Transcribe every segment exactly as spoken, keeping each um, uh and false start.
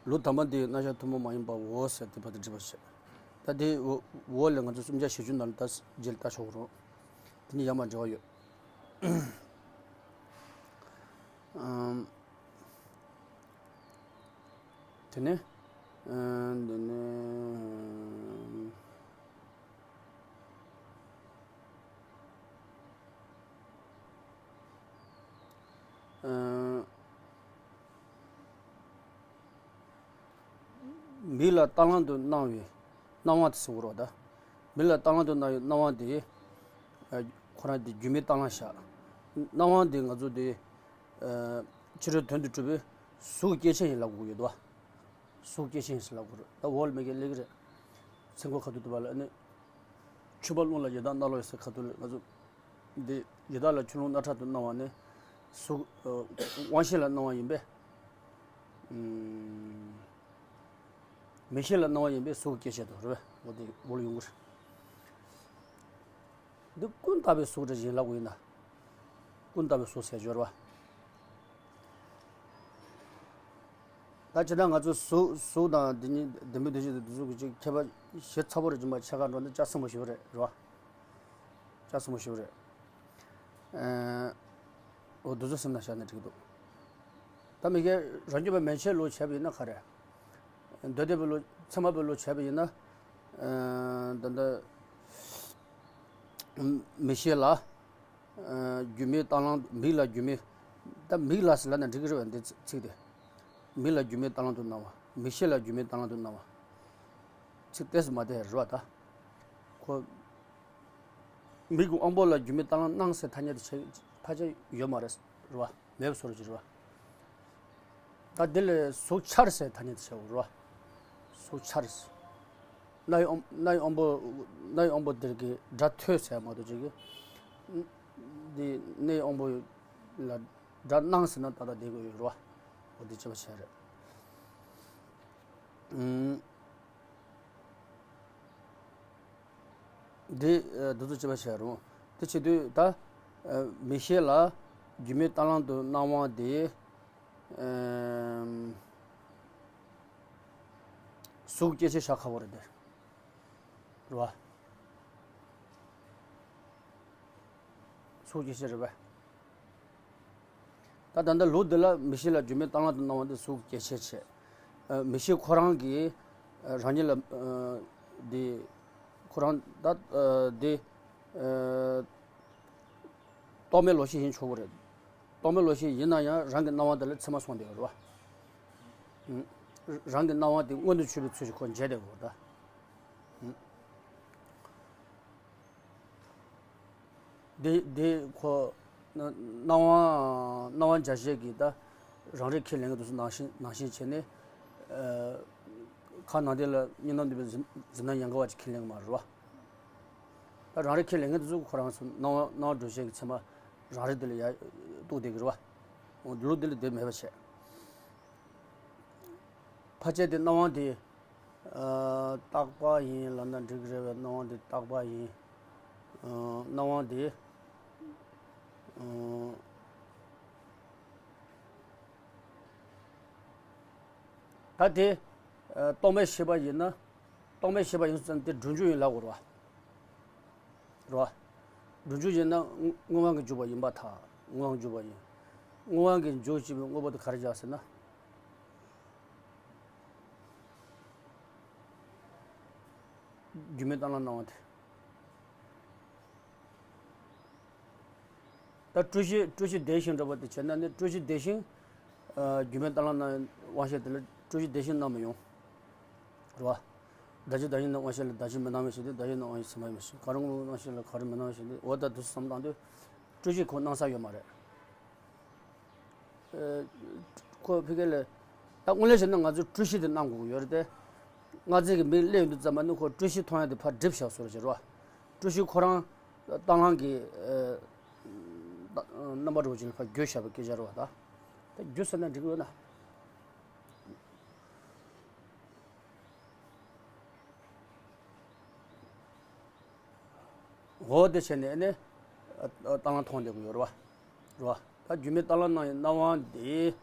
ལུགས་དམ་པ་འདི་རྣམ་གཞག་ཐུན་མོང་མ་ཡིན་པའོ་ཟེར་དེ་བར་དུ་འགྲིག་པ་བྱས། ད་དེ་འོ་འོ་ལས་ང་ཚོ་སུམ་བརྒྱ་བཞི་བཅུ་ནང་ལ་ད་རྗེས་ལ་ལྟ་ཆོག་གི་རེད། དེ་གཉིས་ཡར་མར་འབྲེལ་བ་ཡོད། ཨམ། དེ་ནས། ཨ། འདི་ནས། ཨ། མིག་ལ་རྟ་གླང་དུ་སྣང་བའི་སྣང་བ་དེ་ཟེར་བ་རེད་ད། མིག་ལ་རྟ་གླང་དུ་སྣང་བའི་སྣང་བ་དེ། ཨ། ཁོ་རང་དེ་སྒྱུ་མའི་རྟ་གླང་བཞག། སྣང་བ་དེ་ང་ཚོ་དེ། ཨ། ཕྱི་རོལ་དོན་དུ་གྲུབ་པའི་གཟུགས་སྐྱེ་མཆེད་ཡིན་ལབ་དགོས་ཀྱི་འདུག་བ། གཟུགས་སྐྱེ་མཆེད་ཡིན་ཟེར་ལབ་དགོས་རེད། ད་འོག་ལ་མེད་མཁན་སླེབས་ཀྱི་རེད། ཚིག་མགོ་ཁ་ཐུག་དུ་བ་ལ་ཨ་ནི། ཆུ་བ་རླུང་ལ་ཡི་དྭགས་སྣ་ལོ་ཡི་ཟེར་ཁ་ཐུག་ལ་ང་ཚོ། འདི་ཡི་དྭགས་ལ་ཆུ་རླུང་སྣ་ཁྲག་ཏུ་སྣང་བ་ནི། གཟུགས། ཨ། དབང་ཤེས་ལ་སྣང་བ་ཡིན་པས། ཨུམ། མིག་ཤེས་ལ་སྣང་བ་ཡིན་པས་གཟུགས་སྐྱེ་མཆེད་དོ་རེད་པས། འོ་དེ་འོག་ལ་ཡོང་གི་རེད། འདི་ཀུན་བཏགས་པའི་གཟུགས་འདྲ་ཞིག་ལབ་དགོས་ཡིན་ན། ཀུན་བཏགས་པའི་གཟུགས་ཟེར་སྦྱོར་བ། ད་ཇི་ལྟར་ང་ཚོ་གཟུགས་གཟུགས་དང་འདི་གཉིས་ལྡན་མིན་འདུ་བྱེད་དང་འདུ་ཚོགས་ཀྱི་ཁྱད་པར་ཞིབ་ཚགས་པོ་རེ་སྦྱིན་པ་ཆ་ག་འགྲོ་ན་ལྕགས་སྲིན་པོ་ཞིག་རེད་རེད་བ། ལྕགས་སྲིན་པོ་ཞིག་རེད། ཨ། འོ་འདུ་ཚོགས་སེམས་ནང་བཞག་ན་འགྲིག་འདུག། ད་མི་སྐྱ་རང་རྒྱུད་པ་མན་ཆད་ལོ་བྱས་པ་ཡིན་ན་ག་རེ། མདོ་སྡེ་པའི་ལོ་ཚད་མ་པའི་ལོ་བྱས་པ་ཡིན་ན། ཨ། ད་ལྟ་མིག་ཤེས་ལ། ཨ། སྒྱུ་མའི་རྟ་གླང་། མིག་ལ་སྒྱུ་མའི། ད་མིག་ལ་ཟེར་ལབ་ན་འགྲིག་གི་རེད་བ། འདི་ཚིག་དེ། མིག་ལ་སྒྱུ་མའི་རྟ་གླང་དུ་སྣང་བ། མིག་ཤེས་ལ་སྒྱུ་མའི་རྟ་གླང་དུ་སྣང་བ། ཚིག་ཏོག་ཙམ་མ་བདེ་རེད་བ་ད། ཁོ། མིག་གི་དབང་པོ་ལ་སྒྱུ་མའི་རྟ་གླང་སྣང་ཟེར་ཐ་སྙད་དེ་ཕལ་ཆེར་ཡོད་མ་རེད་རེད་བ། མེད་པའི་བཟོ་འདྲ་ཅིག་རེད་བ། ད་འདི་ལ་གཟུགས་འཆར་ཟེར་ཐ་སྙད་དེ་བྱས་པ་རེད་བ། གཟུགས་འཆར་ཟེར། རྣ་ཡི་དབང་། རྣ་ཡི་དབང་པོ། རྣ་ཡི་དབང་པོ་འདིར་གྱི་སྒྲ་ཐོས་ཟེར་མ་གཏོགས་ཅིག་གི། འདི་སྣའི་དབང་པོ་ལ་སྒྲ་སྣང་ཟེར་ན་ཏག་ཏག་བསྡད་དགོས་ཡོད་རེད་བ། འོ་འདི་བྱས་པ་བྱས་རེད། ཨུམ། འདི། ཨ། འདི་ཚོ་བྱས་པ་བྱས་རུང་། དེ་བྱེད་དུས་ད། ཨ། མིག་ཤེས་ལ་སྒྱུ་མའི་རྟ་གླང་དུ་སྣང་བ་དེ། ཨམ། གཟུགས་སྐྱེ་མཆེད་བཞག་ཁག་པོ་རེད་དེ། རེད་བ། གཟུགས་སྐྱེ་མཆེད་རེད་པས། ད་ད་ལྟ་ལུགས་འདི་ལ་མིག་ཤེས་ལ་སྒྱུ་མའི་རྟ་གླང་དུ་སྣང་བ་འདི་གཟུགས་སྐྱེ་མཆེད་བྱས། ཨ། མིག་ཤེས་ཁོ་རང་གིས། ཨ། རང་ཉིད་ལ། ཨ། འདི། ཁོ་རང་ད། ཨ། འདི། ཨ། རྟོག་མེད་ལོག་ཤེས་ཡིན་ཆོག་གི་རེད། རྟོག་མེད་ལོག་ཤེས་ཡིན་ན་ཡང་རང་གི་སྣང་བ་དེ་ལ་ཚད་མ་སོང་བསྡད་ཡོད་རེད་བ། ཨུ། རང་གི་སྣང་བ་དེ་མངོན་དུ་གྱུར་པའི་ཚུལ་གྱིས་ཁོ་མཇལ་བསྡད་ཡོད་རེད་ད། ཨུ། དེ་དེ་ཁོ་སྣང་སྣང་བ་སྣང་བ་འཇལ་བྱེད་ཀྱི་ད་རང་རིག་ཁས་ལེན་གྱི་འདུག་སེ་ནང་བཞིན་ནང་བཞིན་བྱས་ནས། ཨ། ཁ་ནང་དེ་ལ་གཉིས་སྣང་འདུས་པའི་གཟིགས་གཟིགས་སྣང་ཡན་གར་བ་ཅིག་ཁས་ལེན་གྱི་མ་རེད་བ། ད་རང་རིག་ཁས་ལེན་མཁན་དེ་ཚོ་ཁོ་རང་ཚོ་སྣང་བ་སྣང་བ་འགྲོ་བྱེད་ཀྱི་ཚད་མ་རང་རིག་དེ་ལ་ཡ་གཏུགས་བསྡད་ཀྱི་རེད་བ། འོ་འདི་ལུགས་འདི་ལ་དེ་མེད་པ་བྱས། ཕལ་ཆེར་དེ་སྣང་བ་དེ། ཨ། རྟག་པ་ཡིན་ལབ་ན་འགྲིག་གི་རེད་བས། སྣང་བ་དེ་རྟག་པ་ཡིན། ཨ། སྣང་བ་དེ། ཨ། ད་དེ། ཨ། རྟོག་མེད་ཤེས་པ་ཡིན་ན། རྟོག་མེད་ཤེས་པ་ཡིན་ཙང་དེ་སྒྲུབ་འཇུག་ཡིན་ལབ་དགོས་རེད་བ། རེད་བ། སྒྲུབ་འཇུག་ཡིན་ན་དངོས་དངོས་པོ་གི་འཇུག་པ་ཡིན་པར་ཐལ། དངོས་པོ་གི་འཇུག་པ་ཡིན། དངོས་པོ་གི་འཇུག་བྱེད་པའི་དངོས་པོ་དེ་ག་རེ་བཞག་ཟེར་ན། སྒྱུ་མའི་རྟ་གླང་སྣང་བ་དེ། ད་སྤྲོས་གཞི། སྤྲོས་གཞི་བདེ་ཞིང་འདྲ་བ་དེ་བྱས་ན་ནི་སྤྲོས་གཞི་བདེ་ཞིང་། ཨ། སྒྱུ་མའི་རྟ་གླང་སྣང་དབང་ཤེས་དེ་ལ་སྤྲོས་གཞི་བདེ་ཞིང་སྣང་མི་ཡོང་། རེད་བ། བདག་གཞན་བདག་གཞན་སྣང་དབང་ཤེས་ལ་བདག་གཞན་མི་སྣང་བའི་ཕྱིར་ཏེ། བདག་གཞན་སྣང་དབང་ཤེས་ཟིན་པ་ཡིན་པའི་ཕྱིར། གང་རུང་སྣང་དབང་ཤེས་ལ་གང་རུང་མི་སྣང་བའི་ཕྱིར་ཏེ། འོ་ད་དུ་བསམ་བཏང་དུས་སྤྲོས་གཞི་ཁོ་སྣང་ས་ཡོད་མ་རེད། ཨ། ཁོ་ཕ་གི་ལ། ད་དངོས་གནས་བྱས་ན་ང་ཚོས་སྤྲོས་གཞི་དེ་སྣང་དགོས་ཀྱི་ཡོད་རེད་དེ། སྔ་རྩིས་ཀྱི་མིག་སླེབས་ཡོང་དུས་ཙམ་པ་ནི་ཁོ་སྤྲོས་གཞི་མཐོང་ཡ་དེ་ཕར་སྒྲིབ་བཞག་བཟོ་འདྲ་ཅིག་རེད་བ། སྤྲོས་གཞི་ཁོ་རང་རྟ་གླང་གི། ཨ། རྣམ་པ་འདྲ་བོ་ཅིག་ལ་ཕར་བསྒྱུར་བཞག་པའི་སྐད་ཆ་རེད་བ་ད། ད་བསྒྱུར་ཟེར་ན་འགྲིག་གི་ཡོད་ན། འོ་དེ་བྱས་ནས་ནི། ཨ། རྟ་གླང་མཐོང་བསྡད་ཀྱི་ཡོད་རེད་བ། རེད་བ། ད་སྒྱུ་མའི་རྟ་གླང་སྣང་བའི་སྣང་བ་འདི།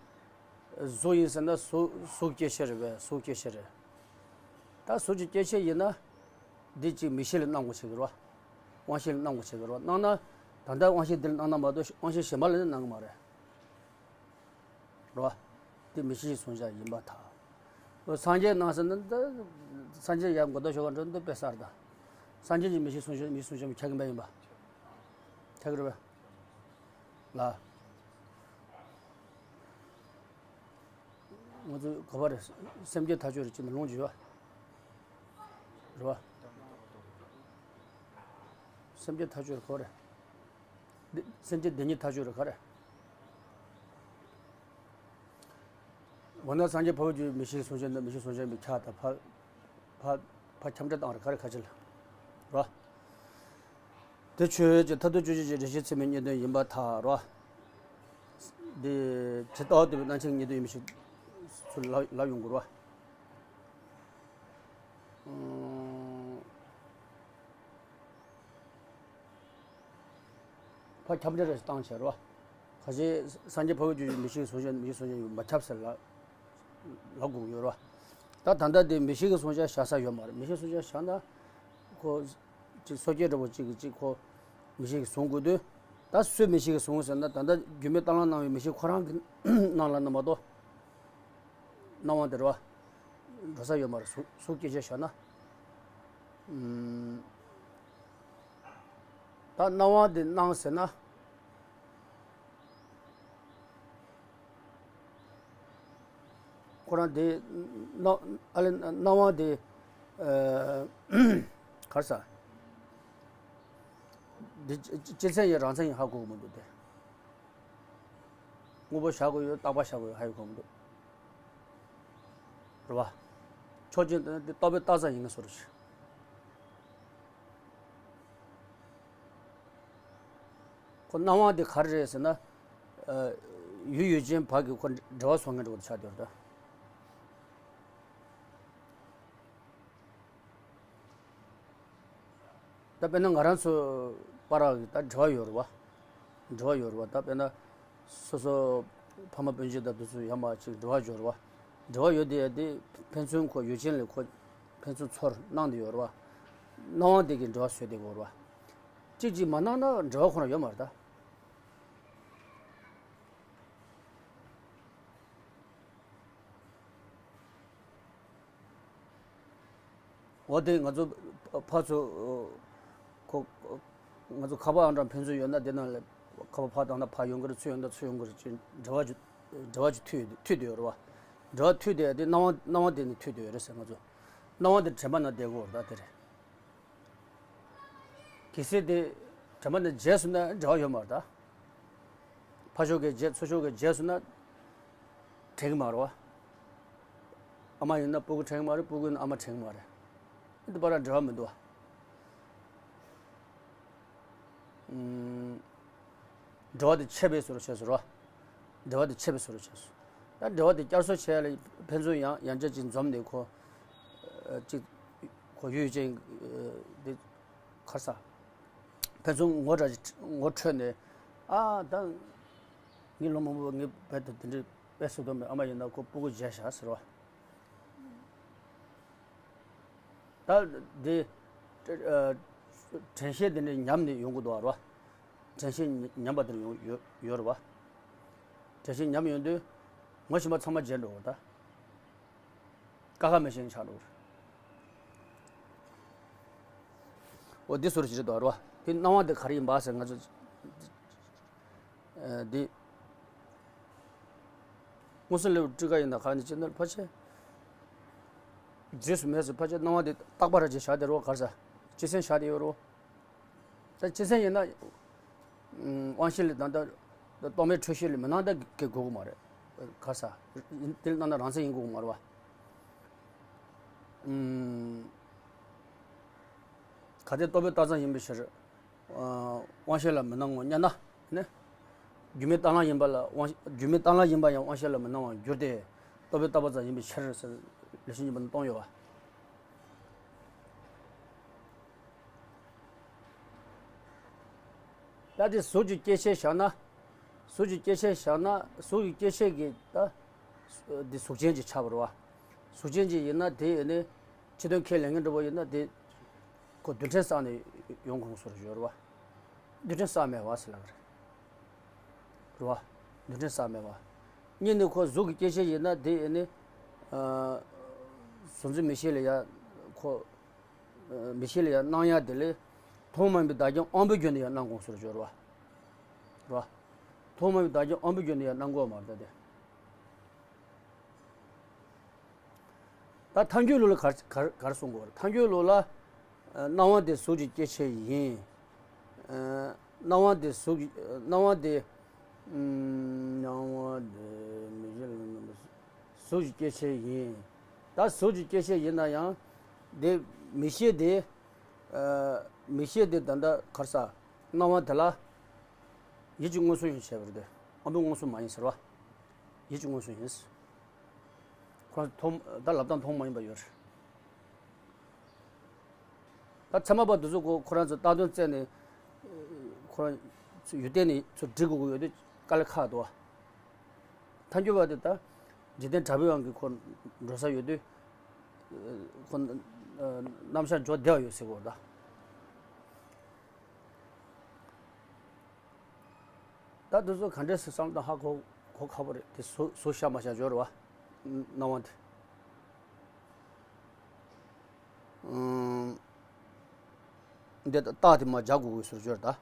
གཟུགས་ཡིན་ཟེར་ན་གཟུགས་གཟུགས་སྐྱེ་མཆེད་རེད་པས། གཟུགས་སྐྱེ་མཆེད་རེད། ད་གཟུགས་ཀྱི་སྐྱེ་མཆེད་ཡིན་ན། འདི་གཅིག་མིག་ཤེས་ལ་སྣང་དགོས་བྱེད་ཀྱི་རེད་པ། དབང་ཤེས་ལ་སྣང་དགོས་བྱེད་ཀྱི་རེད་པ། སྣང་ན་ད་ལྟ་དབང་ཤེས་འདི་ལ་སྣང་ན་མ་གཏོགས་དབང་ཤེས་གཞན་པ་ལ་ནི་སྣང་གི་མ་རེད། རེད་པ། འདི་མིག་ཤེས་ཀྱི་གཟུང་བྱ་ཡིན་པར་ཐལ། སངས་རྒྱས་སྣང་ཟེར་ན་ད་སངས་རྒྱས་ཡར་མགོ་ཐོག་ཞོག་ག་འགྲོ་འདི་དཔེ་གསར་དང་། སངས་རྒྱས་ཀྱི་མིག་ཤེས་གཟུང་བྱ་མིག་ཤེས་གཟུང་བྱ་མི་ཁྱབ་ཀྱི་མེད་ཡིན་པ། ཁྱབ་ཀྱི་རེད་པས། ལ། ང་ཚོ་ག་པར་རེད། སེམས་བསྐྱེད་མཐའ་དཔྱོད་རེད་ཅེས་ནས་ལུང་བརྗོད་པ། རེད་པ། སེམས་བསྐྱེད་མཐའ་དཔྱོད་ག་པར་རེད། འདི་སེམས་བསྐྱེད་བདེན་གཉིས་མཐའ་དཔྱོད་རེད་ག་རེ། འོ་ན་སངས་རྒྱས་འཕགས་པའི་རྒྱུད་མིག་ཤེས་གཟུང་བྱ་ནི་མིག་ཤེས་གཟུང་བྱ་མི་ཁྱབ་དང་ཕ་ཕ་ཕ་ཁྱབ་བྲལ་བཏང་རེད་ག་རེ་ཁ་ཆེ་ལ། རེད་པ། དེ་ཆོས་ཅན་མཐར་ཐུག་དཔྱོད་བྱེད་ཀྱི་རེ་ཞིག་ཚད་མའི་གཉིས་དོན་ཡིན་པར་ཐལ་རོ། འདི་ཇི་ལྟ་བ་དེ་བས་སྣང་མཆེད་གཉིས་དོན་ཡིན་པའི་ཕྱིར་ཚུར་ལབ་ལབ་ཡོང་དགོས་རོ། ཕ་ཁྱབ་བྲལ་རེ་བཏང་བྱས་རོ། ཁ་ཅིག་སངས་རྒྱས་འཕགས་པའི་རྒྱུད་ཀྱི་མིག་ཤེས་ཀྱི་གཟུང་བྱ་མིག་ཤེས་གཟུང་བྱ་ཡིན་པ་མ་ཁྱབ་ཟེར་ལ་ལབ་དགོས་ཀྱི་ཡོད་རོ། ད་ད་ལྟ་དེ་མིག་ཤེས་ཀྱི་གཟུང་བྱ་བཞག་ས་ཡོད་མ་རེད། མིག་ཤེས་གཟུང་བྱ་བཞག་ན་ཁོ། ཅིག་སོ་སྐྱེ་འདྲ་པོ་ཅིག་གིས་ཅིག་ཁོ་མིག་ཤེས་ཀྱིས་བཟུང་དགོས་དུས། ད་སུས་མིག་ཤེས་ཀྱིས་བཟུང་ཟེར་ན་ད་ལྟ་རྒྱུ་མའི་གཏན་ལ་སྣང་བའི་མིག་ཤེས་ཁོ་རང་གི་སྣང་ལ་ན་མ་གཏོགས། སྣང་བ་དེ་རེད་པ། འགྲོ་ས་ཡོད་མ་རེད། གཟུགས་གཟུགས་སྐྱེ་མཆེད་བཞག་ན། ཨུམ། ད་སྣང་བ་དེ་སྣང་ཟེར་ན། ཁོ་རང་དེ་སྣང་ཨ་ལེ་སྣང་བ་དེ་ཨ་ག་རེ་ཟ། དེ་སྤྱི་སྤྱི་མཚན་ཡིན་རང་མཚན་ཡིན་ཧ་གོ་གི་མི་འདུག་སྟེ། དངོས་པོ་བཞག་དགོས་ཡོད། རྟག་པ་བཞག་དགོས་ཡོད་ཧ་ཡོད་གོ་མི་འདུག་རེད་པ། ཕྱོགས་གཅིག་ཏུ་དེ་རྟོག་པས་བཏགས་ཙམ་ཡིན་ན་སོ་རེད། ཁོ་སྣང་བ་དེ་ག་རེ་རེད་ཟེར་ན། ཨ། ཡུལ་ཡུལ་ཅན་བར་གྱི་ཁོ་འབྲེལ་བ་བཟོ་མཁན་འདྲ་པོ་ཆགས་བསྡད་ཡོད་རེད་ད། ད་དཔེར་ན་ང་རང་ཚོ་བར་གྱི་ད་འབྲེལ་བ་ཡོད་རེད་པ། འབྲེལ་བ་ཡོད་རེད་པ། ད་དཔེར་ན་སོ་སོ་ཕ་མ་སྤུན་མཆེད་དང་དེ་ཚོ་ཡར་མར་ཅིག་འབྲེལ་བ་ཡོད་རེད་པ། འབྲེལ་བ་ཡོད་དེ་དེ་ཕན་ཚུན་ཁོ་ཡུལ་ཅན་ལས་ཁོ་ཕན་ཚུན་ཚོར་སྣང་དེ་ཡོད་རེད་པ། སྣང་བ་དེ་གིས་འབྲེལ་བ་བཟོས་བསྡད་ཀྱི་ཡོད་རེད་པ། གཅིག་གཅིག་མ་སྣང་ན་འབྲེལ་བ་ཁོ་རང་ཡོད་མ་རེད་ད། འོ་དེ་ང་ཚོ་ཕར་ཚུར་ཁོ་ང་ཚོ་ཁ་པར་ཨང་གྲངས་ཕན་ཚུན་ཡོད་ན་དེ་ནང་ལ་ཁ་པར་ཕར་བཏང་ན་ཕར་ཡོང་གི་རེད། ཚུར་ཡོང་ན་ཚུར་ཡོང་གི་རེད་ཅེས་འབྲེལ་བ་ཅིག་འབྲེལ་བ་ཅིག་མཐུད་མཐུད་དེ་ཡོད་རེད་པ། འབྲེལ་བ་མཐུད་དེ་དེ་སྣང་བ་སྣང་བ་དེ་ནི་མཐུད་དེ་ཡོད་རེད་ཟེར། ང་ཚོ་སྣང་བ་དེ་དྲན་པ་ན་བསྡད་དགོས་རེད་ད་དེ་རེད། གལ་སྲིད་དེ་དྲན་པ་ནས་བརྗེད་སོང་ན་འབྲེལ་བ་ཡོད་མ་རེད་ད། ཕར་ཕྱོགས་ཀྱིས་བརྗེད་ཚུར་ཕྱོགས་ཀྱིས་བརྗེད་སོང་ན་དྲན་གྱི་མ་རེད་པ། ཨ་མ་ཡིན་ན་སྤུ་གུ་དྲན་གྱི་མ་རེད། སྤུ་གུ་ཡིན་ན་ཨ་མ་དྲན་གྱི་མ་རེད། འདི་བར་ལ་འབྲེལ་བ་མི་འདུག་པ། ཨུམ། འབྲེལ་བ་དེ་ཆད་པའི་བཟོ་འདྲ་བྱས་སོང་ར། འབྲེལ་བ་དེ་ཆད་པའི་བཟོ་འདྲ་བྱས་སོང་། ད་འབྲེལ་བ་དེ་བསྐྱར་གསོ་བྱས་ལ་ཕན་ཚུན་ཡང་ཡང་བསྐྱར་ཅིག་འཛོམས་ནས་ཁོ། ཨ། ཅིག་ཁོ་ཡུལ་ཅན་དེ་ག་རེ་ཟ། ཕན་ཚུན་ངོ་འདྲ་ཅིག་ངོ་འཕྲོད་ནས། ཨ་ད་ངས་ལོ་མང་པོ་ངས་རྦད་དེ་དེ་འདྲའི་དཔེ་སྲིད་དོན་མེད། ཨ་མ་ཡིན་ན་ཁོ་སྤུ་གུ་བརྗེད་བཞག་ཟེར་བ། ད་འདི། ཨ། དྲན་ཤེས་དེ་འདྲ་ཉམས་ནས་ཡོང་གི་འདུག་པ་རེད་པ། དྲན་ཤེས་ཉམས་པ་དེ་འདྲ་ཡོང་ཡོད་ཡོད་རེད་པ། དྲན་ཤེས་ཉམས་ཡོང་དུས་ངོ་ཤེས་པ་ཚང་མ་བརྗེད་འགྲོ་གི་རེད་ད། ཀ་ཁ་མེད་བཞིན་ཆགས་འགྲོ་གི་རེད། འོ་འདི་བཟོ་འདྲ་ཅིག་རེད་འདུག་པ་རེད་པ། དེ་སྣང་བ་དེ་ག་རེ་ཡིན་པ་ཟེར་ང་ཚོ། ཨ། འདི་མངོན་སུམ་ལེའུ་ཊཱི་ཀ་ཡིན་ན་གང་ནས་ཅི་ནས་ཕལ་ཆེར་རྗེས་སུ་མེད་ཟེར། ཕལ་ཆེར་སྣང་བ་འདི་རྟག་པ་རང་བཞིན་བཞག་བསྡད་རེད་པ། ག་རེ་ཟ། སྤྱི་མཚན་བཞག་བསྡད་ཡོད་རེད་པ། ད་སྤྱི་མཚན་ཡིན་ན། ཨུམ། དབང་ཤེས་ལ་ད་ལྟ་རྟོག་མེད་འཕྲོས་ཤེས་ལ་མི་སྣང་ད་གེ་དགོས་ཀྱི་མ་རེད། ག་རེ་ཟ། དེ་ལ་སྣང་ན་རང་མཚན་ཡིན་དགོས་ཀྱི་མ་རེད་པ། ཨུམ། གལ་ཏེ་རྟོག་པས་བཏགས་ཙམ་ཡིན་པའི་ཕྱིར། ཨ། དབང་ཤེས་ལ་མི་སྣང་ངོ་སྙམ་ན་ནི། རྒྱུ་མའི་གཏན་ལ་ཡིན་པ་ལ་དབང་རྒྱུ་མའི་གཏན་ལ་ཡིན་པ་ཡང་དབང་ཤེས་ལ་མི་སྣང་བར་འགྱུར་ཏེ། རྟོག་པས་བཏགས་པ་ཙམ་ཡིན་པའི་ཕྱིར་ཟེར་ལེགས་བཤད་སྙིང་པོ་ན་གཏོང་ཡོད་པ། ད་དེ་གཟུགས་ཀྱི་སྐྱེ་མཆེད་བཞག་ན། གཟུགས་ཀྱི་སྐྱེ་མཆེད་བཞག་ན་གཟུགས་ཀྱི་སྐྱེ་མཆེད་ཀྱི་ད། འདི་གཟུགས་ཅན་ཅིག་ཆགས་པ་རེད་བ། གཟུགས་ཅན་ཅིག་ཡིན་ན་དེ་ཡིན་ནི་ཕྱི་དོན་ཁས་ལེན་མཁན་འདྲ་པོ་ཡིན་ན་དེ་ཁོ་རྡུལ་ཕྲན་བསགས་ནས་ཡོང་དགོས་སོ་རེད་བ། རྡུལ་ཕྲན་བསགས་མེད་པ་ཟེར་ལབ་རེད། རེད་བ། རྡུལ་ཕྲན་བསགས་མེད་པ། གཉིས་ནི་ཁོ་གཟུགས་ཀྱི་སྐྱེ་མཆེད་ཡིན་ན་དེ་ཡིན་ནི་གཟུགས་འཛིན་མིག་ཤེས་ལ་ཡང་ཁོ་མིག་ཤེས་ལ་ཡང་སྣང་ཡ་དེ་ལས་མཐོང་མ་མྱོང་བའི་བདག་རྐྱེན་དབང་པོའི་རྒྱུད་ནས་ཡང་སྣང་དགོས་སོ་རེད་བ། རེད་བ། མཐོང་མ་མྱོང་བའི་བདག་རྐྱེན་དབང་པོའི་རྒྱུད་ནས་ཡང་སྣང་དགོས་མ་རེད་ད་དེ། ད་ཐལ་འགྱུར་ལུགས་ལ་ག་ག་ག་རེ་གསུང་དགོས་རེད། ཐལ་འགྱུར་ལུགས་ལ་སྣང་བ་དེ་གཟུགས་ཀྱི་སྐྱེ་མཆེད་ཡིན། སྣང་བ་དེ་གཟུགས་ཀྱི་སྣང་བ་དེ་སྣང་བ་དེ་མིག་ཤེས་ལ་གཟུགས་ཀྱི་སྐྱེ་མཆེད་ཡིན། ད་གཟུགས་ཀྱི་སྐྱེ་མཆེད་ཡིན་ན་ཡང་དེ་མིག་ཤེས་དེ་མིག་ཤེས་དེ་ད་ལྟ་ག་རེ་ཟ་སྣང་བ་དེ་ལ་ཡིད་ཀྱི་མངོན་སུམ་ཡིན་བྱས་པ་རེད་དེ། དབང་པོའི་མངོན་སུམ་མ་ཡིན་ཟེར་བ། ཡིད་ཀྱི་མངོན་སུམ་ཡིན། ཁོ་རང་མཐོང་ད་ལབ་སྟངས་མཐོང་མ་ཡིན་པ་ཡོད་རེད། ད་ཚད་མ་པ་འདི་ཚོ་ཁོ་ཁོ་རང་ཚོ་བཏགས་དོན་བཙལ་ནས་ཁོ་རང་ཚོ་ཡུལ་གཏན་ནས་ཚུར་འབྲི་དགོས་ཀྱི་ཡོད་དུས་དཀའ་ལས་ཁག་འདུག་བ། ཐལ་འགྱུར་བ་དེ་ད་འཇིག་རྟེན་དྲ་བའི་དབང་གིས་ཁོ་འགྲོ་ས་ཡོད་དུས་ཁོ་རྣམ་གཞག་འཇོག་བདེ་བ་ཡོད་ཟེར་གོ་ད། ད་དེ་ཚོ་ག་འདྲས་སེ་བསམ་བློ་བཏང་ཧ་གོ་གོ་ཁག་པོ་རེད་དེ། གཟུགས་གཟུགས་ཤ་མ་ཤ་སྦྱོར་བ། སྣང་བ་དེ། ཨུམ། འདི་རྟགས་དེ་མ་སྦྱར་དགོས་ཀྱི་ཟུར་སྦྱོར་ད།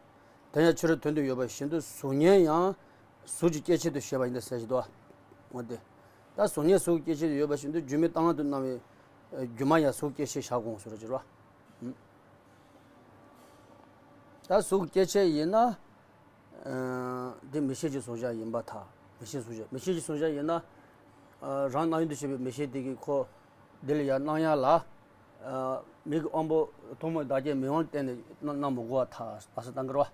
དེ་ཡང་ཕྱི་རོལ་དོན་དུ་ཡོད་པ་བཞིན་དུ་གཟུགས་བརྙན་ཡང་གཟུགས་ཀྱི་སྐྱེ་མཆེད་དུ་བཤད་པ་ཡིན་ད་ཟེར་བཞིན་དུ། འོ་དེ། ད་གཟུགས་བརྙན་གཟུགས་ཀྱི་སྐྱེ་མཆེད་དུ་ཡོད་པ་བཞིན་དུ་སྒྱུ་མའི་གཏན་ལ་དུ་སྣང་བའི་སྒྱུ་མ་ཡང་གཟུགས་སྐྱེ་མཆེད་བཞག་དགོས་ཟུར་སྦྱོར་བ། ད་གཟུགས་སྐྱེ་མཆེད་ཡིན་ན། ཨ། འདི་མིག་ཤེས་ཀྱི་གཟུང་བྱ་ཡིན་པར་ཐལ། མིག་ཤེས་གཟུང་བྱ། མིག་ཤེས་ཀྱི་གཟུང་བྱ་ཡིན་ན། ཨ། རང་སྣང་ཡུལ་དུ་བྱེད་པའི་མིག་ཤེས་དེ་གིས་ཁོ་འདི་ལ་ཡང་སྣང་ཡ་ལ། ཨ། མིག་གི་དབང་པོ་ཐོག་མའི་བདག་རྐྱེན་མིག་དབང་བརྟེན་ནས་སྣང་སྣང་མི་དགོས་པར་ཐལ། ཨ་ས་བཏང་གི་རེད་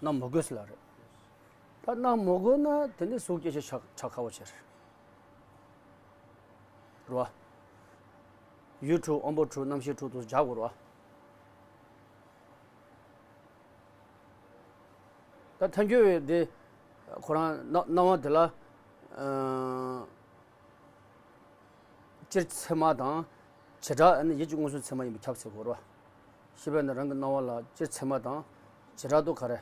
བ། སྣང་མི་དགོས་ཟེར་ལབ་རེད། ད་སྣང་མི་དགོས་ན་དེ་ནི་གཟུགས་སྐྱེ་མཆེད་ཆགས་ཆགས་ཁག་པོ་ཆེ་རེད། རེད་བ། ཡུལ་དྲུག་དབང་པོ་དྲུག་རྣམ་ཤེས་དྲུག་ཏུ་སྦྱར་དགོས་རེད་བ། ད་ཐལ་འགྱུར་བའི་དེ་ཁོ་རང་སྣང་སྣང་བ་དེ་ལ། ཨ། སྤྱིར་ཚད་མ་དང་བྱེ་བྲག་ནི་ཡིད་ཀྱི་མངོན་སུམ་ཚད་མ་ཡིན་པས་ཁྱབ་ཟེར་དགོས་རེད་བ། ཤེས་པས་ནི་རང་གི་སྣང་བ་ལ་སྤྱིར་ཚད་མ་དང་བྱེ་བྲག་ཏུ་ག་རེ།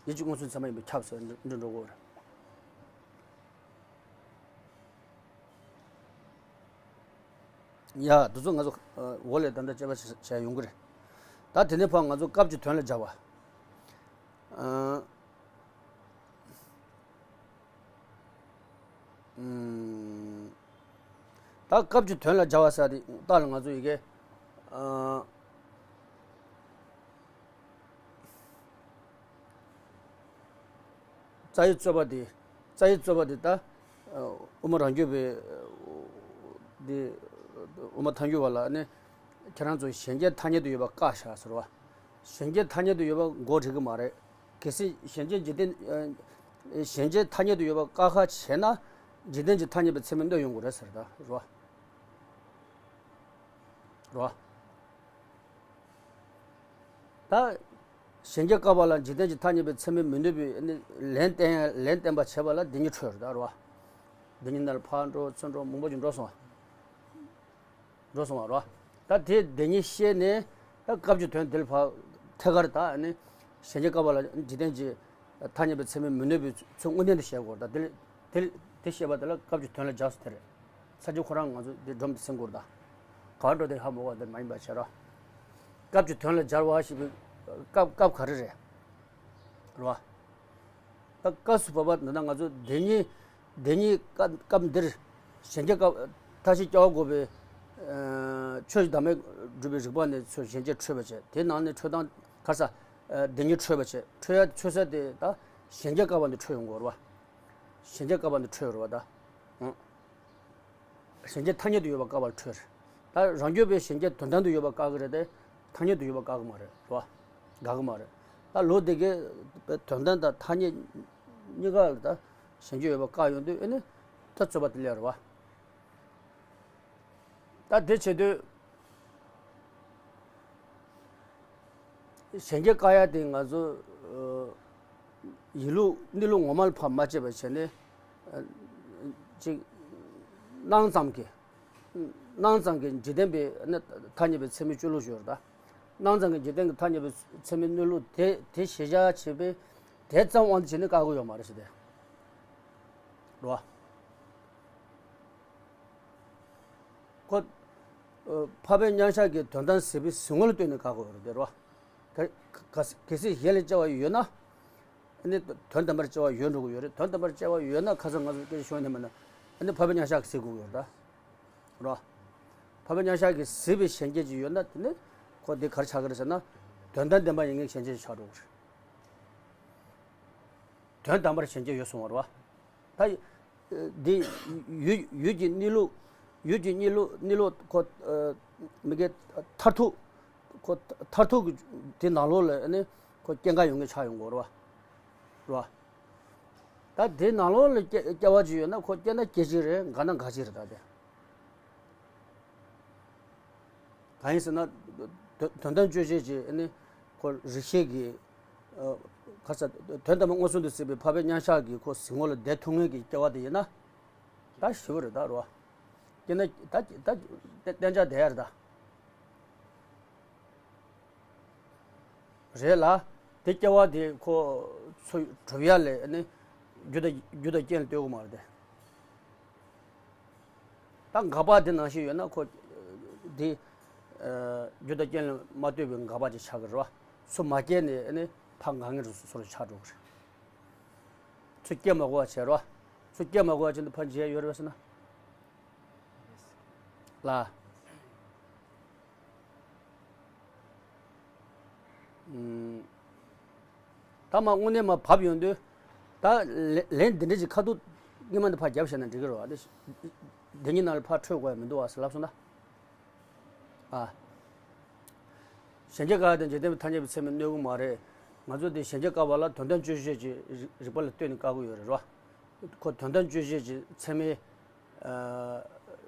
ཡིད་ཀྱི་མངོན་སུམ་ཚད་མ་ཡིན་པས་ཁྱབ་ཟེར་འདི་འདི་འགྲོ་དགོས་རེད། ཡ། འདི་ཚོ་ང་ཚོ་འོག་ལས་ད་ལྟ་དཔྱད་པ་བྱས་ཡོང་གི་རེད། ད་དེ་ནས་ཕར་ང་ཚོ་སྐབས་ཀྱི་དོན་ལ་སྦྱར་བ། ཨ། ཨུམ། ད་སྐབས་ཀྱི་དོན་ལ་སྦྱར་བ་ཟེར་དེ་རྟགས་ལ་ང་ཚོ་ཡི་གེ། ཨ། རྩ་བའི་རྩོད་པ་དེ། རྩ་བའི་རྩོད་པ་དེ་ད། དབུ་མ་རང་རྒྱུད་པའི། དེ། དབུ་མ་ཐལ་འགྱུར་བ་ལ་ནི། ཁྱེད་རང་ཚོ་གཞན་སྐྱེ་ཐ་སྙད་དུ་ཡོད་པ་བཀག་བཞག་ཟེར་བ། གཞན་སྐྱེ་ཐ་སྙད་དུ་ཡོད་པ་མགོ་འགྲིག་གི་མ་རེད། གལ་སྲིད་གཞན་སྐྱེ་འཇིག་རྟེན། གཞན་སྐྱེ་ཐ་སྙད་དུ་ཡོད་པ་བཀག་ཁ་བྱས་ན། འཇིག་རྟེན་གྱི་ཐ་སྙད་པའི་ཚད་མས་གནོད་ཡོང་གི་རེད་ཟེར་ད་རེད་བ། རེད་བ། ད། གཞན་སྐྱེ་བཀག་པ་ལ་འཇིག་རྟེན་གྱི་ཐ་སྙད་པའི་ཚད་མས་མི་གནོད་པའི་ནི་ལན་བསྟན་ལན་བསྟན་པ་བྱས་པ་ལ་བདེན་གཉིས་འཕྲོད་རེད་ད་རེད་བ། བདེན་གཉིས་ནང་ལ་ཕར་འགྲོ་ཚུར་འགྲོ་མང་པོ་ཅིག་འགྲོ་སོང་བ། འགྲོ་སོང་བ་རེད་བ། ད་དེ་བདེན་གཉིས་བཤད་ནས་ད་སྐབས་ཀྱི་དོན་དེ་ལ་ཕར་ཐད་ཀར་ད་ནི་གཞན་སྐྱེ་བཀག་པ་ལ་འཇིག་རྟེན་གྱི་ཐ་སྙད་པའི་ཚད་མས་མི་གནོད་པའི་ཚུལ་དངོས་བསྟན་དུ་བཤད་དགོས་རེད་ད། དེ་ལ་དེ་དེ་བཤད་པ་དེ་ལ་སྐབས་ཀྱི་དོན་ལ་སྦྱར་སོ་དེ་རེད། ས་བཅད་ཁོ་རང་ང་ཚོ་འདི་སྒྲོམ་དུ་ཟིན་དགོས་རེད་ད། ག་བར་འགྲོ་དེ་ཧ་མ་གོ་བ་འདི་མ་ཡིན་པ་བྱས་རོགས། སྐབས་ཀྱི་དོན་ལ་སྦྱར་བ་ཞེས་པའི་སྐབས་སྐབས་ག་རེ་རེད། རེད་བ། ད་སྐབས་སུ་བབ་པ་འདི་ན་ང་ཚོ་བདེན་གཉིས་བདེན་གཉིས་སྐབས་སྐབས་འདིར་གཞན་སྐྱེ་སྐབས་མཐའ་བཞི་སྐྱེ་བ་འགོག་པའི་ཆོས་ཀྱི་བདག་མེད་སྒྲུབ་པའི་རིགས་པ་ནས་ཚུར་གཞན་སྐྱེ་འཕྲོས་པ་བྱས། དེ་ནང་ནས་འཕྲོས་སྟངས་ག་རེ་ཟ། བདེན་གཉིས་འཕྲོས་པ་བྱས། འཕྲོས་ཡ་འཕྲོས་ས་དེ་ད་གཞན་སྐྱེ་བཀག་པ་འདི་འཕྲོས་ཡོང་དགོས་རེད་བ། གཞན་སྐྱེ་བཀག་པ་འདི་འཕྲོས་ཡོང་རེད་བ་ད། གཞན་སྐྱེ་ཐ་སྙད་དུ་ཡོད་པ་བཀག་པར་འཕྲོས། ད་རང་རྒྱུད་པའི་གཞན་སྐྱེ་དོན་དམ་དུ་ཡོད་པ་བཀག་གི་རེད་དེ། ཐ་སྙད་དུ་ཡོད་པ་བཀག་གི་མ་རེད་རོ། དགག་གི་མ་རེད། ད་ལོ་དེ་གའི་དོན་དམ་དང་ཐ་སྙད་གཉིས་ཀ་ལ་ད་གཞན་སྐྱེ་ཡོད་པ་བཀག་ཡོང་དུས་ཨེ་ནི་ད་རྩོད་པ་དེ་སླེབས་རེད་བ། ད་དེ་བྱེད་དུས། གཞན་སྐྱེ་བཀག་ཡ་དེ་ང་ཚོ་ཡིན་ལུགས་གནས་ལུགས་ངོ་མ་ལ་ཕར་མ་དཔྱད་པ་བྱས་ནས། ཅིག་སྣང་ཙམ་གྱི། སྣང་ཙམ་གྱི་འཇིག་རྟེན་པའི་ནི་ཐ་སྙད་པའི་ཚད་མའི་གཅོད་ལུགས་ཞུ་ཡོད་རེད་ད། སྣང་ཙམ་གྱི་འཇིག་རྟེན་གྱི་ཐ་སྙད་པའི་ཚད་མའི་གནས་ལུགས་དེ་དེ་གཞི་བཞག་བྱས་པའི་དེ་ཙམ་དབང་དུ་བྱས་ནས་བཀག་གི་ཡོད་མ་རེད་ཟེར་ཏེ། རེད་བ། ཁོ། ཨ། འཕགས་པའི་མཉམ་གཞག་གི་དོན་དམ་གཟིགས་པའི་གཟིགས་ངོ་ལ་ལྟོས་ནས་བཀག་གི་ཡོད་རེད་དེ་རེད་བ། གལ་གལ་སྲིད་གཞན་ལ་སྐྱེ་བ་ཡོད་ན། ཨ་ནི་དོན་དམ་པར་སྐྱེ་བ་ཡོད་འགྲོ་གི་ཡོད་རེད། དོན་དམ་པར་སྐྱེ་བ་ཡོད་ན་ཁ་སང་ང་ཚོ་སྐད་ཆ་ཤོད་ནས་མིན་ན། ཨ་ནི་འཕགས་པའི་མཉམ་གཞག་གི་གཟིགས་དགོས་ཀྱི་ཡོད་རེད་ད། རེད་བ། འཕགས་པའི་མཉམ་གཞག་གི་གཟིགས་པའི་གཞན་སྐྱེ་ཅིག་ཡོད་ན་དེ་ནི་ཁོ་དེ་ག་རེ་ཆགས་ཀྱི་རེད་ཟེར་ན། དོན་དམ་བདེན་པ་ཡིན་མཁན་གཞན་སྐྱེ་ཆགས་འགྲོ་གི་རེད། དོན་དམ་པར་གཞན་སྐྱེ་ཡོད་གསུངས་པ་རེད་བ། ད། འདི། ཡུལ་ཡུལ་གྱི་གནས་ལུགས། ཡུལ་གྱི་གནས་ལུགས་གནས་ལུགས་ཁོ། མི་དགེ་མཐར་ཐུག་ཁོ་མཐར་ཐུག་གི་དེ་ནང་ལོགས་ལ་ནི་ཁོ་སྐྱེ་འགག་ཡོང་གི་ཆགས་ཡོང་གི་རེད་བ། རེད་བ། ད་དེ་ནང་ལོགས་ལ་སྐྱེ་སྐྱེ་བ་ཅིག་ཡོད་ན་ཁོ་སྐྱེ་ན་སྐྱེ་གཅིག་རེད། འགག་ན་འགག་གཅིག་རེད་ད་དེ། གང་ཡིན་ཟེར་ན། དོན་དོན་དམ་དཔྱོད་བྱེད་ཀྱི་ནི་ཁོ་རིགས་ཤེས་ཀྱི། ཨ། ག་ས་དོན་དམ་མངོན་སུམ་དུ་གཟིགས་པའི་འཕགས་པའི་མཉམ་གཞག་གི་ཁོ་གཟིགས་ངོ་ལ་བསྡད་ཐུབ་མཁན་གྱི་སྐྱེ་བ་དེ་ཡིན་ན། ད་ཞི་བ་རེད་ད་རོ། སྐྱེ་ན་ད་ད་གཏན་འཇགས་བསྡད་ཡ་རེད་ད། རེད་ལ། དེ་སྐྱེ་བ་དེ་ཁོ་ཚོ་གྲུབ་ཡ་ལས་ནི་རྒྱུ་དང་རྒྱུ་དང་རྐྱེན་ལ་ལྟོས་གི་མ་རེད་དེ། ད་འགག་པ་དེ་ནང་བཞིན་ཡོད་ན་ཁོ། དེ། ཨ། རྒྱུ་དང་རྐྱེན་ལ་མ་ལྟོས་པའི་འགག་པ་ཅིག་ཆགས་ཀྱི་རེད་བ། སུ་མ་སྐྱེས་ནས་ནི་ཕར་འགག་མཁན་རེད་སོ་སོར་ཆགས་འགྲོ་གི་རེད། སུ་སྐྱེ་མ་དགོས་པ་བྱས་རེད་བ། སུ་སྐྱེ་མ་དགོས་པ་བྱས་ན་ཕར་འཇིག་ཡ་ཡོད་རེད་བ་ཟེར་ན། ལ། ཨུམ། ད་མ་དངོས་གནས་མ་བབས་ཡོང་དུས། ད་ལན་ལན་འདི་འདྲ་ཅིག་ཁ་ཐུག་སྔོན་མ་འདི་ཕར་རྒྱབ་བཞག་ན་འགྲིག་གི་རེད་བ། འདི་འདི་གཉིས་ནང་ལ་ཕར་འཕྲོས་དགོས་ཡ་མི་འདུག་བ་ཟེར་ལབ་སོང་ན། ཨ། གཞན་སྐྱེ་འགག་པ་དང་འཇིག་རྟེན་པའི་ཐ་སྙད་པའི་ཚད་མས་གནོད་གི་མ་རེད། ང་ཚོ་འདི་གཞན་སྐྱེ་བཀག་པ་ལ་དོན་དམ་དཔྱོད་བྱེད་ཀྱི་རིགས་པ་ལ་ལྟོས་ནས་བཀག་གི་ཡོད་རེད་རོ། ཁོ་དོན་དམ་དཔྱོད་བྱེད་ཀྱི་ཚད་མས། ཨ།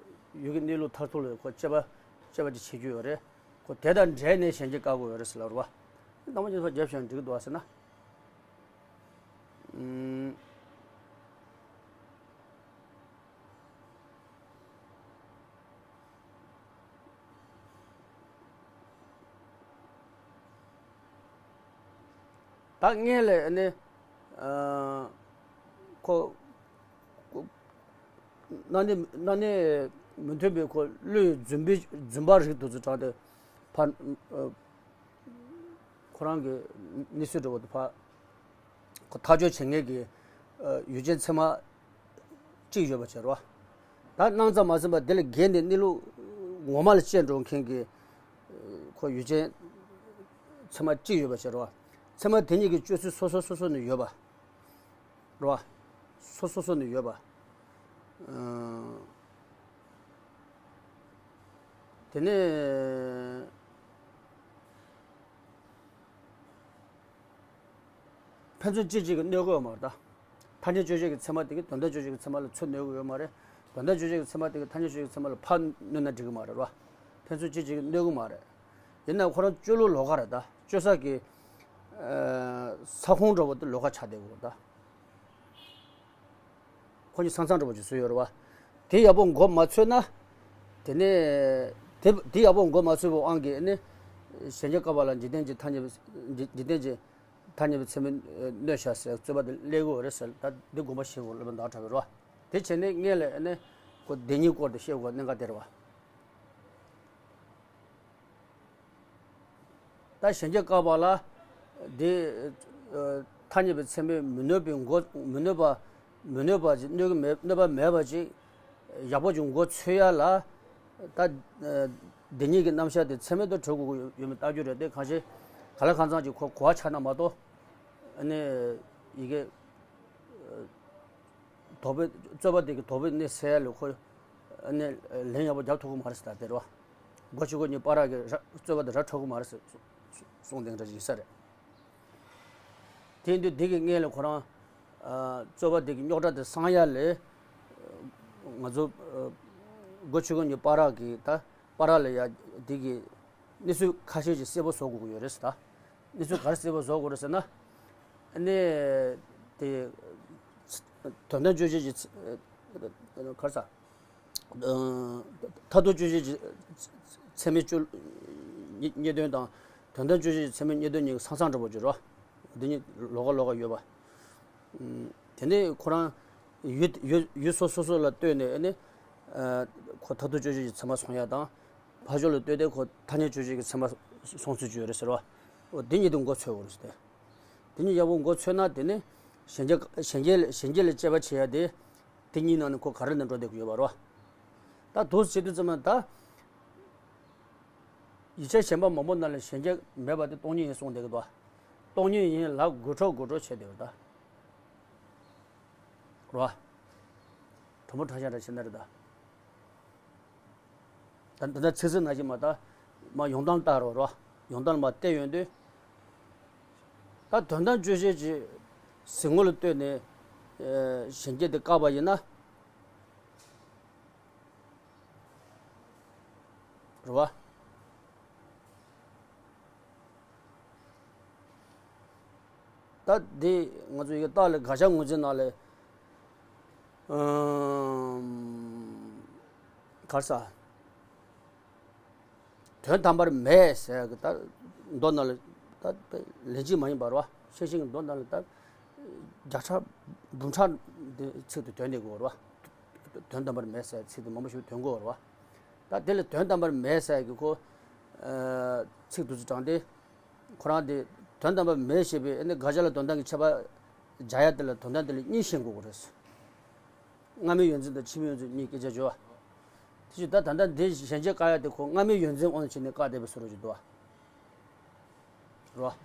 ཡུལ་གྱི་གནས་ལུགས་མཐར་ཐུག་ལ་ཁོ་དཔྱད་པ་དཔྱད་པ་ཅིག་བྱེད་རྒྱུ་ཡོད་རེད། ཁོ་དེ་དང་འབྲེལ་ནས་གཞན་སྐྱེ་བཀག་དགོས་ཡོད་རེད་ཟེར་ལབ་རེད་བ། སྣང་བ་ཉིད་ལ་རྒྱབ་བཞག་ན་འགྲིག་གི་འདུག་བ་ཟེར་ན། ཨུམ། ད་སྔོན་ལ་ནི། ཨ། ཁོ། ཁོ། སྣང་གནས་སྣང་གནས་མི་མཐུན་པའི་ཁོ་བློའི་རྫུན་པའི་རྫུན་པ་རིགས་དེ་ཚོ་དྲངས་ཏེ་ཕར། ཨ། ཁོ་རང་གི་གནས་ཚུལ་འདྲ་བོ་དེ་ཕར་ཁོ་ཐག་གཅོད་བྱེད་མཁན་གྱི། ཨ། ཡུལ་ཅན་ཚད་མ་གཅིག་ཡོད་པ་བྱས་རོ། ད་སྣང་ཙམ་མ་ཟིན་པ་དེ་ལས་བརྒལ་ནས་གནས་ལུགས་ངོ་མ་ལ་དཔྱད་འགྲོ་མཁན་གྱི། ཨ། ཁོ་ཡུལ་ཅན་ཚད་མ་གཅིག་ཡོད་པ་བྱས་རོ། ཚད་མ་དེ་གཉིས་ཀྱི་སྤྱོད་ཚུལ་སོ་སོ་སོ་སོ་ནས་ཡོད་པ། རེད་བ། སོ་སོ་སོ་ནས་ཡོད་པ། ཨ། དེ་ནས་ཕན་ཚུན་གཅིག་གཅིག་གིས་གནོད་ཀྱི་ཡོད་མ་རེད་ད། ཐ་སྙད་དཔྱོད་བྱེད་ཀྱི་ཚད་མ་དེ་གིས་དོན་དམ་དཔྱོད་བྱེད་ཀྱི་ཚད་མ་ལ་ཚུར་གནོད་ཀྱི་ཡོད་མ་རེད། དོན་དམ་དཔྱོད་བྱེད་ཀྱི་ཚད་མ་དེ་གིས་ཐ་སྙད་དཔྱོད་བྱེད་ཀྱི་ཚད་མ་ལ་ཕར་གནོད་ན་འགྲིག་གི་མ་རེད་རོ། ཕན་ཚུན་གཅིག་གཅིག་གིས་གནོད་ཀྱི་མ་རེད། ཡིན་ནའང་ཁོ་རང་གཅོད་ལུགས་ལོགས་ཀ་རེད་ད། གཅོད་ས་གི། ཨ། ས་ཁོངས་འདྲ་བོ་དེ་ལོགས་ཀ་ཆགས་བསྡད་ཡོད་རེད་ད། ཁོ་གཉིས་ས་མཚམས་འདྲ་བོ་ཅིག་བཟོས་ཡོད་རེད་བ། དེ་ཡག་པོ་མགོ་མ་ཚོས་ན། དེ་ནས། དེ་དེ་ཡག་པོ་མགོ་མ་ཚོས་པའི་དབང་གིས་ནི། གཞན་སྐྱེ་བཀག་པ་ལ་འཇིག་རྟེན་གྱི་ཐ་སྙད་པའི། འཇིག་འཇིག་རྟེན་གྱི་ཐ་སྙད་པའི་ཚད་མས་གནོད་བྱ་ཟེར་རྩོད་པ་དེ་སླེབས་ཀྱི་ཡོད་རེད་ཟེར། ད་འདི་དགོངས་པ་བཞེས་དགོས་ལབ་པ་འདྲ་བོ་རེད་བ། དེ་བྱས་ནས་སྔོན་ལ་ནི་ཁོ་བདེན་གཉིས་སྐོར་དེ་བཤད་དགོས་གནད་འགག་དེ་རེད་བ། ད་གཞན་སྐྱེ་བཀག་པ་ལ་དེ། ཨ། ཐ་སྙད་པའི་ཚད་མས་མི་གནོད་པའི་མགོ། མི་གནོད་པ། མི་གནོད་པ་ཅིག་གནོད་ཀྱི་མེད། གནོད་པ་མེད་པ་ཅིག་ཡག་པོ་ཅིག་མགོ་ཚོས་ཡ་ལ། ད། ཨ། དེ་གཉིས་ཀྱི་རྣམ་གཞག་དེ་ཚད་མས་དེ་གྲུབ་དགོས་ཀྱི་ཡོད་མེད་བལྟ་རྒྱུ་རེད་དེ། གང་ཞིག་ག་ལ་གང་འཚམ་ཅིག་ཁོ་གོ་བ་ཆགས་ན་མ་གཏོགས། ཨ་ནི་ཡི་གེ། ཨ། དོགས་པའི་རྩོད་པ་དེ་གི་དོགས་པའི་གནས་སེལ་ཡ་ལ་ཁོ། ཨ་ནི་ལན་ཡག་པོ་རྒྱབ་ཐུབ་ཀྱི་མ་རེད་ཟེར་ད་དེ་རེད་བ། སྒོ་ཕྱི་སྒོ་གཉིས་བར་གྱི་ར་རྩོད་པ་དེ་ར་འཕྲོད་ཀྱི་མ་རེད་ཟེར་གསུངས་དེ་འདྲ་ཡིན་ས་རེད། དེ་ཡིན་དུས་དེ་གི་སྔོན་ལ་ཁོ་རང་། ཨ། རྩོད་པ་དེ་གི་རྙོག་དྲ་དེ་སངས་ཡ་ལ། ང་ཚོ། ཨ། སྒོ་ཕྱི་སྒོ་གཉིས་བར་གྱི་ད། བར་ལ་ཡ་དེ་གི་གནས་ཚུལ་ཁ་ཤས་ཅིག་གསལ་པོ་བཟོ་དགོས་ཀྱི་ཡོད་རེད་ཟེར་ད། གནས་ཚུལ་ག་རེ་གསལ་པོ་བཟོ་དགོས་རེད་ཟེར་ན། ཨ་ནི་དེ་དོན་དམ་དཔྱོད་བྱེད་ཀྱི་ཚ་ ག་རེ་ཟ། མཐར་ཐུག་དཔྱོད་བྱེད་ཀྱི་ཚད་མའི་སྤྱོད་རྙེད་དོན་དང་། དོན་དམ་དཔྱོད་བྱེད་ཀྱི་ཚད་མའི་རྙེད་དོན་གཉིས་ཀྱི་ས་མཚམས་འདྲ་པོ་ཅིག་རེད་བ། འདི་གཉིས་ལོགས་ཀ་ལོགས་ཀ་ཡོད་པ། དེ་ནས་ཁོ་རང་ཡུལ་ཡུལ་ཡུལ་སོ་སོ་སོ་ལ་ལྟོས་ནས་ཨ་ནི། ཁོ་མཐར་ཐུག་དཔྱོད་བྱེད་ཀྱི་ཚད་མ་བཟུང་ཡ་དང་། ཕར་ཕྱོགས་ལ་ལྟོས་ཏེ་ཁོ་ཐ་སྙད་དཔྱོད་བྱེད་ཀྱི་ཚད་མ་བཟུང་ཚུལ་ཅིག་ཡོད་རེད་ཟེར་བ། འོ་དེ་གཉིས་དེ་མགོ་ཚོས་དགོས་རེད་ཟེར་ཏེ། དེ་གཉིས་ཡག་པོ་མགོ་ཚོས་ན། དེ་ནི་གཞན་སྐྱེ་གཞན་སྐྱེ་གཞན་སྐྱེ་ལ་དཔྱད་པ་བྱེད་ཡ་དེ། དེ་གཉིས་ནང་ནས་ཁོ་ག་རེ་ནས་འགྲོ་བསྡད་ཀྱི་ཡོད་པ་རེད་བ། ད་འདུག་སེ་བྱེད་དུས་ཙམ་ན་ད། ཡིག་ཆ་གཞན་པ་མང་པོ་ནང་ལ་གཞན་སྐྱེ་མེད་པ་དེ་སྟོང་ཉིད་ཡིན་གསུངས་བསྡད་ཀྱི་འདུག་སྟོང་ཉིད་ཡིན་ལབ་དགོད་བྲོ་དགོད་བྲོ་བྱས་བསྡད་ཡོད་ད། རེད་བ། དྲང་པོ་དྲང་བཞག་འདྲ་བྱས་ན་རེད་ད། ད་འདི་འདྲ་ཚིག་ཟིན་ན་ཞིག་མ་ད། མ་ཡོང་སྟངས་ལྟ་རོགས་རོགས། ཡོང་སྟངས་མ་བལྟས་ཡོང་དུས། ད་དོན་དམ་དཔྱོད་བྱེད་ཀྱི་གཟིགས་ངོ་ལ་ལྟོས་ནས་ཨེ་གཞན་སྐྱེ་དེ་བཀག་པ་ཡིན་ན། རེད་བ། ད་འདི་ང་ཚོ་ཡི་གེ་རྟགས་ལས་དགག་བྱ་ངོས་འཛིན་ནང་ལས། ཨམ། ག་རེ་ཟ། དོན་དམ་པར་མེད་ཟེར་གི་ད་མདོ་ནང་ལ་ད་ལན་གཅིག་མ་ཡིན་པ་རེད་བ། ཤེས་བཞིན་གྱི་མདོ་ནང་ལ་ད་བརྒྱ་ཕྲག་འབུམ་ཕྲག་འདི་ཚིག་ཏུ་དོན་འདི་དགོས་རེད་བ། དོན་དམ་པར་མེད་ཟེར་ཚིག་དེ་མང་པོ་ཞིག་དོན་དགོས་རེད་བ། ད་དེ་ལ་དོན་དམ་པར་མེད་ཟེར་གི་ཁོ། ཨ། ཚིག་དུ་ཚིག་དྲངས་ཏེ། ཁོ་རང་དེ་དོན་དམ་པར་མེད་ཞེས་པའི་ཨ་ནི་དགག་བྱ་ལ་དོན་དམ་གྱི་ཁྱད་པར་སྦྱར་ཡ་དེ་ལ་དོན་དམ་དེ་ལ་གཉིས་ཤེས་དགོས་ཀྱི་རེད། སྔ་མའི་ཡོད་འཛིན་དང་ཕྱི་མའི་ཡོད་འཛིན་གཉིས་སྐད་ཆ་བརྗོད་པ། དེ་བཞིན་ད་ད་ལྟ་འདི་གཞན་སྐྱེ་བཀག་ཡ་དེ་ཁོ་སྔ་མའི་ཡོད་འཛིན་དབང་དུ་བྱས་ནས་བཀག་བསྡད་པའི་བཟོ་འདྲ་ཅིག་འདུག་བ། རེད་བ།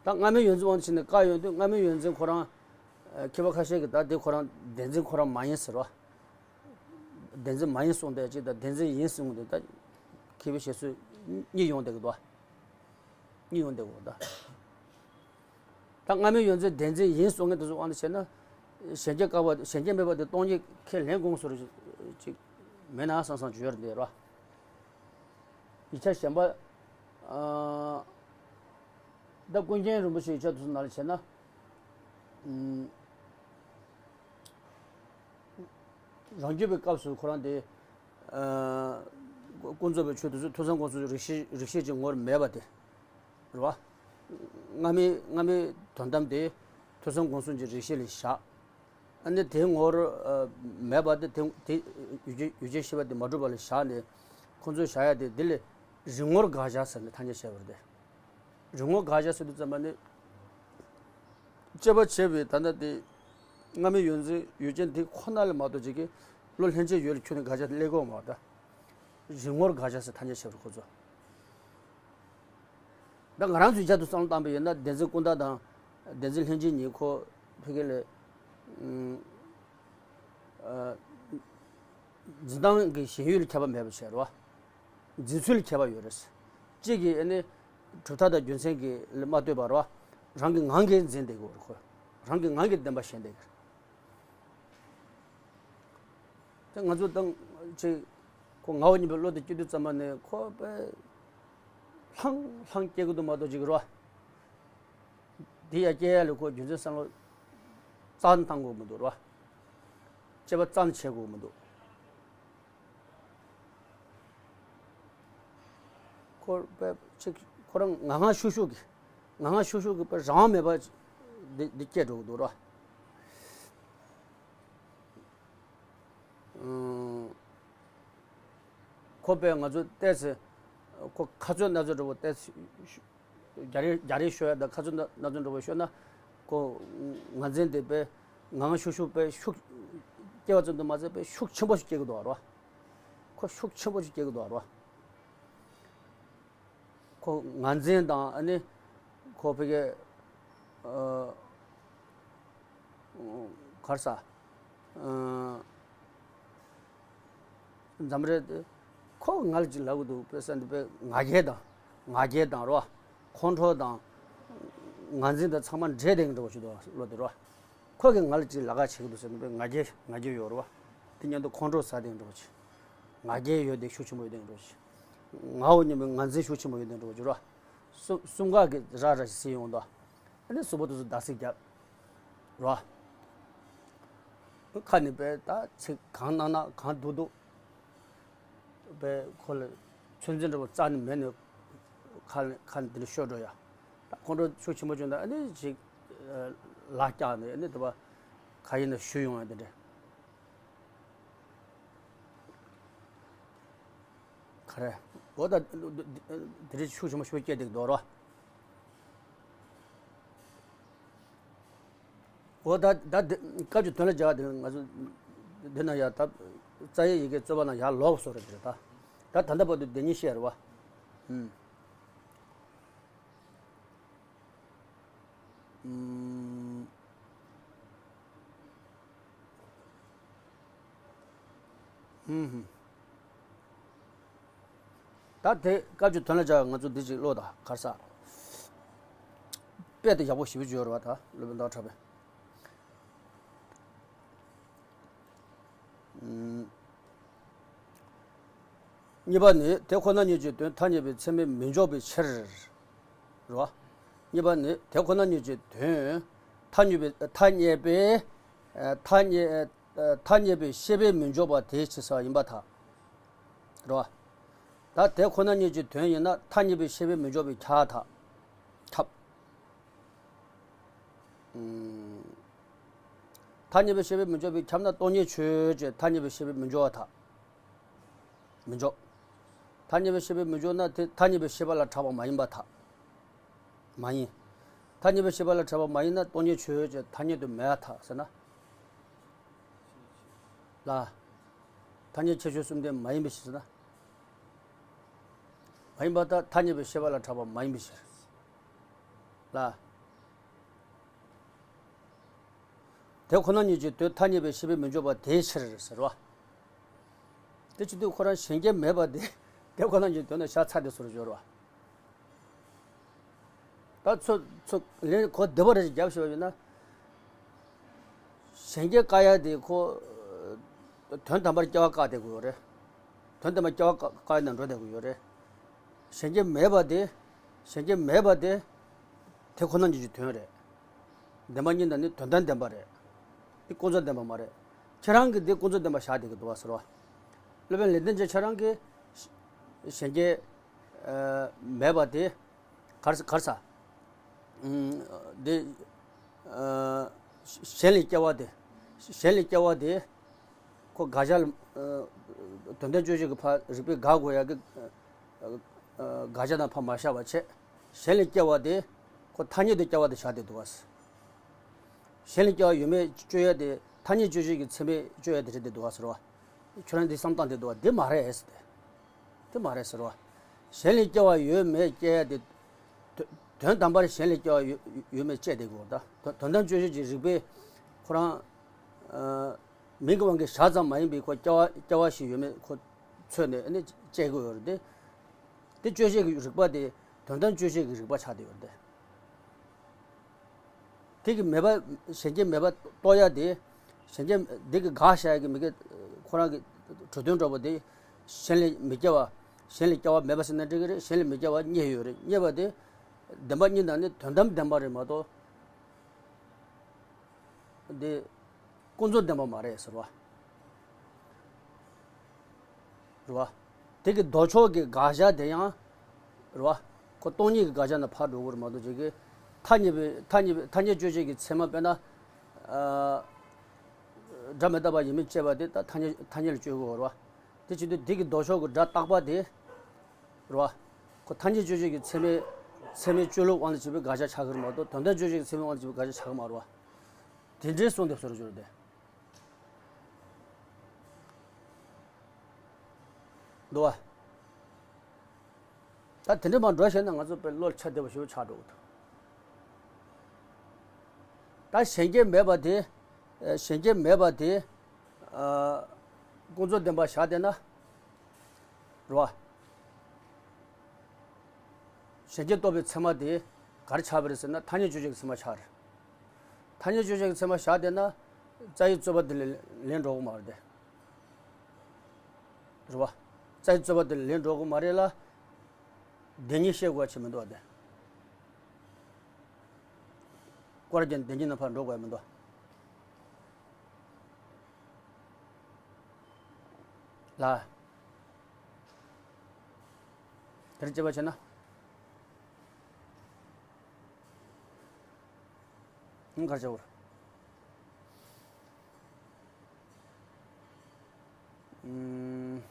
ད་སྔ་མའི་ཡོད་འཛིན་དབང་དུ་བྱས་ནས་བཀག་ཡོང་དུས་སྔ་མའི་ཡོད་འཛིན་ཁོ་རང་། ཨ། མཁས་པ་ཁ་ཤས་ཀྱིས་ད་དེ་ཁོ་རང་བདེན་འཛིན་ཁོ་རང་མ་ཡིན་ཟེར་བ། བདེན་འཛིན་མ་ཡིན་གསུངས་བསྡད་ཅིག་དང་བདེན་འཛིན་ཡིན་གསུངས་འདུག་ད་མཁས་པའི་བཤད་སྲོལ་གཉིས་ཡོང་བསྡད་ཀྱི་འདུག་བ། གཉིས་ཡོང་བསྡད་ཀྱི་འདུག་ད། ད་སྔ་མའི་ཡོད་འཛིན་བདེན་འཛིན་ཡིན་གསུང་མཁན་དེ་ཚོ་དབང་དུ་བྱས་ན། གཞན་སྐྱེ་བཀག་པ་གཞན་སྐྱེ་མེད་པ་དེ་སྟོང་ཉིད་ཁས་ལེན་དགོངས་སུ་ཅིག་མེད་ན་བསམ་བསམ་བརྗོད་ཡོད་རེད་བ། ཡིག་ཆ་གཞན་པ། ཨ། ད་ཀུན་མཁྱེན་རིན་པོ་ཆེའི་ཡིག་ཆ་དེ་ཚོ་ནང་ལ་བྱས་ན། ཨུམ། རང་རྒྱུད་པའི་སྐབས་སུ་ཁོ་རང་དེ། ཨ། ཀུན་རྫོབ་པའི་ཆོས་དེ་ཚོ་ཐོས་བསམ་སྒོམ་གསུམ་རིགས་ཤེས་རིགས་ཤེས་ཀྱི་ངོར་མེད་པ་དེ། རེད་བ། སྔ་མའི་སྔ་མའི་དོན་དམ་དེ་ཐོས་བསམ་སྒོམ་གསུམ་གྱི་རིགས་ཤེས་ལ་བཞག་ཨ་ནི་དེའི་ངོར། ཨ། མེད་པ་དེ་དེ་དེ་ཡུལ་ཅན་ཡུལ་ཅན་ཤེས་པ་དེ་མ་གྲུབ་པ་ལ་བཞག་ནས་ཁོ་ཚོས་བཞག་ཡ་དེ་འདི་ལས་རིགས་ངོར་དགག་བྱ་ཟེར་ནས་ཐ་སྙད་བྱས་པ་རེད་དེ། རིགས་ངོར་དགག་བྱ་ཟེར་དུས་ཙམ་པ་ནི། དཔྱད་པ་བྱས་པའི་ད་ལྟ་དེ་སྔ་མའི་ཡོད་འཛིན་ཡུལ་ཅན་དེ་ཁོ་ན་ལས་མ་གཏོགས་ཅིག་གིས་བློ་ལྷན་སྐྱེས་ཡོད་ལ་ཁྱོན་ནས་དགག་བྱ་སླེབས་ཀྱི་ཡོད་མ་རེད་ད། རིགས་ངོར་དགག་བྱ་ཟེར་ཐ་སྙད་བྱས་པ་རེད་ཁོ་ཚོ། ད་ང་རང་ཚོའི་ཆ་དུ་བསམ་བློ་བཏང་པ་ཡིན་ན་བདེན་འཛིན་ཀུན་བརྟགས་དང་བདེན་འཛིན་ལྷན་སྐྱེས་གཉིས་ཁོ་ཕ་གི་ལ། ཨ། འཛིན་སྟངས་ཀྱི་ཞེན་ཡུལ་ལ་ཁྱད་པར་མེད་པ་བྱས་རེད་བ། འཛིན་ཚུལ་ལ་ཁྱད་པར་ཡོད་རེད། གཅིག་གིས་ཨ་ནི་གྲུབ་མཐའ་དང་རྒྱུ་མཚན་གྱི་ལ་མ་ལྟོས་པ་རེད་བ། རང་གི་ངང་གིས་འཛིན་བསྡད་ཀྱི་ཡོད་རེད་ཁོ། རང་གི་ངང་གིས་བདེན་པ་ཞེན་བསྡད་ཀྱི་རེད། དེ་ང་ཚོ་དང་ཅིག་ཁོ་ངག་དབང་སྙིང་པོའི་བློ་དེ་སྐྱེ་དུས་ཙམ་པ་ནས་ཁོ་དཔེ་ལྷང་ལྷང་སྐྱེ་གི་འདུག་མ་གཏོགས་ཅིག་རོ། དེ་ཡ་སྐྱེ་ཡ་ལ་ཁོ་རྒྱུ་མཚན་བསམ་བློ་རྩ་བཏང་དགོས་མི་འདུག་རོ། དཔྱད་པ་རྩ་ནས་བྱེད་དགོས་མི་འདུག་ཁོ་དཔེ་ཅིག་ཁོ་རང་ངང་ངང་ཤུགས་ཤུགས་ཀྱིས་ངང་ངང་ཤུགས་ཤུགས་ཀྱིས་དཔེ་རང་དབང་མེད་པ་འདི་འདི་སྐྱེ་འགྲོ་གི་འདུག་རོ། ཁོ་པས་ང་ཚོ་ཏོག་ཙམ་ཁོ་ཁ་རྩོད་སྣ་རྩོད་འདྲ་པོ་ཏོག་ཙམ་རྒྱ་རེ་རྒྱ་རེ་ཤོད་ཡ་དང་ཁ་རྩོད་སྣ་སྣ་རྩོད་འདྲ་པོ་ཤོད་ན་ཁོ་ངར་འཛིན་དེ་དཔེ་ངང་ཤུགས་ཤུགས་དཔེ་ཤུགས་སྐྱེ་བ་ཙམ་དུ་མ་ཟད་དཔེ་ཤུགས་ཆེན་པོ་ཞིག་སྐྱེ་གི་འདུག་རོ། ཁོ་ཤུགས་ཆེན་པོ་ཞིག་སྐྱེ་གི་འདུག་རོ། ཁོ་ངར་འཛིན་དང་ཨ་ནི་ཁོ་ཕ་གི་ཨ་ག་རེ་ཟ། ཨ་འཛམ་རེད། ཁོ་ང་ལ་ཅིག་ལབ་གི་འདུག་དཔེ་ས་འདི་དཔེ་ང་རྒྱལ་དང་ང་རྒྱལ་དང་རོ། ཁོང་ཁྲོ་དང་ངར་འཛིན་དང་ཚང་མ་འདྲེས་བསྡད་མཁན་འདྲ་པོ་ཞིག་འདུག་བློ་དེ་རོ། ཁོ་གིས་ང་ལ་ཅིག་ལབ་ཁ་བྱེད་ཀྱི་འདུག་ཟེར་ནས་དཔེ་ང་རྒྱལ་ང་རྒྱལ་ཡོད་རེད་བ། དེ་མཉམ་དུ་ཁོང་ཁྲོ་ཟ་བསྡད་འགྲོ་ཆེ། ང་རྒྱལ་ཡོད་བསྡད་ཤུགས་ཆེན་པོ་ཡོད་བསྡད་འགྲོ་ཆེ། ངའོ་སྙམ་པའི་ངར་འཛིན་ཤུགས་ཆེན་པོ་ཡོད་བསྡད་འགྲོ་ཆེ་རེད་བ། གསུམ་གསུམ་ཀ་གི་ར་ར་ཞིག་སྲིད་ཡོང་དོ། ཨ་ནི་གཟུགས་པོ་དེ་ཚོ་འདར་སིག་རྒྱབ། རེད་བ། ཁ་ནས་པས་ད་ཚིག་གང་གནང་ན་གང་འདུག་འདུག་པས་ཁོ་ལ་ཚོད་འཛིན་འདྲ་པོ་རྩ་ནས་མེད་ནས་ཁ་ནས་ཁ་ནས་འདི་འདྲ་ཤོར་འགྲོ་ཡ། ད་ཁོང་ཁྲོ་ཤུགས་ཆེན་པོ་བྱུང་ན་ཨ་ནི་ཅིག་ལག་བཀྱགས་ནས་ཨ་ནི་དེ་པ་ག་ཡིན་ན་ཞུ་ཡོང་ཡ་དེ་འདྲ། ག་རེ། འོ་ད། དེ་རིང་ཤུགས་ཆེན་པོ་ཞིག་སྐྱེས་འདུག་འདུག་རོ། འོ་ད་ད་དེ་བཀའ་བརྒྱུད་དོན་ལ་སྦྱར་བ་དེ་ང་ཚོ་འདི་ན་ཡ་ད་རྩ་བའི་ཡི་གེ་རྩོད་པ་ན་ཡར་ལོག་སོང་རེད་དེ་རེད་ད། ད་ད་ལྟ་བར་དུ་དེ་གཉིས་བཤད་རེད་བ། ཨུམ། ཨུམ། ཧུམ་ཧུམ། ད་དེ་བཀའ་བརྒྱུད་དོན་ལ་སྦྱར་བའི་ང་ཚོ་འདི་ཅིག་ཀློག་དང་གར་ས། དཔེ་དེ་ཡག་པོ་ཞེ་པོ་ཅིག་ཡོད་རེད་བ་ད་སློབ་དཔོན་ཟླ་བ་གྲགས་པའི། ཨུམ། གཉིས་པ་ནི་དེ་ཁོ་ན་ཉིད་ཀྱི་དོན་ཐ་སྙད་པའི་ཚད་མས་མི་འཇོག་པའི་ཕྱིར། རེད་བ། གཉིས་པ་ནི་དེ་ཁོ་ན་ཉིད་ཀྱི་དོན་ཐ་སྙད་པའི་ཐ་སྙད་པའི་ཐ་སྙད་ཐ་སྙད་པའི་ཤེས་པས་མི་འཇོག་པ་དེའི་ཕྱིར་ཟེར་བ་ཡིན་པར་ཐལ། རེད་བ། ད་དེ་ཁོ་ན་ཉིད་ཀྱི་དོན་ཡིན་ན་ཐ་སྙད་པའི་ཤེས་པས་མི་འཇོག་པས་ཁྱབ་པར་ཐལ། ཁྱབ། ཨུམ། ཐ་སྙད་པའི་ཤེས་པས་མི་འཇོག་པས་ཁྱབ་ན་སྟོང་ཉིད་ཆོས་ཅན་ཐ་སྙད་པའི་ཤེས་པས་མི་འཇོག་པར་ཐལ། མི་འཇོག་ཐ་སྙད་པའི་ཤེས་པས་མི་འཇོག་ན་དེ་ཐ་སྙད་པའི་ཤེས་པ་ལ་གྲགས་པ་མ་ཡིན་པར་ཐལ། མ་ཡིན། ཐ་སྙད་པའི་ཤེས་པ་ལ་གྲགས་པ་མ་ཡིན་ན་སྟོང་ཉིད་ཆོས་ཅན་ཐ་སྙད་དུ་མེད་པར་ཐལ་ཟེར་ན། ལ། ཐ་སྙད་ཁྱད་ཆོས་གསུམ་ལྡན་མ་ཡིན་པའི་ཕྱིར་ཟེར་ན། མ་ཡིན་པར་ཐལ། ཐ་སྙད་པའི་ཤེས་པ་ལ་གྲགས་པ་མ་ཡིན་པའི་ཕྱིར། ལ། དེ་ཁོ་ན་ཉིད་ཀྱི་དོན་ཐ་སྙད་པའི་ཤེས་པས་མི་འཇོག་པ་དེའི་ཕྱིར་ཟེར་བ། དེ་བྱེད་དུས་ཁོ་རང་གཞན་སྐྱེ་མེད་པ་དེ་དེ་ཁོ་ན་ཉིད་དོན་ལ་བཞག་ཚར་དེ་སོར་སྦྱོར་བ། ད་ཚོ་ཚོ་ལན་གོ་བདེ་བོ་རེ་ཞིག་རྒྱབ་ཤེས་པ་ཡིན་ན། གཞན་སྐྱེ་བཀག་ཡ་དེ་ཁོ་དོན་དམ་པར་སྐྱེ་བ་བཀག་བསྡད་དགོས་རེད། དོན་དམ་པར་སྐྱེ་བ་བཀག་བཀག་ཡ་ན་འགྲོ་བསྡད་དགོས་ཡོད་རེད། གཞན་སྐྱེ་མེད་པ་དེ། གཞན་སྐྱེ་མེད་པ་དེ། དེ་ཁོ་ན་ཉིད་ཀྱི་དོན་རེད། བདེན་པ་གཉིས་དང་ནི་དོན་དམ་བདེན་པ་རེད། དེ་ཀུན་རྫོབ་བདེན་པ་མ་རེད། ཁྱེད་རང་གིས་དེ་ཀུན་རྫོབ་བདེན་པ་བཞག་བསྡད་ཀྱི་འདུག་བ་ཟེར་བ། སློབ་དཔོན་ལེགས་ལྡན་འབྱེད་ཁྱེད་རང་གིས་གཞན་སྐྱེ་མེད་པ་དེ། གར་གར་ས། འདི། གཞན་ལས་སྐྱེ་བ་དེ། གཞན་ལས་སྐྱེ་བ་དེ། ཁོ་དགག་བྱ་ལ། དོན་དམ་དཔྱོད་བྱེད་ཀྱི་ཕར་རིགས་པས་དགག་དགོས་ཡ་གི། དགག་བྱ་དང་ཕར་མ་བཞག་པ་བྱས། གཞན་ལས་སྐྱེ་བ་དེ། ཁོ་ཐ་སྙད་དུ་སྐྱེ་བ་དེ་བཞག་བསྡད་འདུག་བ། གཞན་ལས་སྐྱེ་བ་ཡོད་མེད་དཔྱོད་ཡ་དེ་ཐ་སྙད་དཔྱོད་བྱེད་ཀྱི་ཚད་མས་དཔྱོད་ཡ་དེ་རེད་བསྡད་འདུག་བ་ཟེར་བ། ཁྱོད་རང་འདི་བསམ་སྟངས་དེ་འདུག་བ་འདི་མ་རེད་ཟེར་ཏེ། དེ་མ་རེད་ཟེར་བ། གཞན་ལས་སྐྱེ་བ་ཡོད་མེད་སྐྱེ་ཡ་དེ། དོན་དོན་དམ་པར་གཞན་ལས་སྐྱེ་བ་ཡོད་ཡོད་མེད་དཔྱད་བསྡད་དགོས་ད། དོན་དོན་དམ་དཔྱོད་བྱེད་ཀྱི་རིགས་པས་ཁོ་རང་། མིང་གི་དབང་གིས་བཞག་ཙམ་མ་ཡིན་པའི་ཁོ་སྐྱེ་བ་སྐྱེ་བ་ཞིག་ཡོད་མེད་ཁོ་འཚོལ་ནས་ཨ་ནི་དཔྱད་དགོས་ཡོད་རེད་དེ། དེ་དཔྱོད་བྱེད་ཀྱི་རིགས་པ་དེ་དོན་དམ་དཔྱོད་བྱེད་ཀྱི་རིགས་པ་ཆགས་བསྡད་ཡོད་རེད་དེ། དེ་གི་མེད་པ། གཞན་སྐྱེ་མེད་པ་རྟོགས་ཡ་དེ། གཞན་སྐྱེ་དེ་གི་དགག་བྱ་ཡ་གི་མི་དགེ་ཁོ་རང་གི་གྲོས་དོན་འགྲོ་བ་དེ། གཞན་ལས་མི་སྐྱེ་བ། གཞན་ལས་སྐྱེ་བ་མེད་པ་ཟེར་ན་འགྲིག་གི་རེད། གཞན་ལས་མི་སྐྱེ་བ་རྙེད་ཡོད་རེད། རྙེད་པ་དེ། བདེན་པ་གཉིས་དང་ནི་དོན་དམ་བདེན་པ་རེད་མ་གཏོགས། དེ། ཀུན་རྫོབ་བདེན་པ་མ་རེད་ཟེར་བ། རེད་བ། དེ་གི་ལྡོག་ཕྱོགས་ཀྱི་དགག་བྱ་དེ་ཡང་། རེད་བ། ཁོ་སྟོང་ཉིད་ཀྱི་དགག་བྱ་ནང་ཕར་འགྲོ་གི་རེད་མ་གཏོགས་ཅིག་གི། ཐ་སྙད་པའི་ཐ་སྙད་པའི་ཐ་སྙད་དཔྱོད་བྱེད་ཀྱི་ཚད་མ་དཔེར་ན། ཨ། སྒྲ་མི་རྟག་པ་ཡིན་མིན་དཔྱད་པ་དེ་ད་ཐ་སྙད་ཐ་སྙད་ལ་དཔྱོད་དགོས་རེད་བ། དེ་བྱེད་དུས་དེ་གི་ལྡོག་ཕྱོགས་ཀྱི་སྒྲ་རྟག་པ་དེ། རེད་བ། ཁོ་ཐ་སྙད་དཔྱོད་བྱེད་ཀྱི་ཚད་མའི་ཚད་མའི་དཔྱོད་ལུགས་དབང་དུ་བྱས་པའི་དགག་བྱ་ཆགས་ཀྱི་རེད་མ་གཏོགས་དོན་དམ་དཔྱོད་བྱེད་ཀྱི་ཚད་མའི་དབང་དུ་བྱས་པའི་དགག་བྱ་ཆགས་ཀྱི་མ་རེད་བ། དེ་འདྲའི་གསུངས་ཏེ་བཟོ་རུ་གྱུར་ཏེ། འདུག་བ། ད་དེ་འདྲ་མ་འགྲོ་ཤེས་ན་ང་ཚོ་དཔེ་བློ་ཆ་བདེ་བ་ཞིག་ཆགས་འགྲོ་གི་འདུག་ད་གཞན་སྐྱེ་མེད་པ་དེ། གཞན་སྐྱེ་མེད་པ་དེ། ཀུན་རྫོབ་བདེན་པ་བཞག་བསྡད་ན། རེད་བ། གཞན་སྐྱེ་རྟོགས་པའི་ཚད་མ་དེ་ག་རེ་ཆགས་པ་རེད་ཟེར་ན་ཐ་སྙད་དཔྱོད་བྱེད་ཀྱི་ཚད་མ་ཆགས་རེད། ཐ་སྙད་དཔྱོད་བྱེད་ཀྱི་ཚད་མ་བཞག་བསྡད་ན། རྩ་བའི་རྩོད་པ་དེ་ལས་ལན་འགྲོ་གི་མ་རེད་དེ། རེད་བ། རྩ་བའི་རྩོད་པ་དེ་ལས་ལན་འགྲོ་གི་མ་རེད་ལ། བདེན་གཉིས་བཤད་དགོས་པ་ཅིག་མི་འདུག་བ་དེ། སྐོར་ར་ཅན་བདེན་གཉིས་རྣམ་པར་འགྲོ་དགོས་ཡ་མི་འདུག་ལ། དེར་དཔྱད་པ་བྱས་ན། ཨང་གར་བྱ་བར། ཨུམ།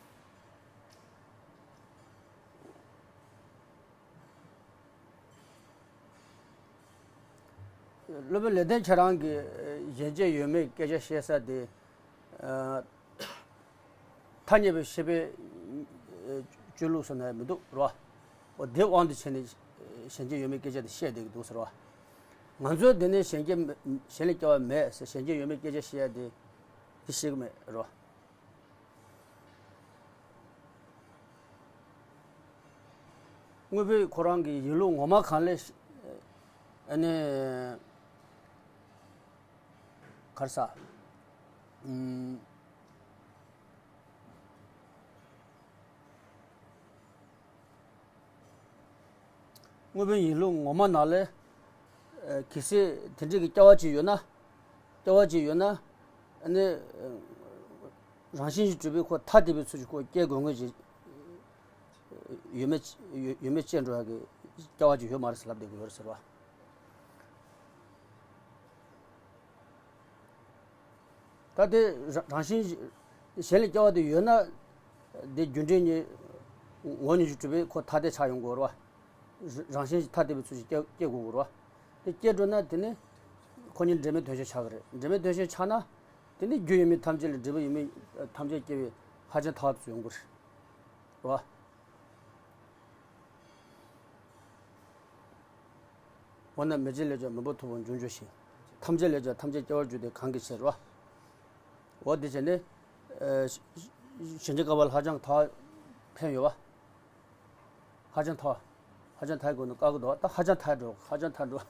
སློབ་དཔོན་ལེགས་ལྡན་ཁྱེད་རང་གིས་གཞན་སྐྱེ་ཡོད་མེད་སྐད་ཆ་བཤད་ས་དེ། ཨ། ཐ་སྙད་པའི་ཤེས་པའི་སྤྱོད་ལུགས་སུ་ན་མི་འདུག་རོ། འོ་དེ་དབང་དུ་བྱས་ནས་གཞན་སྐྱེ་ཡོད་མེད་སྐད་ཆ་དེ་བཤད་བསྡད་ཀྱི་འདུག་ཟེར་བ། ང་ཚོའི་འདི་ནས་གཞན་སྐྱེ་མེད། གཞན་ལས་སྐྱེ་བ་མེད་ཟེར་གཞན་སྐྱེ་ཡོད་མེད་སྐད་ཆ་བཤད་ཡ་དེ་དེ་ཤེས་ཀྱི་མེད་རོ། དངོས་པོའི་ཁོ་རང་གི་ཡིན་ལུགས་ངོ་མ་གང་ལས་ཨ་ནི་གར་ས། ཨུམ། དངོས་པོའི་ཡིན་ལུགས་ངོ་མ་ནང་ལས། ཨ། གལ་སྲིད་དེ་འདྲའི་གི་སྐྱེ་བ་ཅིག་ཡོད་ན། སྐྱེ་བ་ཅིག་ཡོད་ན། ཨ་ནི། རང་བཞིན་གྱིས་གྲུབ་པའི་ཁོ་ཐ་དད་པའི་ཚུལ་གྱིས་ཁོ་སྐྱེ་དགོས་ངེས་ཀྱི་ཡོད་མེད། ཡོད་མེད་དཔྱད་འགྲོ་ཡ་གི་སྐྱེ་བ་ཅིག་ཡོད་མ་རེད་ཟེར་ལབ་བསྡད་ཀྱི་ཡོད་རེད་ཟེར་བ། ད་དེ་རང་རང་བཞིན་གཞན་ལས་སྐྱེ་བ་དེ་ཡོད་ན། དེ་རྒྱུ་འབྲས་གཉིས་ངོ་བོ་ཉིད་ཀྱིས་གྲུབ་པའི་ཁོ་ཐ་དད་ཆགས་ཡོང་དགོས་རེད་བ། རང་བཞིན་གྱིས་ཐ་དད་པའི་ཚུལ་གྱིས་སྐྱེ་སྐྱེ་དགོས་རེད་བ། དེ་སྐྱེ་འགྲོ་ན་དེ་ནི་ཁོ་གཉིས་འབྲེལ་མེད་དོན་གཞན་ཆགས་ཀྱི་རེད། འབྲེལ་མེད་དོན་གཞན་ཆགས་ན། དེ་ནི་རྒྱུ་ཡོད་མེད་ཐམས་ཅད་ལས་འབྲས་བུ་ཡོད་མེད་ཐམས་ཅད་སྐྱེ་བའི་ཧ་ཅང་ཐལ་བ་དེ་ཚོ་ཡོང་གི་རེད་བ། འོ་ན་མེ་ལྕེ་ལས་ཀྱང་མེ་བོ་མཐུག་པོ་འབྱུང་འགྱུར་ཞིང་། ཐམས་ཅད་ལས་ཀྱང་ཐམས་ཅད་སྐྱེ་བར་འགྱུར་ཏེ་གང་གི་ཕྱིར་རོ། འོ་དེ་བྱས་ནས། ཨ། གཞན་གྱི་བཀའ་བ་ལ་ཧ་ཅང་ཐལ་བ་ཕན་ཡོད་བ། ཧ་ཅང་ཐལ་བ། ཧ་ཅང་ཐལ་དགོས་ན་དཀའ་གི་འདུག་ད་ཧ་ཅང་ཐལ་འགྲོ། ཧ་ཅང་ཐལ་འགྲོ།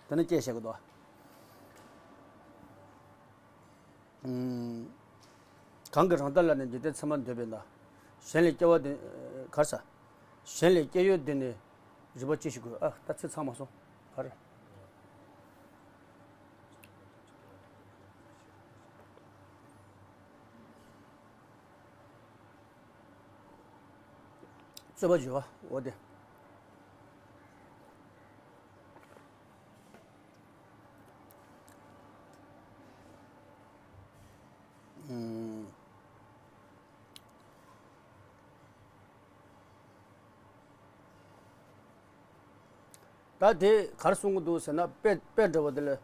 དེ་ནི་སྐྱེས་བཤད་གི་འདུག་ཨུམ། གང་གིས་རང་ལྟར་ལ་ནི་འཇིག་རྟེན་ཚད་མར་འདོད་པས་ན། གཞན་ལས་སྐྱེ་བ་འདི་གར་ས། གཞན་ལས་སྐྱེ་ཡུལ་འདི་ནི་རིག་པ་ཅི་ཞིག་དགོས། ཨ། ད་ཚིག་ཚང་མ་སོང་། ག་རེ། རྩོད་པ་བརྗོད་པ། འོ་དེ། ཨུམ། ད་དེ་ག་རེ་གསུང་གི་འདུག་ཟེར་ན། དཔེ་དཔེ་འདྲ་བོ་དེ་ལ། ཨ།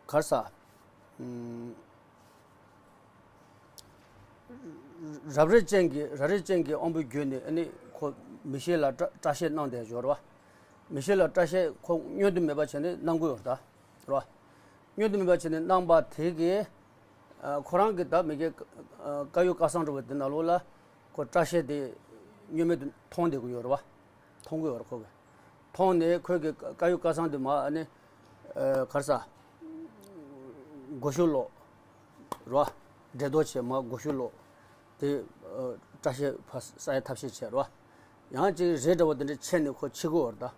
ག་རེ་ཟ། ཨུམ། རབ་རིབ་ཅན་གྱི་རབ་རིབ་ཅན་གྱི་དབང་པོའི་རྒྱུད་ནས་ཨ་ནི་ཁོ་མིག་ཤེས་ལ་སྐྲ་སྐྲ་ཤད་སྣང་བསྡད་ཡོད་རེད་བ། མིག་ཤེས་ལ་སྐྲ་ཤད་ཁོ་བསྙོན་དུ་མེད་པ་བྱས་ནས་སྣང་གི་ཡོད་རེད་ད། རེད་བ། བསྙོན་དུ་མེད་པ་བྱས་ནས་སྣང་བ་དེ་གིས། ཨ། ཁོ་རང་གི་ད་མི་གའི། ཨ། དཀར་ཡོལ་དཀར་གསང་འདྲ་བོ་དེ་ནང་ལོགས་ལ་ཁོ་སྐྲ་ཤད་དེ་བསྙོན་མེད་དུ་མཐོང་བསྡད་ཀྱི་ཡོད་རེད་བ། མཐོང་གི་ཡོད་རེད་ཁོ་གིས། མཐོང་ནས་ཁོས་གི་དཀར་ཡོལ་དཀར་གསང་དེ་མར་ཨ་ནི། ཨ། ག་རེ་ཟ། སྒོ་ཕྱུགས་ལོག་རེད་བ། འདྲེ་རྡོ་ཆེ་མར་སྒོ་ཕྱུགས་ལོག་དེ། ཨ། སྐྲ་ཤད་ཕར་ཟ་ཡ་ཐབས་ཤེས་བྱས་རེད་བ། ཡང་ཅིག་རས་འདྲ་བོ་དེ་འདྲ་ཕྱེ་ནས་ཁོ་ཕྱི་གི་ཡོད་རེད་ད།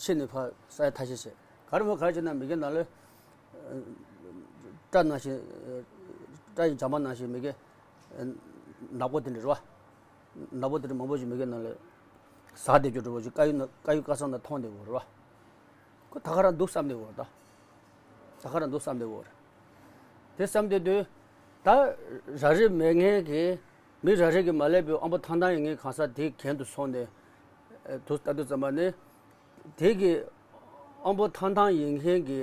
ཕྱེ་ནས་ཕར་ཟ་ཡ་ཐབས་ཤེས་བྱས། ག་རེ་མོ་ག་རེ་བྱས་ན་མི་གའི་ནང་ལ། ཨ། སྐྲ་ནང་བཞིན། སྐྲ་ཡི་འཇམ་པ་ནང་བཞིན་མི་གའི། ཨ། ནག་པོ་དེ་འདྲ་རེད་བ། ནག་པོ་དེ་འདྲ་མང་པོ་ཞིག་མི་གའི་ནང་ལ་ཟག་བསྡད་རྒྱུ་འདྲ་བོ་ཞིག་དཀར་ཡོལ་ན་དཀར་ཡོལ་དཀར་གསང་ན་མཐོང་བསྡད་ཡོད་རེད་བ། ཁོ་ད་ག་རང་འདུག་བསམ་བསྡད་ཡོད་རེད་ད། ད་ག་རང་འདུག་བསམ་བསྡད་ཡོད་རེད། དེ་བསམ་བསྡད་དུས། ད་རབ་རིབ་མེད་མཁན་གྱི། མི་རབ་རིབ་ཀྱིས་མ་བསླད་པའི་དབང་པོ་ཐང་ཐང་ཡིན་མཁན་གང་ཟག་དེའི་གན་དུ་སོང་ནས། ཨ། དུ་ལྟ་དུས་ཙམ་པ་ནི། དེ་གི་དབང་པོ་ཐང་ཐང་ཡིན་མཁན་གྱི་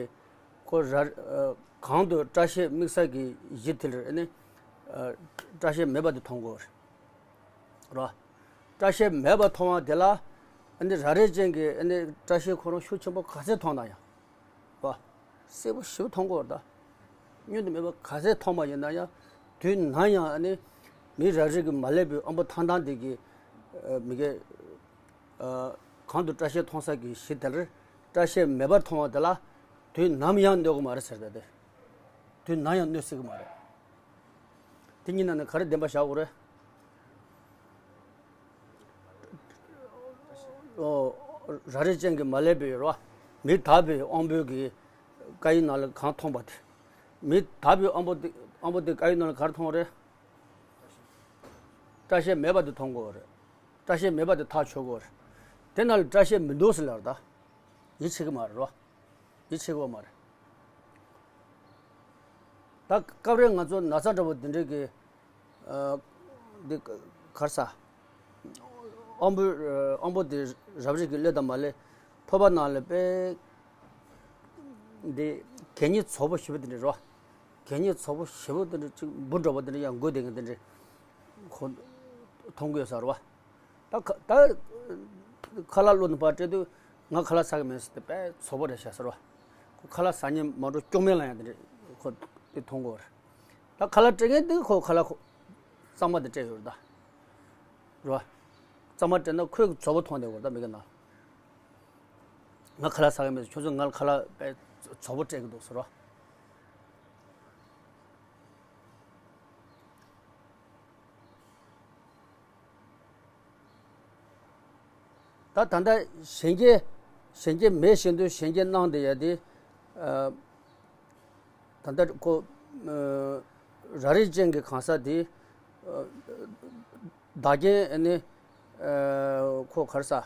ཁོ་ར། ཨ། གང་དུ་སྐྲ་ཤད་དམིགས་བསལ་གྱི་གཞི་དེ་ལ་ནི། ཨ། སྐྲ་ཤད་མེད་པ་དེ་མཐོང་དགོས་རེད། རོ། སྐྲ་ཤད་མེད་པ་མཐོང་བ་དེ་ལ། ཨ་ནི་རབ་རིབ་ཅན་གྱི་ཨ་ནི་སྐྲ་ཤད་ཁོ་རང་ཤུགས་ཆེན་པོ་ག་ཚད་མཐོང་ན་ཡང་། རོ། གསལ་པོ་ཞེ་པོ་མཐོང་གི་ཡོད་རེད་ད། བསྙོན་དུ་མེད་པ་ག་ཚད་མཐོང་བ་ཡིན་ན་ཡང་། དུས་ནམ་ཡང་ཨ་ནི་མི་རབ་རིབ་ཀྱིས་མ་བསླད་པའི་དབང་པོ་ཐང་ཐང་དེ་གི། ཨ། མི་གའི། ཨ། གང་དུ་སྐྲ་ཤད་མཐོང་ས་གི་གཞི་དེར་སྐྲ་ཤད་མེད་པར་མཐོང་བ་དེ་ལ་དུས་ནམ་ཡང་གནོད་ཀྱི་མ་རེད་ཟེར་ད་དེ། དུས་ནམ་ཡང་གནོད་སྲིད་ཀྱི་མ་རེད། དེ་གཉིས་ནང་ནས་ག་རེ་བདེན་པ་བཞག་དགོས་རེད། ཨོ། རབ་རིབ་ཅན་གྱིས་མ་བསླད་པའི་རོ། མི་དག་པའི་དབང་པོའི་གི་དཀར་ཡོལ་ནང་ལ་གང་མཐོང་པ་དེ། མི་དག་པའི་དབང་པོ་དེ། དབང་པོ་དེ་དཀར་ཡོལ་ནང་ལ་ག་རེ་མཐོང་རེད། སྐྲ་ཤད་མེད་པ་དེ་མཐོང་དགོས་རེད། སྐྲ་ཤད་མེད་པ་དེ་ཐག་ཆོད་དགོས་རེད། དེ་ན་ལ་སྐྲ་ཤད་མི་འདུག་ཟེར་ལབ་རེད་ད། ཡིད་ཆེས་ཀྱི་མ་རེད་རོ། ཡིད་ཆེས་ཀྱི་མ་རེད། ད་སྐབས་རེ་ང་ཚོ་ན་ཚ་འདྲ་པོ་འདི་འདྲའི་གི་ཨ། འདི་གར་ས། དབང་པོ་ཨ། དབང་པོ་དེ་རབ་རིབ་ཀྱི་གློད་དང་མ་གློད། ཕོར་པ་ནང་ལ་དཔེ་འདི་གད་སྙིགས་ཚོགས་པ་ཞེ་པོ་དེ་འདྲ་རོ། གད་སྙིགས་ཚོགས་པ་ཞེ་པོ་དེ་འདྲ་གཅིག་འབུ་འདྲ་པོ་དེ་འདྲ་ཡང་འགོས་བསྡད་མཁན་དེ་འདྲ་ཁོ་མཐོང་གི་ཡོད་ས་རེད་བ། ད་ཁ་ད་ཁ་ལག་བླུགས་ནས་ཕར་སྤྲད་དུས་ང་ཁ་ལག་ཟ་གི་མེད་ཟེར་ཏེ་དཔེ་ཚོགས་པ་རེད་བཞག་ས་རེད་བ། ཁོ་ཁ་ལག་ཟ་མཁན་མ་འགྲོ་སྐྱོ་མེད་ལ་ཡང་དེ་འདྲ་ཁོ་དེ་མཐོང་གི་ཡོད་རེད། ད་ཁ་ལག་སྤྲད་མཁན་དེ་ཁོ་ཁ་ལག་ཁོ་གཙང་མ་དེ་སྤྲད་ཡོད་རེད་ད། རེད་བ། གཙང་མ་སྤྲད་ན་ཁོས་ཚོགས་པ་མཐོང་བསྡད་ཡོད་རེད་ད་མི་ག་ན། ང་ཁ་ལག་ཟ་གི་མེད་ཟེར་ཁྱོད་ཚོ་ང་ལ་ཁ་ལག་དཔེ་ཚོགས་པ་སྤྲད་གི་འདུག་ཟེར་རོ། ད་ད་ལྟ་གཞན་སྐྱེ་གཞན་སྐྱེ་མེད་བཞིན་དུ་གཞན་སྐྱེ་སྣང་བསྡད་ཡ་དེ། ཨ། ད་ལྟ་ཁོ་ཨ། རབ་རིབ་ཅན་གྱི་གང་ཟག་དེ། ཨ། བདག་རྐྱེན་ནི། ཨ། ཁོ་གར་ས།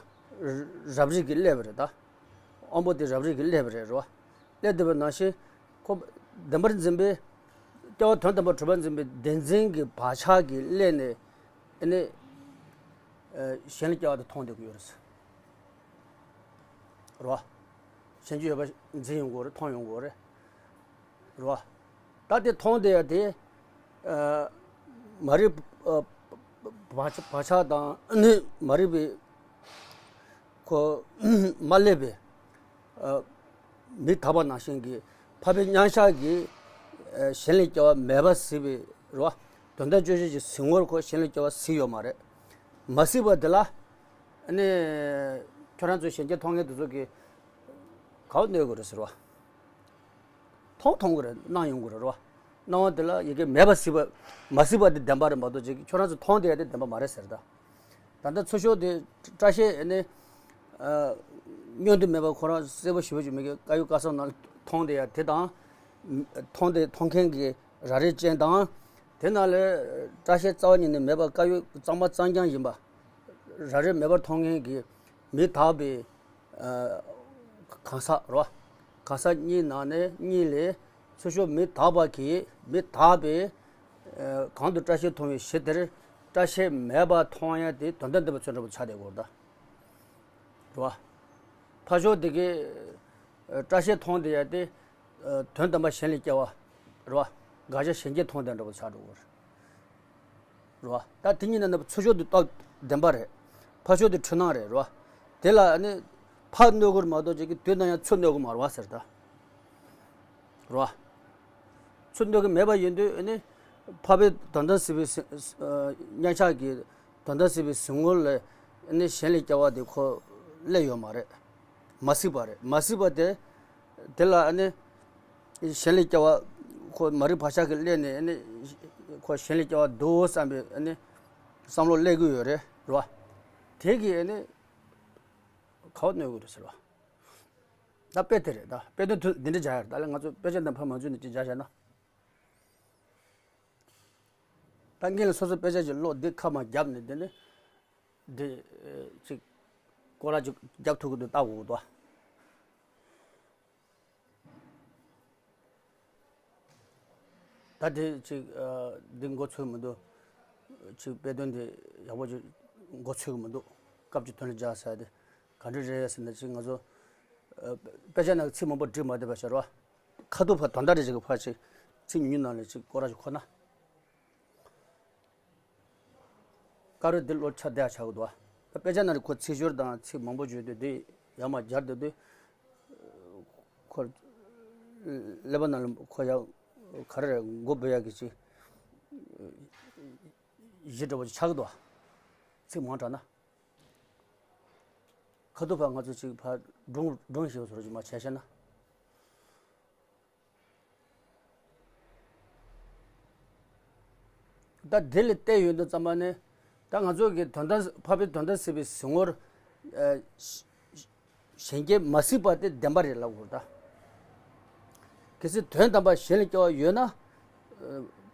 རབ་རིབ་ཀྱིས་བསླད་པ་རེད་ད། དབང་པོ་དེ་རབ་རིབ་ཀྱིས་བསླད་པ་རེད་རོ། བསླད་བསྡད་པ་ནང་བཞིན། ཁོ་བདེན་པར་འཛིན་པའི། སྐྱེ་བ་དོན་དམ་པར་གྲུབ་པར་འཛིན་པའི་བདེན་འཛིན་གྱི་བག་ཆགས་ཀྱིས་བསླད་ནས། ཨ་ནི། ཨ། གཞན་ལ་སྐྱེ་བ་དེ་མཐོང་བསྡད་ཀྱི་ཡོད་རེད། རོ། གཞན་སྐྱེ་ཡོད་པ་འཛིན་ཡོང་གི་ཡོད་རེད་མཐོང་ཡོང་གི་ཡོད་རེད། རེད་བ། ད་དེ་མཐོང་བསྡད་ཡ་དེ། ཨ། མ་རིག་པ། ཨ། བག་ཆགས་དང་ནི་མ་རིག་པའི་ཁོ་མ་བསླད་པའི། ཨ། མི་དག་པ་ནང་བཞིན་གྱི་འཕགས་པའི་མཉམ་གཞག་གིས། ཨ། གཞན་ལ་སྐྱེ་བ་མེད་པ་གཟིགས་པའི་རེད་བ། དོན་དམ་དཔྱོད་བྱེད་ཀྱི་གཟིགས་ངོར་ཁོ་གཞན་ལ་སྐྱེ་བ་གཟིགས་ཡོད་མ་རེད། མ་གཟིགས་པ་དེ་ལ། ཨ་ནི། ཁྱོད་རང་ཚོ་གཞན་སྐྱེ་མཐོང་མཁན་དེ་ཚོ་གིས་ག་པར་གནོད་དགོས་རེད་ཟེར་བ། མཐོང་མཐོང་གི་རེད་སྣང་ཡོང་གི་རེད་རོ། སྣང་བ་དེ་ལ་ཡི་གེ་མེད་པ་གཟིགས་པ། མ་གཟིགས་པ་དེ་བདེན་པ་རེད་མ་གཏོགས་ཅིག་ཁྱོད་རང་ཚོ་མཐོང་བསྡད་ཡ་དེ་བདེན་པ་མ་རེད་ཟེར་ད། ད་ལྟ་ཚུར་ཤོག་དེ་སྐྲ་ཤད་ནི། ཨ། བསྙོན་དུ་མེད་པ་ཁོ་རང་གསལ་པོ་ཞེ་པོ་ཅིག་མི་དགེ་དཀར་ཡོལ་དཀར་གསུམ་ནང་མཐོང་བསྡད་ཡ་དེ་དང་། མཐོང་བསྡད་མཐོང་མཁན་གྱི་རབ་རིབ་ཅན་དང་། དེ་ནང་ལས་སྐྲ་ཤད་རྩ་བ་ཉིད་ནས་མེད་པ་དཀར་ཡོལ་གཙང་མ་གཙང་རྐྱང་ཡིན་པ། རབ་རིབ་མེད་པར་མཐོང་མཁན་གྱི་མི་དག་པའི། ཨ། གང་ཟག་རོ། གང་ཟག་གཉིས་ནང་ནས་གཉིས་ལས་ཚུར་ཤོག་མི་དག་པ་གིས་མི་དག་པའི། ཨ། གང་དུ་སྐྲ་ཤད་མཐོང་བའི་གཞི་དེར་སྐྲ་ཤད་མེད་པར་མཐོང་ཡ་དེ་དོན་དམ་བདེན་པ་ཚོ་འདྲ་པོ་ཆགས་བསྡད་ཡོད་རེད་ད། རོ། ཕར་ཕྱོགས་དེ་གའི་སྐྲ་ཤད་མཐོང་བསྡད་ཡ་དེ། ཨ། དོན་དམ་པར་གཞན་ལ་སྐྱེ་བ། རོ། དགག་བྱ་གཞན་སྐྱེ་མཐོང་བསྡད་འདྲ་པོ་ཆགས་འགྲོ་གི་རེད། རོ། ད་དེ་གཉིས་ནང་ནས་ཚུར་ཕྱོགས་དེ་སྟོབས་བདེན་པ་རེད། ཕར་ཕྱོགས་དེ་འཁྲུལ་སྣང་རེད་རོ། དེ་ལ་ནི་ཕར་གནོད་གི་རེད་མ་གཏོགས་ཅིག་གི་དུས་ནམ་ཡང་ཚུར་གནོད་གི་མ་རེད་བ་ཟེར་ད། རོ། ཚུར་གནོད་གི་མེད་པ་ཡིན་དུས་ནི་འཕགས་པའི་དོན་དམ་གཟིགས་པའི་གཟིགས། ཨ། མཉམ་གཞག་གི་དོན་དམ་གཟིགས་པའི་གཟིགས་ངོ་ལ་ནི་གཞན་ལ་སྐྱེ་བ་དེ་ཁོ་སླེབས་ཡོད་མ་རེད། མ་གཟིགས་པ་རེད། མ་གཟིགས་པ་དེ། དེ་ལ་ཨ་ནི། གཞན་ལ་སྐྱེ་བ། ཁོ་མ་རིག་བག་ཆགས་ཀྱིས་བསླད་ནས་ཨ་ནི། ཁོ་གཞན་ལ་སྐྱེ་བ་འདུག་བསམ་པའི་ཨ་ནི། བསམ་བློ་སླེབས་ཀྱི་ཡོད་རེད་རེད་བ། དེ་གིས་ཨ་ནི། ག་པར་གནོད་ཀྱི་རེད་ཟེར་བ། ད་དཔེ་དེ་རེད་ད། དཔེ་དོན་དུ་འདི་འདྲ་སྦྱར་ཡ་རེད་ད། ལས་ང་ཚོ་དཔེ་ཆ་འདི་ཕར་མ་འཛུལ་ནས་ཅིག་སྦྱར་བཞག་ན། ད་ངས་ལ་སོ་སོ་དཔེ་ཆ་ཅིག་ཀློག་འདི་ཁ་མ་བརྒྱབ་ནས་འདི་ནི། འདི། ཅིག་སྐོར་ར་ཅིག་རྒྱབ་ཐུབ་ཀྱི་འདུག་ལྟ་དགོས་འདུག་ད་དེ་ཅིག་འདི་མགོ་ཚོས་མི་འདུག་ཅིག་དཔེ་དོན་དེ་ཡག་པོ་ཅིག་མགོ་ཚོས་ཀྱི་མི་འདུག་སྐབས་ཀྱི་དོན་ལ་སྦྱར་ཟེར་དེ་ག་འདྲ་རེད་ཟེར་ན། ཅིག་ང་ཚོ་དཔེ་ཆ་ནང་གི་ཚིག་མང་པོ་བྲིས་མ་བསྡད་པ་ཤར་བ། ཁ་ཐུག་ཕར་དོན་དག་རེ་ཞིག་གི་ཕར་ཅིག་ཚིག་ཉུང་ཉུང་ནང་ལ་ཅིག་སྐོར་ར་ཞིག་ཁོ་ན། སྐབས་རེ་འདི་བློ་ཆ་བདེ་ཆགས་ཀྱི་འདུག་བ། དཔེ་ཆ་ནང་ལ་ཁོ་ཚིག་སྦྱོར་དང་ཚིག་མང་པོ་བརྗོད་དུས་འདི་ཡར་མར་སྦྱར་བསྡད་དུས། ཁོ་ཀླད་པ་ནང་ལ་ཁོ་ཡ་ག་རེ་རེད། མགོ་འབོད་ཡག་གི་ཅིག་གཞི་འདྲ་པོ་ཅིག་ཆགས་ཀྱི་འདུག་བ། ཚིག་མང་དྲགས་ན། ཁ་ཐུག་ཕར་ང་ཚོ་ཅིག་ཕར་སྒྲུང་སྒྲུང་ཞིག་བཟོ་རོགས་ཅིག་མར་བྱས་ཤེ་ན། ད་དེ་ལ་བལྟས་ཡོང་དུས་ཙམ་པ་ནི། ད་ང་ཚོ་གི་དོན་དམ་འཕགས་པའི་དོན་དམ་གཟིགས་པའི་གཟིགས་ངོར། ཨ། གཞན་སྐྱེ་མ་གཟིགས་པ་དེ་བདེན་པ་རེད་ལབ་དགོས་ད། གལ་སྲིད་དོན་དམ་པར་གཞན་ལ་སྐྱེ་བ་ཡོད་ན། ཨ།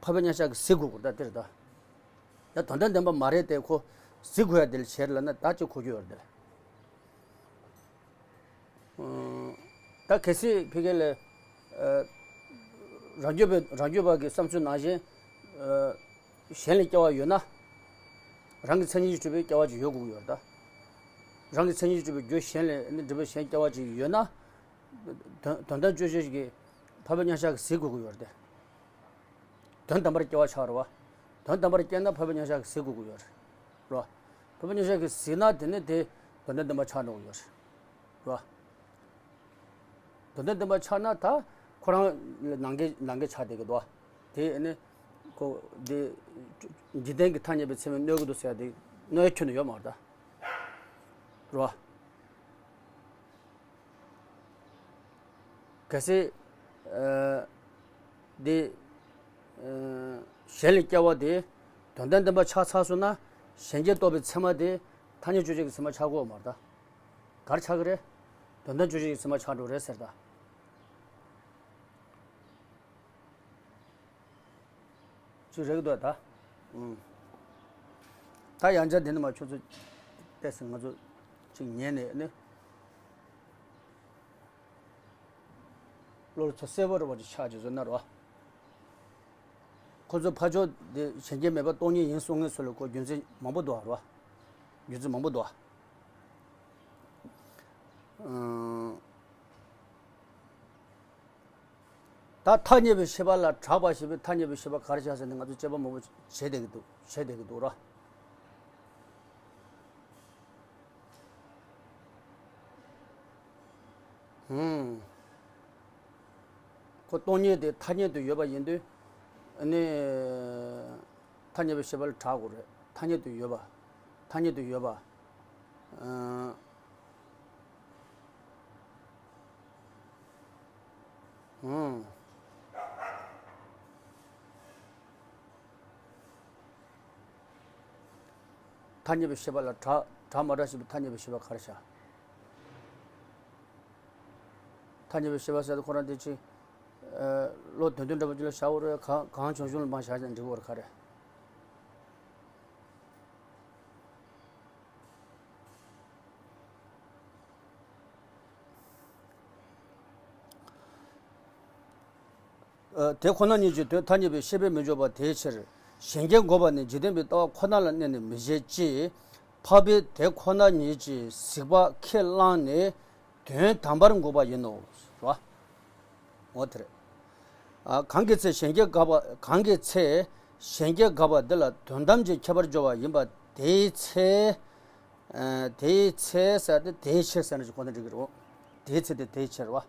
འཕགས་པའི་མཉམ་གཞག་གིས་གཟིགས་དགོས་ད་དེ་རེད་ད། ད་དོན་དམ་བདེན་པ་མ་རེད་དེ་ཁོ་གཟིགས་དགོས་ཡ་དེ་ལ་བྱེད་ལ་ན་ད་ཅི་གོ་རྒྱུ་ཡོད་རེད་དེ་ལ། ད་གལ་སྲིད་ཕ་གི་ལ་རང་རྒྱུད་པའི་རང་རྒྱུད་པ་གི་བསམ་ཚུལ་ནང་བཞིན་གཞན་ལ་སྐྱེ་བ་ཡོད་ན། རང་གི་མཚན་ཉིད་ཀྱིས་གྲུབ་པའི་སྐྱེ་བ་ཅིག་ཡོད་དགོས་ཀྱི་ཡོད་རེད་ད། རང་གི་མཚན་ཉིད་ཀྱིས་གྲུབ་པའི་རྒྱུ་གཞན་ལས་ནི་གྲུབ་པའི་གཞན་སྐྱེ་བ་ཅིག་ཡོད་ན། དོན་དོན་དམ་དཔྱོད་བྱེད་ཀྱི་འཕགས་པའི་མཉམ་གཞག་གིས་གཟིགས་དགོས་ཀྱི་ཡོད་རེད་དེ། དོན་དམ་པར་སྐྱེ་བ་ཆགས་རེད་བ། དོན་དམ་པར་སྐྱེས་ན་འཕགས་པའི་མཉམ་གཞག་གིས་གཟིགས་དགོས་ཀྱི་ཡོད་རེད། རེད་བ། འཕགས་པའི་མཉམ་གཞག་གིས་གཟིགས་ན་དེ་ནི་དེ་དོན་དམ་བདེན་པ་ཆགས་འགྲོ་གི་ཡོད་རེད། རེད་བ། དོན་དམ་བདེན་པ་ཆགས་ན་ད་ཁོ་རང་ལ་ནང་འགལ་ནང་འགལ་ཆགས་བསྡད་ཀྱི་འདུག་བ། དེ་ནི་ཁོ་དེ་འཇིག་རྟེན་གྱི་ཐ་སྙད་པའི་ཚད་མས་གནོད་ཀྱི་འདུག་ཟེར་ཡ་དེ་གནོད་ཡ་ཁྱོན་ནས་ཡོད་མ་རེད་ད། རེད་བ། གལ་སྲིད། ཨ། འདི། ཨ། གཞན་ལ་སྐྱེ་བ་དེ་དོན་དམ་བདེན་པ་ཆགས་ཚར་སོང་ན་གཞན་སྐྱེ་རྟོགས་པའི་ཚད་མ་དེ་ཐ་སྙད་དཔྱོད་བྱེད་ཀྱི་ཚད་མ་ཆགས་དགོས་མ་རེད་ད། ག་རེ་ཆགས་ཀྱི་རེད། དོན་དམ་དཔྱོད་བྱེད་ཀྱི་ཚད་མ་ཆགས་འགྲོ་རེད་ཟེར་ད། ཅིག་རེད་འདུག་ད། ཨུམ། ད་ཡང་བསྐྱར་འདི་ནས་མར་ཁྱོད་ཚོ་ཏོག་ཙམ་ང་ཚོ་ཅིག་ཉན་ནས་ནི། བློ་ལ་ཚོད་གསལ་པོ་རེ་བ་ཅིག་ཆགས་ཀྱི་བཟོ་ན་རོ། ཁོ་ཚོ་ཕར་ཕྱོགས་འདི་གཞན་སྐྱེ་མེད་པ་སྟོང་ཉིད་ཡིན་གསུང་མཁན་ཚོ་ལ་ཁོ་རྒྱུ་མཚན་མང་པོ་འདུག་རོ། རྒྱུ་མཚན་མང་པོ་འདུག་ཨུམ། ད་ཐ་སྙད་པའི་ཤེས་པ་ལ་གྲགས་པ་ཞེས་པའི་ཐ་སྙད་པའི་ཤེས་པ་ག་རེ་བྱ་ཟེར་ནས་ང་ཚོ་དཔྱད་པ་མང་པོ་བྱེད་བསྡད་ཀྱི་འདུག་བྱེད་བསྡད་ཀྱི་འདུག་ར། ཧུམ། ཁོ་སྟོང་ཉིད་དེ་ཐ་སྙད་དུ་ཡོད་པ་ཡིན་དུས། ཨ་ནི། ཐ་སྙད་པའི་ཤེས་པ་ལ་གྲགས་དགོས་རེད། ཐ་སྙད་དུ་ཡོད་པ། ཐ་སྙད་དུ་ཡོད་པ། ཨ། ཧུམ། ཐ་སྙད་པའི་ཤེས་པ་ལ་གྲགས་གྲགས་མ་གྲགས་ཞེས་པའི་ཐ་སྙད་པའི་ཤེས་པ་ག་རེ་བྱ། ཐ་སྙད་པའི་ཤེས་པ་ཟེར་དུས་ཁོ་རང་དེ་ཅི། ཨ། བློ་དོན་མཐུན་འདྲ་པོ་ཅིག་ལ་བཞག་དགོས་རེད། གང་གང་བྱུང་བྱུང་ལ་མར་བཞག་ནས་འགྲིག་གི་རེད་ག་རེ། ཨ། དེ་ཁོ་ན་ཉིད་ཀྱི་དོན་ཐ་སྙད་པའི་ཤེས་པས་མི་འཇོག་པ་དེའི་ཕྱིར། གཞན་སྐྱེ་འགོག་པ་ནི་འཇིག་རྟེན་པའི་ལྟ་བ་ཁོ་ན་ལ་གནས་ནས་མི་བྱེད་ཅེས། འཕགས་པས་དེ་ཁོ་ན་ཉིད་ཀྱིས་གཟིགས་པ་ཁས་བླངས་ནས་དོན་དམ་པར་འགོག་པ་ཡིན་ནོ། རེད་བ། འོ་དེ་རེད། ཨ། གང་གི་ཚེ་གཞན་སྐྱེ་འགག་པ། གང་གི་ཚེ་གཞན་སྐྱེ་འགག་པ་འདི་ལ་དོན་དམ་གྱི་ཁྱད་པར་སྦྱོར་བ་ཡིན་པ་དེའི་ཚེ། ཨ། དེའི་ཚེ་ཟེར་ཏེ་དེའི་ཕྱིར་ཟེར་ན་ཅིག་གོ་ན་འགྲིག་གི་རེད། དེའི་ཚེ་དེ་དེའི་ཕྱིར་བ།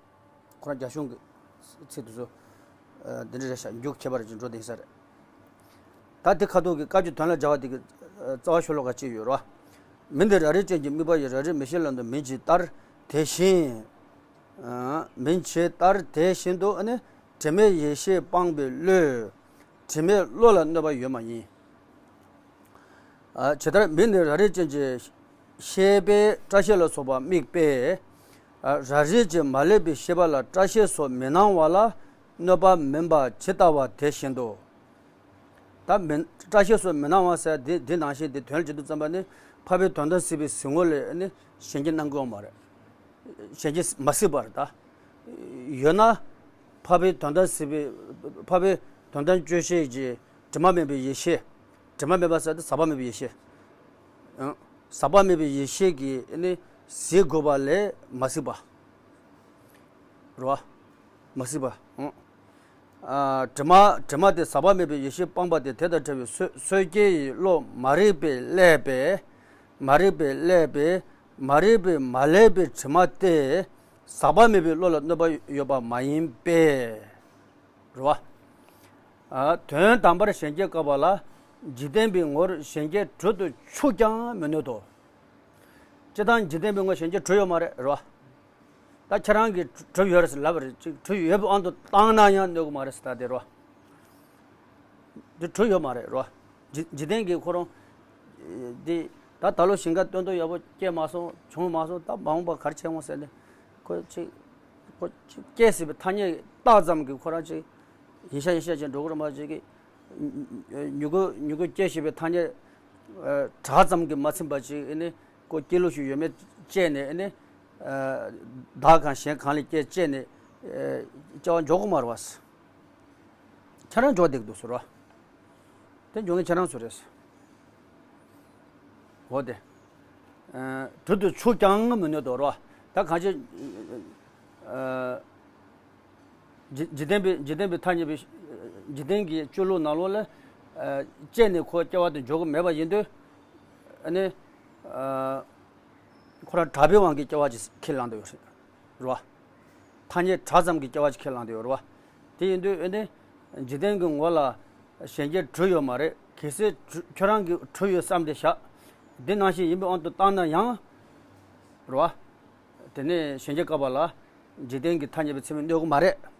ཁོ་རང་རྒྱ་གཞུང་གི་ཚིག་དེ་ཚོ། ཨ། འདི་འདྲ་རེད་ཤག་མཇུག་ཁྱད་པར་ཅིག་འགྲོ་བསྡད་ས་རེད། ད་དེ་ཁ་ཐུག་གི་བཀའ་བརྒྱུད་དོན་ལ་སྦྱར་བ་དེ་གི་རྩ་བ་ཤོ་ལོ་ཀ་གཅིག་ཡོད་རེད་བ། མི་འདི་ར་རི་ཅན་གྱི་དམིགས་པ་ཡིས། ར་རི་མི་ཤེས་ལམ་དུ་མིན་ཇི་ལྟར་དེ་བཞིན། ཨ། མིན་ཇི་ལྟར་དེ་བཞིན་དུ་ནི་དྲི་མེད་ཡེ་ཤེས་སྤངས་པའི་བློས་དྲི་མེད་བློ་ལ་གནོད་པ་ཡོད་མ་ཡིན། ཨ། ཇི་ལྟར་མི་ནི་ར་རི་ཅན་གྱི་ཤེས་པས་སྐྲ་ཤད་ལ་སོགས་པ་དམིགས་པས། ཨ། ར་རི་ཅན་མ་ལེགས་པའི་ཤེས་པ་ལ་སྐྲ་ཤད་སོགས་མི་སྣང་བ་ལ་གནོད་པ་མིན་པ་ཇི་ལྟ་བ་དེ་བཞིན་དུ། ད་མི་སྐྲ་ཤད་སོགས་མི་སྣང་བ་ཟེར་དེ་དེ་ནང་བཞིན་དེ་དོན་ལ་བྱེད་དུས་ཙམ་པ་ནི་འཕགས་པའི་དོན་དམ་གཟིགས་པའི་གཟིགས་ངོ་ལས་ནི་གཞན་སྐྱེ་སྣང་གི་ཡོད་མ་རེད། གཞན་སྐྱེ་མ་གཟིགས་པར་ད། ཡོད་ན། འཕགས་པའི་དོན་དམ་གཟིགས་པའི། འཕགས་པའི་དོན་དམ་དཔྱོད་བྱེད་ཀྱི་དྲི་མ་མེད་པའི་ཡེ་ཤེས། དྲི་མ་མེད་པ་ཟེར་དུས་ཟག་པ་མེད་པའི་ཡེ་ཤེས། ཨང་། ཟག་པ་མེད་པའི་ཡེ་ཤེས་ཀྱིས་ནི་གཟིགས་དགོས་པ་ལས་མ་གཟིགས་པ། རེད་བ། མ་གཟིགས་པ། ཨང་། ཨ། དྲི་མ་དྲི་མ་དེ་ཟག་པ་མེད་པའི་ཡེ་ཤེས་སྤངས་པ་སྟེ། དེ་དང་བྲལ་བའི་སོ་སོ་སྐྱེ་ཡི་བློ་མ་རིག་པས་བསླད་པས། མ་རིག་པས་བསླད་པས། མ་རིག་པས་མ་བསླད་པའི་དྲི་མ་སྟེ། ཟག་པ་མེད་པའི་བློ་ལ་གནོད་པ་ཡོད་པ་མ་ཡིན་པས། རེད་བ། ཨ། དོན་དམ་པར་གཞན་སྐྱེ་བཀག་པ་ལ་འཇིག་རྟེན་པའི་ངོར་གཞན་སྐྱེ་གྲུབ་ཏུ་ཆུག་ཀྱང་མི་གནོད་དོ། སྤྱིར་བཏང་འཇིག་རྟེན་པའི་ངོར་གཞན་སྐྱེ་གྲུབ་ཡོད་མ་རེད། རེད་བ། ད་ཁྱེད་རང་གིས་གྲུབ་ཡོད་རེད་ཟེར་ལབ་པ་རེད། ཅིག་གྲུབ་ཡོད་པའི་དབང་དུ་བཏང་ན་ཡང་གནོད་གི་མ་རེད་ཟེར། ད་དེ་རེད་བ། འདི་གྲུབ་ཡོད་མ་རེད་རོ། འཇིག་འཇིག་རྟེན་གྱི་ཁོ་རང་། འདི་ད་ད་ལོ་ཞིང་ཁ་སྟོན་ཐོག་ཡག་པོ་སྐྱེས་མ་སོང་། བྱུང་མ་སོང་། ད་མ་འོངས་པ་ག་རེ་བྱེད་འོང་ཟེར་ནས། ཁོ་ཅིག་ཁོ་ཅིག་སྐྱེས་ཟིན་པའི་ཐ་སྙད་བཏགས་ཙམ་གྱིས་ཁོ་རང་ཅིག་ཡིན་ཤག་ཡིན་ཤག་ཅིག་འགྲོ་གི་རེད་མ་གཏོགས་ཀྱི། མྱུ་གུ་མྱུ་གུ་སྐྱེ་བཞིན་པའི་ཐ་སྙད་ཨ་གྲངས་ཙམ་གྱིས་མ་ཚིམ་པ་ཅིག་ཨ་ནི་ཁོ་སྐྱེ་ལུགས་ཤིག་ཡོད་མེད་དཔྱད་ནས་ཨ་ནི་ཨ་བདག་གང་གཞན་གང་ལ་སྐྱེ་དཔྱད་ནས་ཨ་སྐྱེ་བ་འཇོག་གི་མ་རེད་བ། ཁྱེད་རང་འཇོག་བསྡད་ཀྱི་འདུག་ཟེར་བ། དེ་འཇོག་མཁན་ཁྱེད་རང་ཚོ་རེད། འོ་དེ། ཨ་དྲུད་དུ་ཆུག་ཀྱང་མི་གནོད་དོ་རོ། ད་གང་ཅི། ཨ་འཇིག་འཇིག་རྟེན་པའི་འཇིག་རྟེན་པའི་ཐ་སྙད་པའི་འཇིག་རྟེན་གྱི་སྤྱོད་ལུགས་ནང་ལོགས་ལ་ཨ་དཔྱད་ནས་ཁོ་སྐྱེ་བ་དེ་འཇོག་གི་མེད་པ་ཡིན་དུས། ཨ་ནི་ཨ་ཁོ་རང་གྲགས་པའི་དབང་གིས་སྐྱེ་བ་ཅིག་ཁས་བླངས་དུ་ཡོད་རེད་རོ། ཐ་སྙད་གྲགས་ཙམ་གྱིས་སྐྱེ་བ་ཅིག་ཁས་བླངས་དུ་ཡོད་རོ། དེ་ཡིན་དུས་ཨ་ནི་འཇིག་རྟེན་གྱི་ངོ་ལ་གཞན་སྐྱེ་དྲུད་ཡོད་མ་རེད། གལ་སྲིད་དྲུད་ཁྱོད་རང་གི་དྲུད་ཡོད་བསམ་སྟེ་བཞག་འདི་ནང་བཞིན་ཡིན་པའི་དབང་དུ་བཏང་ན་ཡང་རོ། དེ་ནས་གཞན་སྐྱེ་བཀག་པ་ལ་འཇིག་རྟེན་གྱི་ཐ་སྙད་པའི་ཚད་མས་གནོད་ཀྱི་མ་རེད།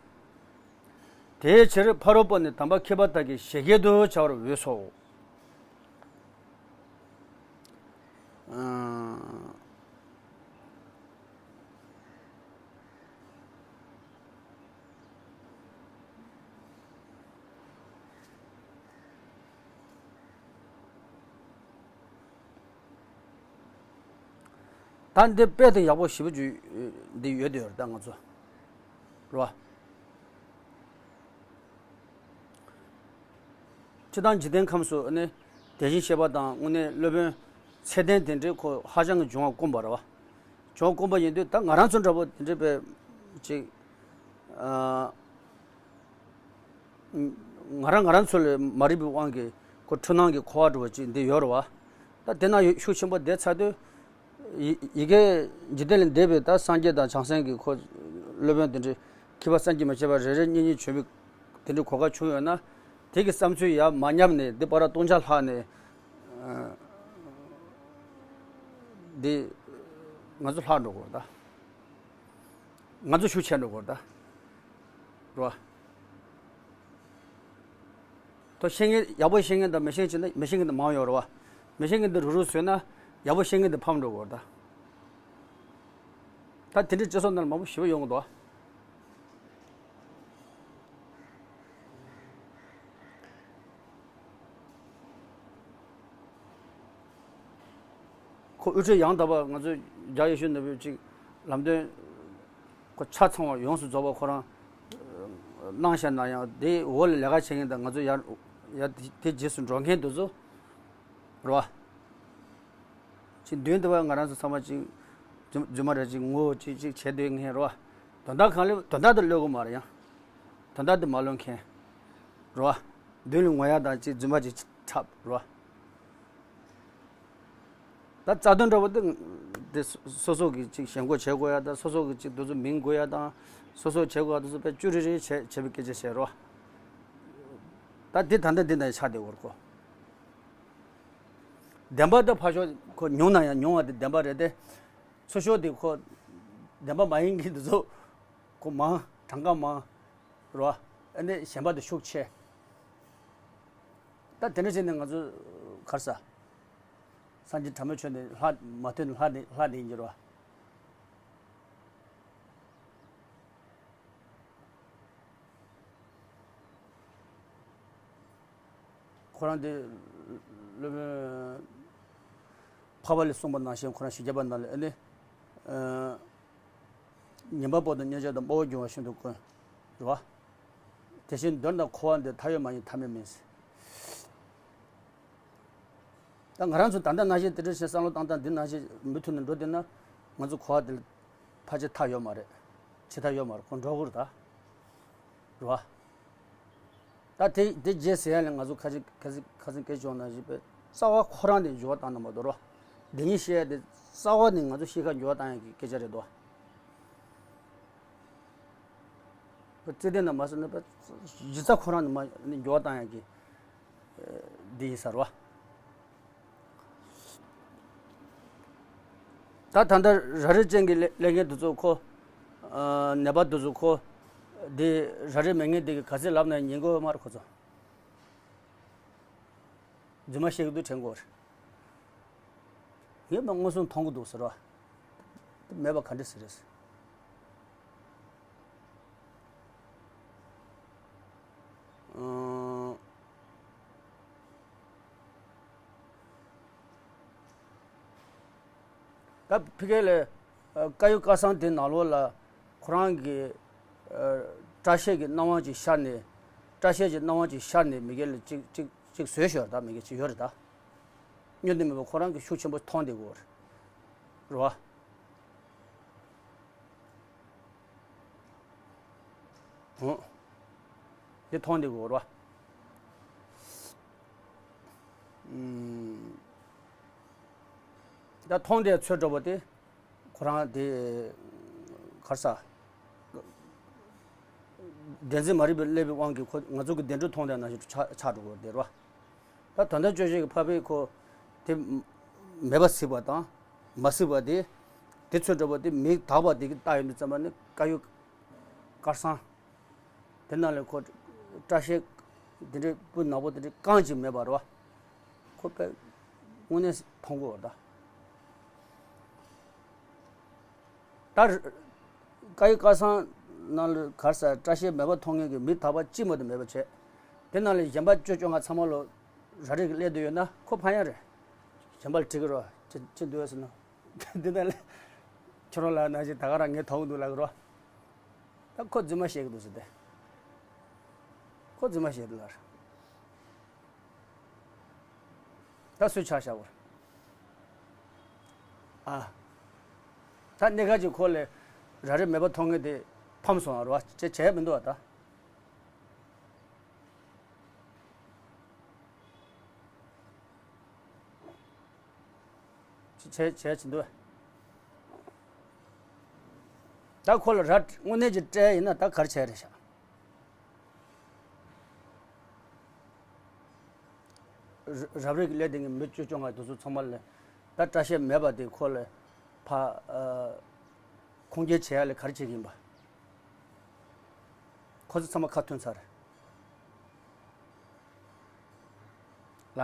དེའི་ཕྱིར་ཕ་རོལ་པོ་ནི་དམ་པ་མཁས་པ་དག་གིས་ཞལ་བརྒྱད་དུ་བྱ་བར་འོས་སོ། ཨ། ད་འདི་དཔེ་དེ་ཡག་པོ་ཞེ་པོ་ཅིག་འདི་ཡོད་དེ་ཡོད་རེད་ད་ང་ཚོ་རེད་བ། སྤྱིར་བཏང་འཇིག་རྟེན་ཁམས་སུ་ནི་དེ་བཞིན་གཤེགས་པ་དང་དངོས་གནས་སློབ་དཔོན་ཚད་ལྡན་དེ་འདྲའི་ཁོ་ཧ་ཅང་གི་འབྱུང་བ་དཀོན་པ་རེད་བ། འབྱུང་བ་དཀོན་པ་ཡིན་དུས་ད་ང་རང་ཚོ་འདྲ་པོ་དེ་འདྲའི་དཔེ་ཅིག་ཨ། ང་རང་ང་རང་ཚོ་ལས་མ་རིག་པའི་དབང་གིས་ཁོ་འཁྲུལ་སྣང་གི་འཁོར་བ་འདྲ་བོ་ཅིག་འདི་ཡོད་རེད་བ། ད་དེ་ན་ཡོད་ཤུགས་ཆེན་པོ་བསྡད་ཚར་དུས། ཡི་ཡི་གེ་འཇིག་རྟེན་ལས་འདས་པའི་ད་སངས་རྒྱས་དང་བྱང་སེམས་ཀྱི་ཁོ་སློབ་དཔོན་དེ་འདྲའི་མཁས་པ་བསམ་གྱིས་མི་ཁྱབ་པ་རེ་རེ་གཉིས་གཉིས་བྱོན་པའི་དེ་འདྲའི་གོ་སྐབས་བྱུང་ཡོད་ན། དེ་གི་བསམ་ཚུལ་ཡར་མ་ཉམས་ནས་འདི་པར་སྟོང་ཆ་ལྷག་ནས་འདི་ང་ཚོ་ལྷག་འགྲོ་དགོས་ད། ང་ཚོ་ཤུགས་ཆེ་འགྲོ་དགོས་ད། རོ། ད་ཤེས་མཁན་ཡག་པོ་ཤེས་མཁན་དང་མི་ཤེས་མཁན་དང་མི་ཤེས་མཁན་དང་མང་ཡོད་རེད་བ། མི་ཤེས་མཁན་དེ་རུ་རུ་བཟོས་ན་ཡག་པོ་ཤེས་མཁན་དེ་ཕམ་འགྲོ་དགོས་རེད་ད། ད་དེ་འདྲའི་སྤྱི་ཚོགས་ནང་ལ་མང་པོ་ཞེ་པོ་ཡོང་གི་འདུག་ཁོ་དབུ་ཁྲིད་ཡང་དག་པ་ང་ཚོས་རྒྱ་ཡེ་ཤུ་ནོར་བུས་ཅིག་ལམ་སྟོན་ཁོ་ཆ་ཚང་བ་ཡོངས་སུ་རྫོགས་པ་ཁོ་རང་གནང་བཞག་ན་ཡང་དེའི་འོག་ལ་ལས་ཀ་བྱེད་མཁན་དང་ང་ཚོ་ཡར་ཡར་དེ་རྗེས་སུ་འགྲོ་མཁན་དེ་ཚོ་རེད་བ། ཅིག་མདུན་དུ་བ་ང་རང་ཚོ་ཚང་མ་ཅིག་རྫུན་རྫུན་མ་རེད། ཅིག་ངོ་ཅིག་ཅིག་བྱེད་སྡོད་མཁན་རེད་བ། དོན་དག་གང་ལས་དོན་དག་དེ་ཀློད་དགོས་མ་རེད་ཡང་། དོན་དག་དེ་མ་ཀློད་མཁན་རེད་བ། མདུན་ལ་ངོ་ཡ་དང་ཅིག་རྫུན་མ་ཅིག་འཁྲབ་རེད་བ། ད་རྩ་དོན་འདྲ་བོ་དེ་དེ་སོ་སོ་གི་ཅིག་ཞེན་ཁོག་བྱེད་དགོས་ཡ་དང་སོ་སོ་གི་ཅིག་དེ་ཚོ་མིང་དགོས་ཡ་དང་སོ་སོ་བྱེད་དགོས་ཡ་དེ་ཚོ་དཔེ་ཅུ་རི་རི་བྱེད་བྱེད་པའི་སྐད་ཆ་བཤད་རེད་བ། ད་འདི་ད་ལྟ་འདི་ན་ཆགས་བསྡད་ཡོད་རེད་ཁོ། བདེན་པ་དེ་ཕར་ཞོག་ཁོ་ཉུང་ན་ཡང་ཉུང་བ་དེ་བདེན་པ་རེད་དེ། ཚུར་ཤོག་དེ་ཁོ་བདེན་པ་མ་ཡིན་གྱི་འདི་ཚོ་ཁོ་མང་གྲངས་ཀ་མང་རོ། ཨ་ནི་ཞེན་པ་དེ་ཤུགས་ཆེ། ད་དེ་འདྲ་བྱས་ནས་ང་ཚོ་གར་ས་སངས་རྒྱས་གྲངས་མེད་ཆོས་འདི་ལྷ་མ་ཐོན་ལྷ་འདི་ལྷ་འདི་ཡིན་གྱི་རོ། ཁོ་རང་དེ་སློབ་དཔོན་འཕགས་པ་ལས་གསུངས་པ་ནང་བཞིན་ཁོ་རང་བཞི་བརྒྱ་པ་ནང་ལ་ཨེ་ནི། ཉན་པ་པོ་དང་མཉན་བྱ་དང་དཔའ་བོ་འབྱུང་བ་བཞིན་དུ་དཀོན། རེད་བ། དེ་བཞིན་གདོན་དང་འཁོར་བ་འདི་མཐའ་ཡོད་མ་ཡིན་མཐའ་མེད་མིན། ད་ང་རང་ཚོ་ད་ལྟ་ནང་བཞིན་དེ་འདྲ་བྱས་བསམ་བློ་བཏང་སྟངས་འདི་ནང་བཞིན་མུ་མཐུད་ནས་འགྲོ་བསྡད་ན་ང་ཚོ་འཁོར་བ་འདི་ལ་ཕལ་ཆེར་མཐའ་ཡོད་མ་རེད། ཕྱི་མཐའ་ཡོད་མ་རེད་ཁོ་འགྲོ་དགོས་རེད་ད། རེད་བ། ད་དེ་དེ་རྗེས་ཟེར་ཡ་ལས་ང་ཚོ་ཁ་ཅིག་ཁ་ཅིག་ཁ་ཅིག་སྐད་ཆ་བྱུང་ན་ཞིག་པའི་རྩ་བ་ཁོ་རང་དེ་འགྱུར་བ་བཏང་ན་མ་གཏོགས་རེད་བ། འདི་ཉིད་བཤད་ཡ་དེ་རྩ་བ་ནས་ང་ཚོ་གཤིས་ཀ་འགྱུར་བ་བཏང་ཡ་གི་སྐད་ཆ་རེད་དོ། བརྩེ་ལྡན་ན་མ་ཟེར་ན་པ་གཞི་རྩ་ཁོ་རང་ནས་མ་ནས་འགྱུར་བ་བཏང་ཡ་གི་འདི་ཡིན་ས་རེད་བ། ད་ད་ལྟ་ར་རི་ཅན་གྱི་ལས་ལས་འགན་དེ་ཚོ་ཁོ། ཨ་ནད་པ་དེ་ཚོ་ཁོ། འདི་ར་རི་མེད་མཁན་དེ་གི་ག་ཚད་ལབ་ན་ཉན་གི་ཡོད་མ་རེད་ཁོ་ཚོ། རྫུན་མ་བཤད་གི་འདུག་དྲན་གི་ཡོད་རེད། ངས་མ་མངོན་སུམ་མཐོང་གི་འདུག་ཟེར་བ། དེ་མེད་པ་ག་འདྲ་ཟེར་རེད། ཨང་། ད་ཕ་གི་ལ་ཨ་དཀར་ཡོལ་དཀར་གསང་དེ་ནང་ལོགས་ལ་ཁོ་རང་གི་ཨ་སྐྲ་ཤད་ཀྱི་སྣང་བ་ཅིག་ཤར་ནས། སྐྲ་ཤད་ཀྱི་སྣང་བ་ཅིག་ཤར་ནས་མི་སྒེར་ལ་ཅིག་ཅིག་ཅིག་བཟོས་ཤོར། ད་མི་སྒེར་ཅིག་ཡོད་རེད། ད་སྨྱོ་ནི་མེད་པ་ཁོ་རང་གི་ཤུགས་ཆེན་པོ་མཐོང་བསྡད་ཀྱི་ཡོད་རེད། རེད་བ། འོ། འདི་མཐོང་བསྡད་ཀྱི་ཡོད་རེད་བ། ཨུམ། ད་མཐོང་བསྡད་ཚོད་འདྲ་པོ་དེ་ཁོ་རང་དེ་ག་རེ་ཟ། བདེན་འཛིན་མ་རིག་པའི་སླེབས་པའི་དབང་གིས་ཁོ་ང་ཚོ་གི་བདེན་གྲུབ་མཐོང་བསྡད་ནང་བཞིན་ཆགས་ཆགས་འགྲོ་གི་ཡོད་རེད་བ། ད་ད་ལྟ་དཔྱོད་ཤེས་ཀྱི་ཕ་བས་ཁོ་དེ་མེད་པ་གཟིགས་པ་དང་མ་གཟིགས་པ་དེ། དེ་ཚོ་འདྲ་པོ་དེ་མིག་དག་པ་དེ་གིས་བལྟ་ཡོང་དུས་ཙམ་པ་ནི་དཀར་ཡོལ་དཀར་གསང་། དེ་ནང་ལ་ཁོ་སྐྲ་ཤད་དེ་འདྲའི་སྤུ་ནག་པོ་དེ་འདྲའི་རྐང་གཅིག་མེད་པ་རེད་བ། ཁོ་དཔེ་དངོས་གནས་མཐོང་གི་ཡོད་རེད་ད། ད་ར། དཀར་ཡོལ་དཀར་གསང་ནང་ལ་ག་རེ་ཟ། སྐྲ་ཤད་མེད་པ་མཐོང་མཁན་གྱི་མི་དག་པ་གཅིག་མ་གཏོགས་མེད་པ་བྱས། དེ་ནང་ལ་གཞན་པ་ཅོ་ཅོ་ང་ཚང་མ་ལོ་ར་རི་གི་སླེབས་བསྡད་ཡོད་ན་ཁོ་ཕན་ཡ་རེད། གཞན་པ་ལ་དྲི་གི་རོ། ཅི་ཅི་འདུག་ཟེར་ན། འདི་ནང་ལ་ཁྱོད་རང་ལ་ན་ཞིག་ད་ག་རང་ངས་མཐོང་གི་འདུག་ལབ་གི་རོ། ད་ཁོ་རྫུན་མ་བཤད་གི་འདུག་ཟེར་ཏེ། ཁོ་རྫུན་མ་བཤད་འདུག་ལབ། ད་སུས་ཆ་བཞག་པ་རེད། ཨ། ད་གནས་སྐབས་ཀྱི་ཁོ་ལ་ར་རི་མེད་པ་མཐོང་མཁན་དེ་ཕམ་སོང་བ་རེད་བ། ཅེས་བྱས་མི་འདུག་བ་ད། ཅེས་བྱས་བྱས་ཅི་འདུག་བ། ད་ཁོ་ལ་ར་དངོས་གནས་ཀྱི་སྤྲད་ཡིན་ན་ད་ག་རེ་བྱས་རེད་ཤག། ར་རབ་རིབ་ཀྱི་ལས་དེ་ངས་མི་བཅུ་བཅོ་ལྔ་དེ་ཚོ་ཚང་མ་ལ་ད་སྐྲ་ཤད་མེད་པ་དེ་ཁོ་ལ་ཕ་ཨ་ཁུངས་སྐྱེལ་བྱེད་ཡ་ལ་ག་རེ་བྱེད་ཀྱི་ཡིན་པ། ཁོ་ཚོ་ཚང་མ་ཁ་མཐུན་ཚར། ལ།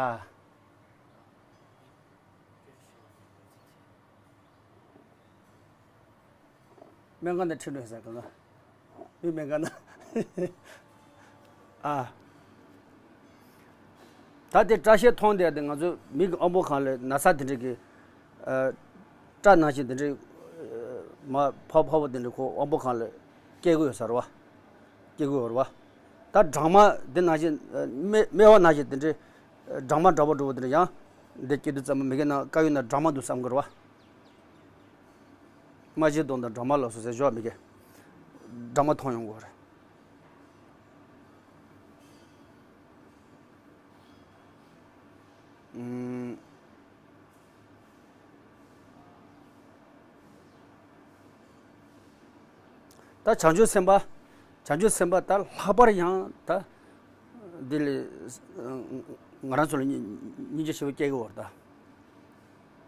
སྨན་ཁང་ནང་ཁྲིད་འགྲོ་ཟེར་གི་ལ། མི་སྨན་ཁང་ནང་། ཨ། ད་དེ་སྐྲ་ཤད་མཐོང་བསྡད་དེ་ང་ཚོ་མི་གི་དབང་པོ་ཁང་ལ་ན་ཚ་དེ་འདྲ་གི། ཨ། སྐྲ་ནང་བཞིན་དེ་འདྲ། མ་ཕ་ཕ་བོ་དེ་འདྲ་ཁོ་དབང་པོ་ཁང་ལ་སྐྱེ་གི་ཡོད་ས་རེད་བ། སྐྱེ་གི་ཡོད་རེད་བ། ད་སྦྲང་མ་དེ་ནང་བཞིན་སྨེ་སྨེ་བ་ནང་བཞིན་དེ་འདྲ། སྦྲང་མ་འདྲ་པོ་འདྲ་པོ་དེ་འདྲ་ཡང་། འདི་སྐྱེ་དུས་ཙམ་པ་མི་གི་ནང་དཀར་ཡོལ་ནང་སྦྲང་མ་འདུག་བསམ་གི་རེད་བ། རྨ་བྱའི་སྡོང་དང་སྦྲང་མ་ལ་སོགས་ཟེར་ཞོག་མི་གི། སྦྲང་མ་མཐོང་ཡོང་གི་རེད། ཨུམ། ད་བྱང་ཆུབ་སེམས་དཔའ། བྱང་ཆུབ་སེམས་དཔའ་ད་ལྷག་པར་ཡང་ད། འདི་ལས། ང་རང་ཚོ་ལ་སྙིང་སྙིང་རྗེ་ཆེན་པོ་སྐྱེ་གི་ཡོད་རེད་ད།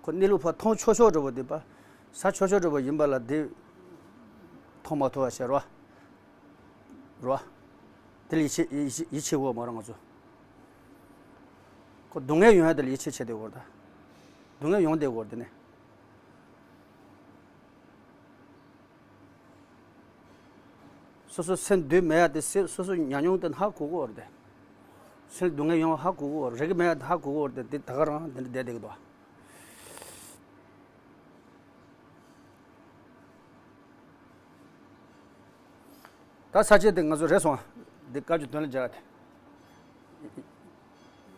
ཁོ་གནས་ལུགས་ཕར་མཐོང་ཆོག་ཆོག་འདྲ་པོ་འདི་པ། ཟ་ཆོག་ཆོག་འདྲ་པོ་ཡིན་པ་ལ་འདི། མཐོང་མ་ཐུབ་པ་ཟེར་བ། རོ། དེ་ལ་ཡིད་ཆེས་ཡིད་ཆེས་ཡིད་ཆེས་དགོས་མ་རེད་ང་ཚོ། ཁོ་སྡུག་བསྔལ་ཡོང་ཡ་དེ་ལ་ཡིད་ཆེས་བྱེད་བསྡད་དགོས་རེད་ད། སྡུག་བསྔལ་ཡོང་བསྡད་དགོས་རེད་དེ་ནས། སོ་སོ་སེམས་སྡུག་མེད་ཡ་དེ་སེ་སོ་སོ་ཉམས་མྱོང་དེ་ཧ་གོ་གི་ཡོད་རེད་དེ། སེམས་སྡུག་བསྔལ་ཡོང་བ་ཧ་གོ་གི་ཡོད་རེད། རེག་གི་མེད་ཡ་དེ་ཧ་གོ་གི་ཡོད་རེད་དེ། དེ་ད་ག་རང་དེ་འདྲ་བསྡད་བསྡད་གི་འདུག། ད་ས་བཅད་དེ་ང་ཚོ་རེད་སོང་། འདི་བཀའ་བརྒྱུད་དོན་ལ་སྦྱར་ཏེ།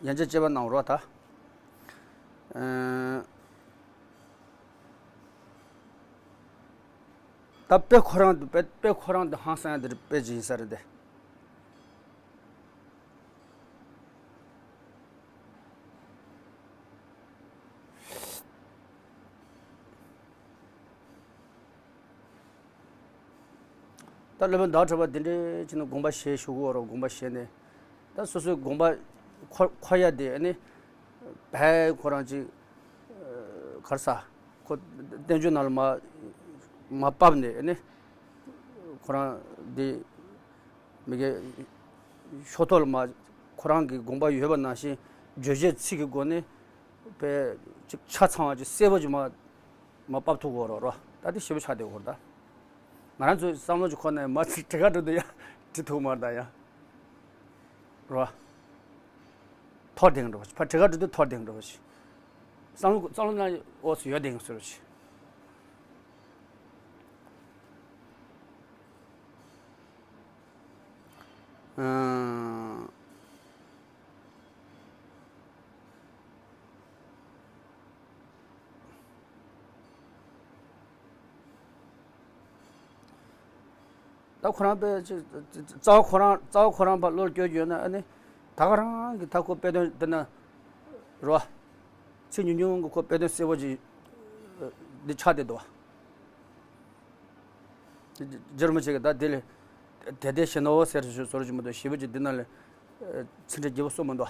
ཡན་ཆད་དཔྱད་པ་གནང་རོགས་ད། ཨ། ད་དཔེ་ཁོ་རང་དུ་དཔེ་དཔེ་ཁོ་རང་དུ་ཧང་སང་ཡ་འདིར་དཔེ་ཅིག་ཡིན་ས་རེད་དེ། ད་སློབ་དཔོན་ཟླ་བ་གྲགས་པ་འདི་འདྲའི་ཕྱིན་ན་དགོངས་པ་བཞེས་ཞུ་གི་ཡོད་རེད། དགོངས་པ་བཞེས་ནས་ད་སོ་སོའི་དགོངས་པ་འཁོར་འཁོར་ཡ་དེ་ཨ་ནི་བས་ཁོ་རང་ཅིག་ག་རེ་ཟ། ཁོ་བསྟན་བཅོས་ནང་ལ་མ་མ་ཕབ་ནས་ཨ་ནི་ཁོ་རང་འདི་མི་གའི་ཤོ་ཐོག་ལ་མ་ཁོ་རང་གི་དགོངས་པ་ཡོད་པ་ནང་བཞིན་བརྗོད་བྱའི་ཚིག་གི་སྒོ་ནས་དཔེ་ཅིག་ཆ་ཚང་བ་ཅིག་གསལ་པོ་ཅིག་མ། མ་ཕབ་ཐུབ་ཀྱི་ཡོད་རེད་རོ། ད་དེ་ཞེ་པོ་ཆགས་བསྡད་ཡོད་རེད་ད། ང་རང་ཚོའི་བསམ་བློ་ཅིག་འཁོར་ནས་མ་བྲེལ་ག་འགྲོ་དུས་ཡ་བྲིས་ཐུབ་མ་རེད་ད་ཡ། རོ། འཐོར་བསྡད་འགྲོ་བ་ཅིག་ཕར་བྲེལ་ག་འགྲོ་དུས་འཐོར་བསྡད་འགྲོ་བ་ཅིག་བསམ་བློ་བསམ་བློ་ནང་འོག་སུ་ཡོད་བསྡད་ཟེར་བ་ཅིག་ཨང་། ད་ཁོ་རང་དཔེ་ཅིག་རྩ་བ་ཁོ་རང་རྩ་བ་ཁོ་རང་ཕར་བློར་སྐྱོར་རྒྱུ་ཡོད་ན། ཨ་ནི་ད་ག་རང་གི་ད་ཁོ་དཔེ་དོན་འདི་ན་རོ། ཚིག་ཉུང་ཉུང་གི་ཁོ་དཔེ་དོན་གསལ་པོ་ཅིག་འདི་ཆགས་བསྡད་འདུག་རྗེ་རིན་པོ་ཆེ་གིས་ད་དེ་ལས་དེ་དེ་ཞེ་ནོ་ཟེར་ཞུ་བཟོ་རྒྱུ་མི་འདུག་ཞེ་པོ་ཅིག་འདི་ན་ལས་ཚིག་འགྲེལ་རྒྱས་པོ་གསུངས་མི་འདུག་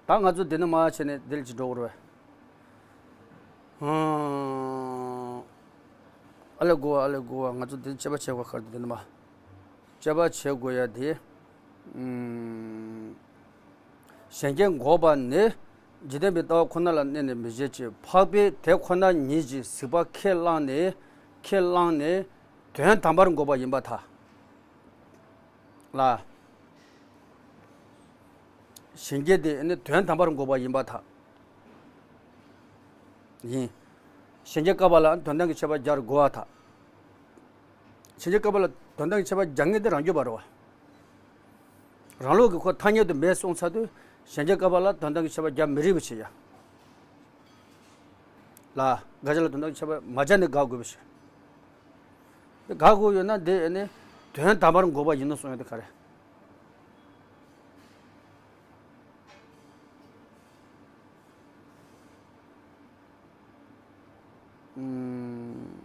ད་ང་ཚོ་འདི་ནས་མར་བྱས་ནས་འདི་ལ་ཅིག་འགྲོ་དགོས་རེད་པས། ཨ་ལེ་གོ་བ། ཨ་ལེ་གོ་བ། ང་ཚོ་འདི་དཔྱད་པ་བྱེད་དགོས་ག་རེ་འདི་ནས་མར་དཔྱད་པ་བྱེད་དགོས་ཡ་དེ། ཨུམ། གཞན་སྐྱེ་འགོག་པ་ནི། འཇིག་རྟེན་པའི་ལྟ་བ་ཁོ་ན་ལ་གནས་ནས་མི་བྱེད་ཅིང་། འཕགས་པས་དེ་ཁོ་ན་ཉིད་ཀྱིས་གཟིགས་པ་ཁས་བླངས་ནས། ཁས་བླངས་ནས་དོན་དམ་པར་འགོག་པ་ཡིན་པར་ཐལ། ལ། གཞན་སྐྱེ་དེ་ནི་དོན་དམ་པར་འགོག་པ་ཡིན་པར་ཐལ། ཡིན། གཞན་སྐྱེ་བཀག་པ་ལ་དོན་དམ་གྱི་ཁྱད་པར་སྦྱར་དགོས་པར་ཐལ། གཞན་སྐྱེ་བཀག་པ་ལ་དོན་དམ་གྱི་ཁྱད་པར་སྦྱར་མཁན་དེ་རང་རྒྱུད་པ་རེད་པ། རང་ལུགས་ཀྱི་ཁོ་ཐ་སྙད་དུ་མེད་གསུངས་ཚར་དུས། གཞན་སྐྱེ་བཀག་པ་ལ་དོན་དམ་གྱི་ཁྱད་པར་སྦྱར་མི་རིགས་པ་བྱེད་ཡ། ལ། དགག་བྱ་ལ་དོན་དམ་གྱི་ཁྱད་པར་མ་སྦྱར་ནས་དགག་དགོས་པ་བྱེད། དེ་དགག་དགོས་ཡོད་ན་དེ་ནི་དོན་དམ་པར་འགོག་པ་ཡིན་ནོ་གསུང་ཡ་དེ་ག་རེ། ཨུམ།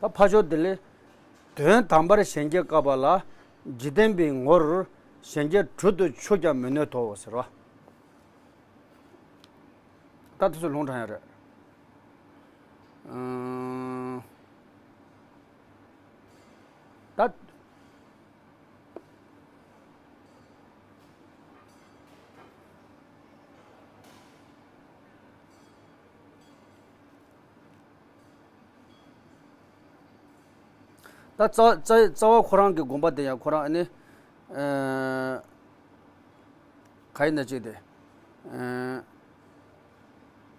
ད་ཕ་ཆོས་དེ་ལས། དོན་དམ་པར་གཞན་སྐྱེ་བཀག་པ་ལ། འཇིག་རྟེན་པའི་ངོར་གཞན་སྐྱེ་དྲུད་དུ་ཆུད་ཀྱང་མི་ནུས་ཏོ་ཟེར་བ། ད་དེ་ཚོ་ལུང་དྲངས་ཡ་རེད། ཨང་། ད། ད་རྩ་རྩ་རྩ་བ་ཁོ་རང་གི་དགོངས་པ་དེ་ཡང་ཁོ་རང་ཨ་ནི། ཨ། ག་ཡིན་ན་ཅིག་དེ། ཨ།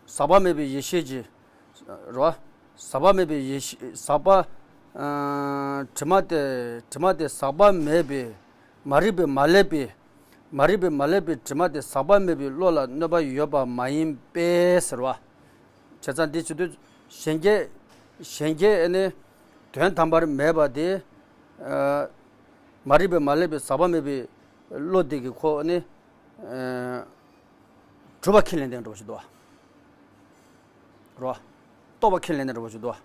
ཟག་པ་མེད་པའི་ཡེ་ཤེས་ཀྱི། རོ། ཟག་པ་མེད་པའི་ཡེ་ཤེས། ཟག་པ། ཨ། དྲི་མ་དེ། དྲི་མ་དེ་ཟག་པ་མེད་པའི། མ་རིག་པས་མ་བསླད་པའི། མ་རིག་པས་མ་བསླད་པའི་དྲི་མ་དེ་ཟག་པ་མེད་པའི་བློ་ལ་གནོད་པ་ཡོད་པ་མ་ཡིན་པས་ཟེར་བ། བྱས་ཙང་འདི་བྱེད་དུས་གཞན་སྐྱེ། གཞན་སྐྱེ་ནི་དོན་དམ་པར་མེད་པ་དེ། ཨ། མ་རིག་པས་མ་བསླད་པའི་ཟག་པ་མེད་པའི་བློ་དེ་གིས་ཁོ་ནི། ཨ། གྲུབ་པ་ཁས་ལེན་དེ་འདྲ་བོ་ཞིག་འདུག་བ། རོ། རྟོགས་པ་ཁས་ལེན་དེ་འདྲ་བོ་ཞིག་འདུག་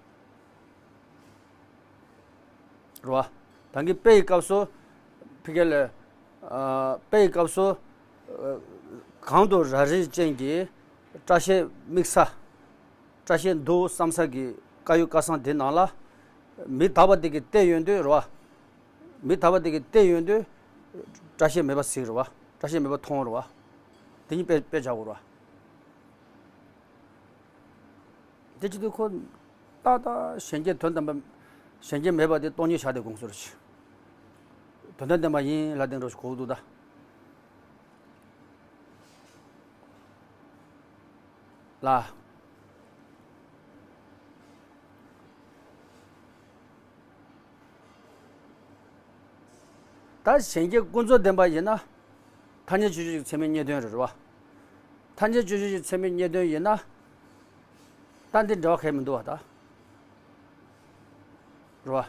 བ། རེད་བ། ད་གིན་དཔེ་ཡི་སྐབས་སུ། ཕ་གི་ལ། ཨ། དཔེ་ཡི་སྐབས་སུ། ཨ། གང་དུ་ར་རིས་ཅན་གྱི་སྐྲ་ཤད་དམིགས་ས། སྐྲ་ཤད་འདུག་བསམ་ས་གི་དཀར་ཡོལ་དཀར་སང་དེ་ནང་ལ། མི་དག་པ་དེ་གིས་བལྟས་ཡོང་དུས་རེད་བ། མི་དག་པ་དེ་གིས་བལྟས་ཡོང་དུས། སྐྲ་ཤད་མེད་པ་གཟིགས་རེད་བ། སྐྲ་ཤད་མེད་པ་མཐོང་རེད་བ། དེ་གཉིས་དཔེ་དཔེ་བྱ་དགོས་རེད་བ། དེ་བྱེད་དུས་ཁོ། ཏག་ཏག་གཞན་སྐྱེ་དོན་དམ་པ། གཞན་སྐྱེ་མེད་པ་དེ་སྟོང་ཉིད་བཞག་སྟེ་དགོངས་སོ་རེད། དོན་དམ་བདེན་པ་ཡིན་ལབ་དེ་འདྲ་ཞིག་གོ་གི་འདུག་ད། ལ། ད་གཞན་སྐྱེ་ཀུན་རྫོབ་བདེན་པ་ཡིན་ན། ཐ་སྙད་དཔྱོད་བྱེད་ཀྱི་ཚད་མའི་རྙེད་དོན་རེད་བ། ཐ་སྙད་དཔྱོད་བྱེད་ཀྱི་ཚད་མའི་རྙེད་དོན་ཡིན་ན། ད་འདི་འབྲེལ་བ་གང་ཡང་མི་འདུག་བ་ད། རེད་བ།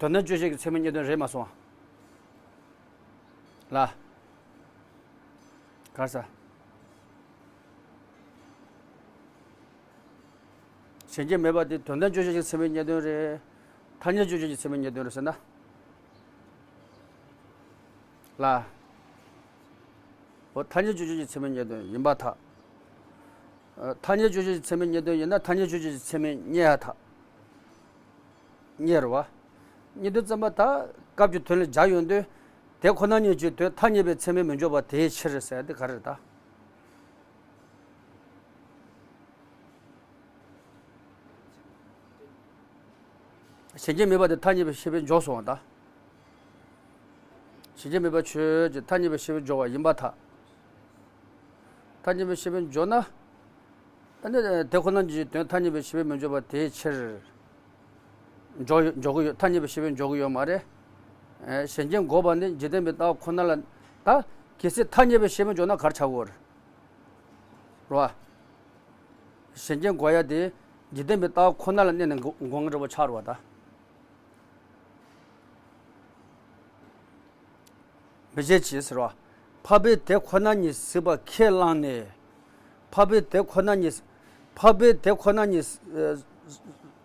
དོན་དམ་དཔྱོད་བྱེད་ཀྱི་ཚད་མའི་རྙེད་དོན་རེད་མ་སོང་བ། ལ། ག་རེ་ཟ། གཞན་སྐྱེ་མེད་པ་དེ་དོན་དམ་དཔྱོད་བྱེད་ཀྱི་ཚད་མའི་རྙེད་དོན་རེད། ཐ་སྙད་དཔྱོད་བྱེད་ཀྱི་ཚད་མའི་རྙེད་དོན་རེད་ཟེར་ན། ལ། འོ་ཐ་སྙད་དཔྱོད་བྱེད་ཀྱི་ཚད་མའི་རྙེད་དོན་ཡིན་པར་ཐལ། ཨ། ཐ་སྙད་དཔྱོད་བྱེད་ཀྱི་ཚད་མའི་རྙེད་དོན་ཡིན་ན་ཐ་སྙད་དཔྱོད་བྱེད་ཀྱི་ཚད་མས་རྙེད་ཡ་ཐལ། རྙེད་རེད་བ། རྙེད་དུས་ཙམ་པ་ད་སྐབས་ཀྱི་དོན་ལ་སྦྱར་ཡོང་དུས། དེ་ཁོ་ན་ཉིད་ཀྱི་དོན་ཐ་སྙད་པའི་ཚད་མས་མི་འཇོག་པ་དེའི་ཕྱིར་ཟེར་ཡ་དེ་ག་རེ་རེད་ད། གཞན་སྐྱེ་མེད་པ་དེ་ཐ་སྙད་པའི་ཤེས་པས་འཇོག་སོང་བ་ད། གཞན་སྐྱེ་མེད་པ་ཆོས་ཅན། ཐ་སྙད་པའི་ཤེས་པས་འཇོག་པ་ཡིན་པར་ཐལ། ཐ་སྙད་པའི་ཤེས་པས་འཇོག་ན། ཨ་ནི་དེ་ཁོ་ན་ཉིད་ཀྱི་དོན་ཐ་སྙད་པའི་ཤེས་པས་མི་འཇོག་པ་དེའི་ཕྱིར། འཇོག་འཇོག་གི་ཡོད། ཐ་སྙད་པའི་ཤེས་པས་འཇོག་གི་ཡོད་མ་རེད། ཨེ། གཞན་སྐྱེ་འགོག་པ་ནི་འཇིག་རྟེན་པའི་ལྟ་བ་ཁོ་ན་ལ། ད་གལ་སྲིད་ཐ་སྙད་པའི་ཤེས་པས་འཇོག་ན་ག་རེ་ཆགས་ཀྱི་ཡོད་རེད། རེད་བ། གཞན་སྐྱེ་འགོག་ཡ་དེ་འཇིག་རྟེན་པའི་ལྟ་བ་ཁོ་ན་ལ་གནས་ནས་འགོག་འགོག་ངེས་འདྲ་པོ་ཆགས་རེད་བ་ད། མི་བྱེད་ཅིག་ཟེར་བ། འཕགས་པས་དེ་ཁོ་ན་ཉིད་གཟིགས་པ་ཁས་བླངས་ནས། འཕགས་པས་དེ་ཁོ་ན་ཉིད། འཕགས་པས་དེ་ཁོ་ན་ཉིད་གཟིགས་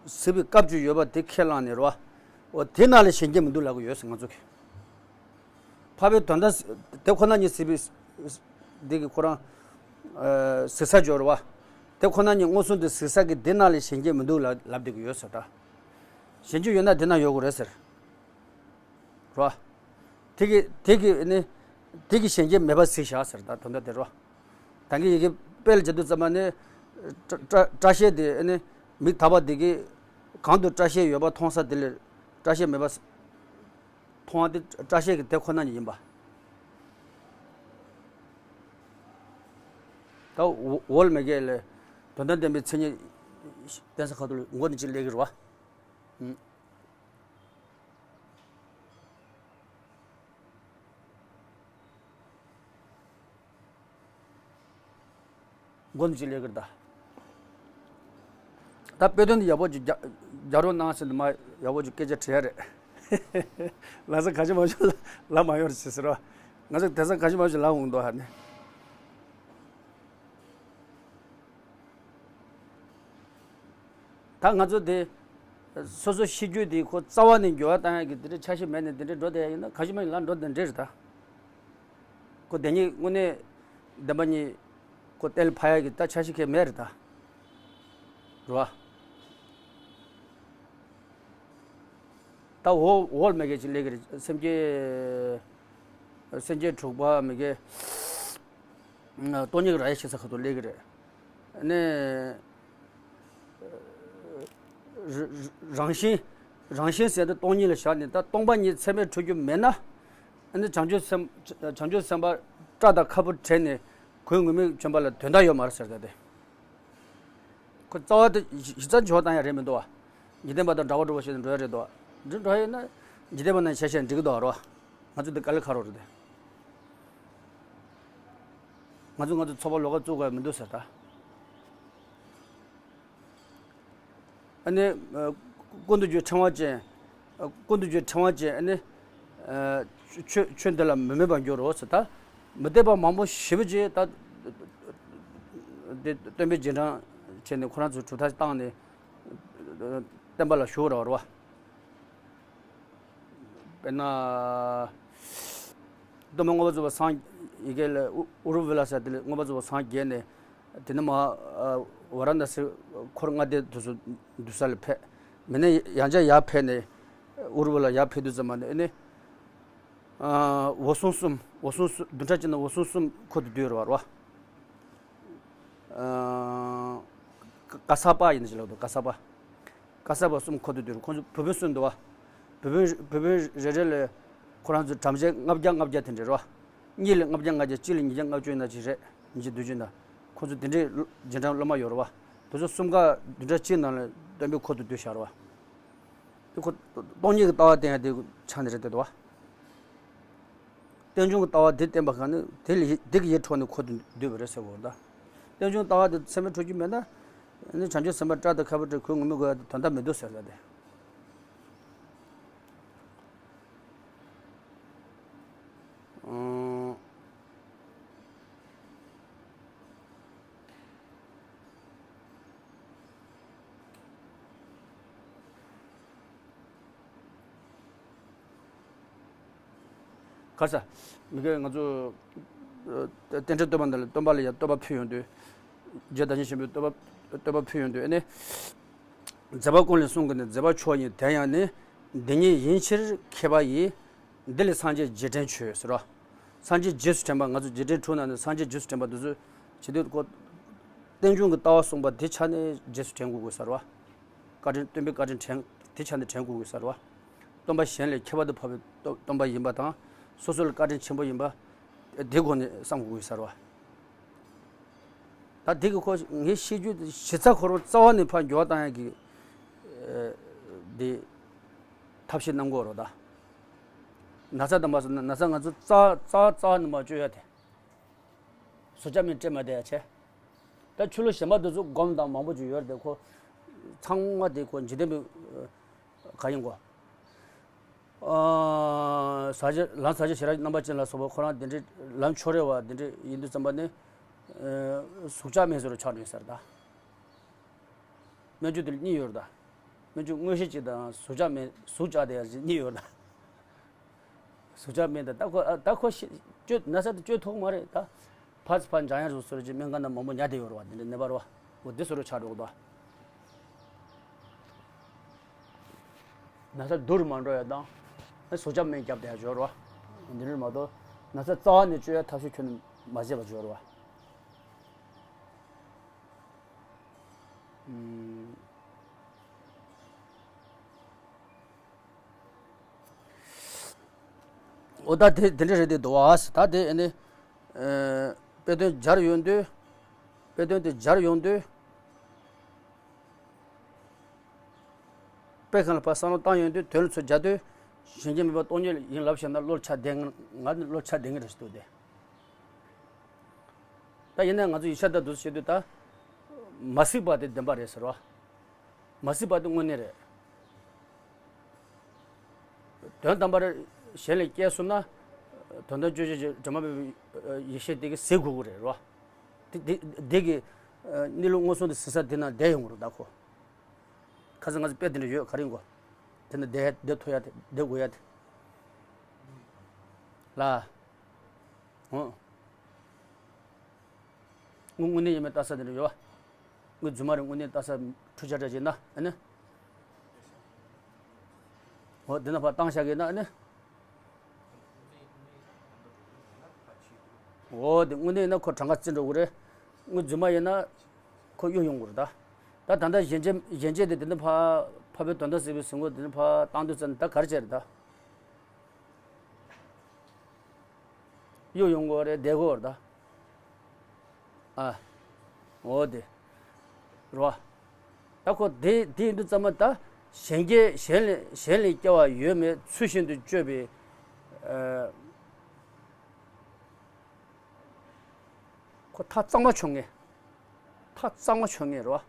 པའི་སྐབས་ཅིག་ཡོད་པ་དེ་ཁས་བླངས་ནས་རེད་བ། འོ་དེ་ནང་ལ་གཞན་སྐྱེ་མི་འདུག་ལབ་ཀྱི་ཡོད་ཟེར་ང་ཚོ་གིས། འཕགས་པའི་དོན་དམ་དེ་ཁོ་ན་ཉིད་གཟིགས་པའི་འདི་གི་ཁོ་རང་གཟིགས་ས་སྦྱོར་བ། དེ་ཁོ་ན་ཉིད་མངོན་སུམ་དུ་གཟིགས་ས་གི་འདི་ནང་ལ་གཞན་སྐྱེ་མི་འདུག་ལབ་ལབ་བསྡད་ཀྱི་ཡོད་ཟེར་ད། གཞན་སྐྱེ་ཡོད་ན་འདི་ན་ཡོད་དགོས་རེད་ཟེར། རེད་བ། དེ་གི་དེ་གི་ནི། དེ་གི་གཞན་སྐྱེ་མེད་པ་གཟིགས་བཞག་ཟེར་ད་དོན་དག་དེ་རེད་བ། ད་གིན་ཡི་གེ་དཔེ་ལ་བྱེད་དུས་ཙམ་པ་ནི། སྐྲ་སྐྲ་སྐྲ་ཤད་དེ་ནི་མིག་ལྟག་པ་དེ་གི་གང་དུ་སྐྲ་ཤད་ཡོད་པ་མཐོང་ས་དེ་ལ་སྐྲ་ཤད་མེད་པ་མཐོང་བ་དེ་སྐྲ་ཤད་ཀྱི་དེ་ཁོ་ན་ཉིད་ཡིན་པ། ད་འོ་འོལ་མེ་གེ་ལས་དོན་དམ་བདེན་པའི་མཚན་ཉིད་བསྟན་ས་ཁ་ཐུག་ལ་མགོ་ནས་ཅིག་སླེབས་ཀྱི་རེད་བ། ཨུམ། མགོ་ནས་ཅིག་སླེབས་ཀྱི་རེད་ད། ད་དཔེ་དོན་འདི་ཡག་པོ་ཅིག་རྒྱག་རྒྱག་རོགས་གནང་ཟེར་ནས་མ་ཡག་པོ་ཅིག་སྐད་ཆ་དྲིས་ཡ་རེད། ལབ་ས་ག་ཅི་མ་བྱུང་ལ་ལབ་མ་ཡོང་རེད་ཟེར་ཟེར་བ། ང་ཚོ་དེང་སང་ག་ཅི་མ་བྱུང་ལབ་འོང་འདུག་ཧ་ནི། ད་ང་ཚོ་དེ་སོ་སོ་ཤེས་རྒྱུ་དེ་ཁོ་རྩ་བ་ནས་འགྱུར་བ་བཏང་ཡག་གི་དེ་འདྲའི་འཆར་གཞི་མེད་ནས་དེ་འདྲའི་འགྲོ་བསྡད་ཡག་ཡིན་ན་ག་ཅི་མ་ཡིན་ལ་འགྲོ་དེ་འདྲའི་རེད་ད། ཁོ་དེ་ཉིད་དངོས་གནས་བདེན་པ་ཉིད་ཁོ་གཏན་ལ་ཕབ་ཡག་གི་ད་འཆར་གཞི་གང་ཡང་མེད་རེད་ད། རེད་བ། ད་འོ་འོལ་མེ་གེ་ཅིག་སླེབས་ཀྱི་རེད། སེམས་བསྐྱེད། སེམས་བསྐྱེད་དྲུག་པ་མེ་གེ། སྟོང་ཉིད་ཀྱི་ར་ཡ་ཤེས་ས་ཁ་ཐུག་སླེབས་ཀྱི་རེད། ཨ་ནི། ར་ར་རང་བཞིན། རང་བཞིན་ཟེར་དེ་སྟོང་ཉིད་ལ་བཞག་ནས་ད་སྟོང་པ་ཉིད་ཚད་མས་གྲུབ་རྒྱུ་མེད་ན། ཨ་ནི་བྱང་ཆུབ་སེམས། བྱང་ཆུབ་སེམས་དཔའ་སྐྲ་དང་ཁ་སྤུ་བྲེགས་ནས་གོས་ངུར་སྨྲིག་གྱོན་པ་ལ་དོན་དག་ཡོད་མ་རེད་ཟེར་ད་དེ། ཁོ་རྩ་བ་དེ་གཞི་རྩ་འཇོག་བཏང་ཡ་རེད་མི་འདུག་བ། འཇིག་རྟེན་པ་དང་འདྲ་བོ་འདྲ་བོ་བྱས་ནས་འགྲོ་ཡ་རེད་འདུག་བ། འདི་འགྲོ་ཡ་ཡིན་ན་འཇིག་རྟེན་པ་ནང་བྱས་བྱས་འགྲིག་གི་འདུག་བ་རོ། ང་ཚོ་འདི་དཀའ་ལས་ཁག་རོགས་རེད་དེ། ང་ཚོ་ང་ཚོ་ཚོགས་པ་ལོགས་ཀ་བཙུགས་དགོས་ཡ་མི་འདུག་ཟེར་ད། ཨ་ནི། ཨ། ཀུན་ཏུ་རྒྱུ་ཕྲེང་བ་ཅན། ཨ། ཀུན་ཏུ་རྒྱུ་ཕྲེང་བ་ཅན་ཨ་ནི། ཨ། ཆོས་ཆོས་འདི་ལ་མི་མོས་པར་འགྱུར་རོ་ཟེར་ད། མི་སྡིག་པ་མང་པོ་ཞེ་པོ་ཅིག་ད། དེ་སྟོན་པའི་རྗེས་འབྲང་བྱས་ནས་ཁོ་རང་ཚོ་གྲུབ་མཐའ་བཏང་ནས། བསྟན་པ་ལ་ཞུགས་ར་བ་རེད་བ། དཔེར་ན། སྟོན་པ་མངོན་པར་རྫོགས་པར་སངས་ཡི་གེ་ལ་ཨུ་རུ་ཝེ་ལ་ཟེར་དེ་ལ་མངོན་པར་རྫོགས་པར་སངས་རྒྱས་ནས། དེ་ནས་མ། ཝཱ་ར་ཎཱ་སི་འཁོར་ལྔ་སྡེ་དེ་ཚོ་འདུས་ས་ལ་ཕེབས། མི་ནས་ཡང་བསྐྱར་ཡར་ཕེབས་ནས་ཨུ་རུ་ཝེ་ལ་ཡར་ཕེབས་དུས་ཙམ་པ་ནས་ཨ་ནི། འོད་སྲུང་གསུམ། འོད་སྲུང་གསུམ། བདུན་ཕྲག་གཅིག་ནང་འོད་སྲུང་གསུམ་འཁོར་དུ་བསྡུས་རེད་བ། ཀ་ས་པ་ཡིན་ཞིག་ལབ་འདུག་ཀ་ས་པ། ཀ་ས་པ་གསུམ་འཁོར་དུ་བསྡུས་རེད། ཁོང་ཚོ་བུ་སྤུན་གསུམ་འདུག་བ། བུ་སྤུན་བུ་སྤུན་རེ་རེ་ལ་ཁོ་རང་ཚོ་བྲམ་ཟེ་ལྔ་བརྒྱ་ལྔ་བརྒྱ་དེ་འདྲ་རེད་བ། གཉིས་ལ་ལྔ་བརྒྱ་ལྔ་བརྒྱ། གཅིག་ལ་ཉིས་བརྒྱ་ལྔ་བཅུ་ཡིན་ན་ཅིག་རེད། ཉིས་བརྒྱ་བདུན་ཅུ་ཡིན་ན། ཁོང་ཚོ་དེ་འདྲའི་རྗེས་འབྲང་སློབ་མ་ཡོད་རེད་བ། དེ་ཚོ་གསུམ་ཀ་བདུན་ཕྲག་གཅིག་ནང་ལ་སྟོན་པའི་འཁོར་དུ་བསྡུས་བཞག་རེད་བ། དེ་ཁོ་སྟོང་ཉིད་ཀྱི་ལྟ་བ་བསྟན་ཡ་དེ་ཆ་ནས་རེད་དེ་འདུག་བ། རྟེན་འབྱུང་གི་ལྟ་བ་དེ་བསྟན་པ་གང་ནི་དེ་ལ་ཡི་དེ་གི་ཡིད་འཕྲོག་ནས་འཁོར་དུ་འདུས་པ་རེད་ཟེར་བ་རེད་ད། རྟེན་འབྱུང་ལྟ་བ་དེ་ཚད་མས་གྲུབ་རྒྱུ་མེད་ན། ནི་བྱང་ཆུབ་སེམས་དཔའ་སྐྲ་དང་ཁ་སྤུ་བྲེགས་གོས་ངུར་སྨྲིག་གོན་ཡ་དེ་དོན་དག་མི་འདུག་ཟེར་ད་དེ། ཨང་། ག་ས། མི་དགེ་ང་ཚོ། ཨ། རྟེན་འབྲེལ་བསྟོད་པ་འདི་ལ་སྟོན་པ་ལ་ཡང་བསྟོད་པ་ཕུལ་ཡོང་དུས། རྗེ་བདག་ཉིད་ཆེན་པོས་བསྟོད་པ་བསྟོད་པ་ཕུལ་ཡོང་དུས་ཨ་ནི། མཛད་པ་ཀུན་ལས་གསུངས་ཀྱི་ནི་མཛད་པ་མཆོག་ཡིན། དེ་ཡང་ནི། འདི་ཉིད་ཡིན་ཕྱིར་མཁས་པ་ཡིས། འདི་ལས་སངས་རྒྱས་རྗེས་དྲན་བྱོས་ཟེར་རོ། སངས་རྒྱས་རྗེས་སུ་དྲན་པ། ང་ཚོ་རྗེས་དྲན་དྲུག་ནང་ནས་སངས་རྒྱས་རྗེས་སུ་དྲན་པ་འདི་ཚོ་བྱེད་དུས་ཁོ། རྟེན་འབྱུང་གི་ལྟ་བ་གསུངས་པ་དེ་ཆ་ནས་རྗེས་སུ་དྲན་དགོས་དགོས་ཟེར་བ། བཀའ་དྲིན། སྟོན་པའི་བཀའ་དྲིན་དྲན་དེ་ཆ་ནས་དྲན་དགོས་དགོས་ཟེར་བ། སྟོན་པ་གཞན་ལས་ཁྱད་པར་དུ་འཕགས་པའི་སྟོན་སྟོན་པ་ཡིན་པ་དང་། སོ་སོ་ལ་བཀའ་དྲིན་ཆེན་པོ་ཡིན་པ་དེ་སྒོ་ནས་བསམ་དགོས་ཀྱི་ཡོད་ས་རེད་བ། ད་དེ་གི་ཁོ་ངའི་ཤེས་རྒྱུད་ཞིབ་ཚགས་ཁོ་རང་རྩ་བ་ནས་ཕར་འགྱུར་བ་བཏང་ཡག་གི་དེ་ཐབས་ཤེས་གནང་དགོས་རེད་ད། ན་ཚ་དང་མ་སོང་ན་ན་ཚ་ང་ཚོ་རྩ་རྩ་རྩ་ནས་མ་བཅོས་ཡ་དེ། བཟོ་ཆ་མེད་སྤྲད་མ་བསྡད་ཡ་བྱས། ད་ཆུ་ལོ་གཞན་པ་དེ་ཚོ་སྒོམ་དང་མང་པོ་ཅིག་ཡོད་རེད་དེ་ཁོ། ཚང་མ་དེ་ཁོ་འཇིག་རྟེན་པའི་ག་ཡིན་གོ། ཨ། ཟ་བྱེད་ལམ་ཟ་བྱེད་ཞལ་རས་རྣམ་པ་ཅན་ལ་སོགས་པ་ཁོ་རང་དེ་འདྲའི་ལམ་ཕྱོགས་རེ་བ་དེ་འདྲ་ཡིན་དུས་ཙམ་པ་ནི། ཨ། ཟུག་ཆགས་མེད་བཟོ་རུ་ཆགས་འགྲོ་ཡིན་ས་རེད་ད། སྨན་བཅོས་དེ་གཉིས་ཡོད་རེད་ད། སྨན་བཅོས་དངོས་གཞི་གཅིག་དང་ཟུག་ཆགས་མེད་ཟུག་ཆགས་དེ་ཡང་གཉིས་ཡོད་རེད་ད། ཟུག་ཆགས་མེད་ད་ད་ཁོ་ཨ་ད་ཁོ་ཤི་བཅོས་ན་ཚ་དེ་བཅོས་ཐུབ་མ་རེད་ད། ཕར་ཚུར་ཕར་འཇང་ཡ་རུ་སོར་གྱི་སྨན་ཁང་ནང་མང་པོ་ཉར་བསྡད་ཡོད་རེད་བ་དེ་འདྲ་ནད་པ་རེད་བ། འོ་དེ་སོ་རུ་ཆགས་འགྲོ་གི་འདུག་ན་ཚ་སྡུག་རུ་མ་འགྲོ་ཡ་དང་། ཨ་ཟུག་ཆགས་མེད་རྒྱབ་བསྡད་ཡ་ཡོད་རེད་བ། འདི་འདྲ་མ་གཏོགས་ན་ཚ་རྩ་བ་ནས་བཅོས་ཡ་ཐབས་ཤེས་ཁྱོན་ནས་མ་བྱས་པ་ཡོད་རེད་བ། ཨུམ། འོ་ད་དེ་དེ་འདྲ་རེད་དེ་འདུག་བ། ད་དེ་ཨ་ནི། ཨ། དཔེ་དོན་སྦྱར་ཡོང་དུས། དཔེ་དོན་དེ་སྦྱར་ཡོང་དུས། དཔེ་གང་ལ་ཕར་བསམ་བློ་བཏང་ཡོང་དུས་དོན་ལ་ཚུར་སྦྱར་དུས། གཞན་སྐྱེ་མེད་པ་སྟོང་ཉིད་ཡིན་ལབ་བཞག་ན་བློ་ཆགས་བསྡད་ང་ནི་བློ་ཆགས་བསྡད་ངེས་རེད་ཟེར་འདུག་སྟེ། ད་ཡིན་ན་ང་ཚོ་ཡིག་ཆ་དང་དུས་སུ་བྱེད་དུས་ད། མ་སྲིད་པ་དེ་བདེན་པ་རེད་ཟེར་བ། མ་སྲིད་པ་དེ་དངོས་གནས་རེད། དོན་དམ་པར་གཞན་ལས་སྐྱེས་སོང་ན། དོན་དམ་དཔྱོད་བྱེད་ཀྱི་དྲི་མ་མེད་པའི་ཡེ་ཤེས་དེ་གིས་ཟད་དགོས་ཀྱི་རེད་རོ། དེ་དེ་དེ་གི་གནས་ལུགས་མངོན་སུམ་དུ་ཟིན་ས་དེ་ན་བསྡད་ཡོང་གི་རེད་ད་ཁོ། ཁ་སང་ང་ཚོ་དཔེ་དེ་འདྲ་ཡོད་ག་རེ་ཡིན་གོ། དེ་ན་བསྡད་བསྡད་ཐུབ་ཡ་དེ་བསྡད་དགོས་ཡ་དེ། ལ། ཧོ། དངོས་དངོས་གནས་ཡིན་མིན་ལྟ་ས་དེ་འདྲ་ཡོད་བ། དངོས་རྫུན་མ་རེད་དངོས་གནས་ལྟ་ས་འཁྲུལ་ཆ་འདྲ་ཅིག་ན་ཨ་ནི། འོ་འདི་ན་ཕར་བཏང་བཞག་གི་ན་ཨ་ནི། འོ་འདི་དངོས་གནས་ཡིན་ན་ཁོ་གྲངས་ཀ་རྩི་འགྲོ་གི་རེད། དངོས་རྫུན་མ་ཡིན་ན་ཁོ་གཡུག་ཡོང་གི་རེད་ད། ད་ད་ལྟ་གཞན་བརྗེ་གཞན་བརྗེ་དེ་འདི་ན་ཕར་འཕགས་པའི་དོན་དམ་གཟིགས་པའི་གཟིགས་ངོ་འདི་ན་ཕར་བཏང་དུས་ཙམ་ད་ག་རེ་བྱས་རེད་ད། གཡུག་ཡོང་གི་རེད་བསྡད་དགོས་རེད་ད། ཨ། འོ་དེ། རོ། ད་ཁོ་དེ་དེ་ཡིན་དུས་ཙམ་པ་ད་གཞན་སྐྱེ་གཞན་ལས་གཞན་ལས་སྐྱེ་བ་ཡོད་མེད་ཚུལ་བཞིན་དུ་དཔྱོད་པའི། ཨ། ཁོ་ཐག་གཙང་མ་ཆོད་ངེས། ཐག་གཙང་མ་ཆོད་ངེས་རོ།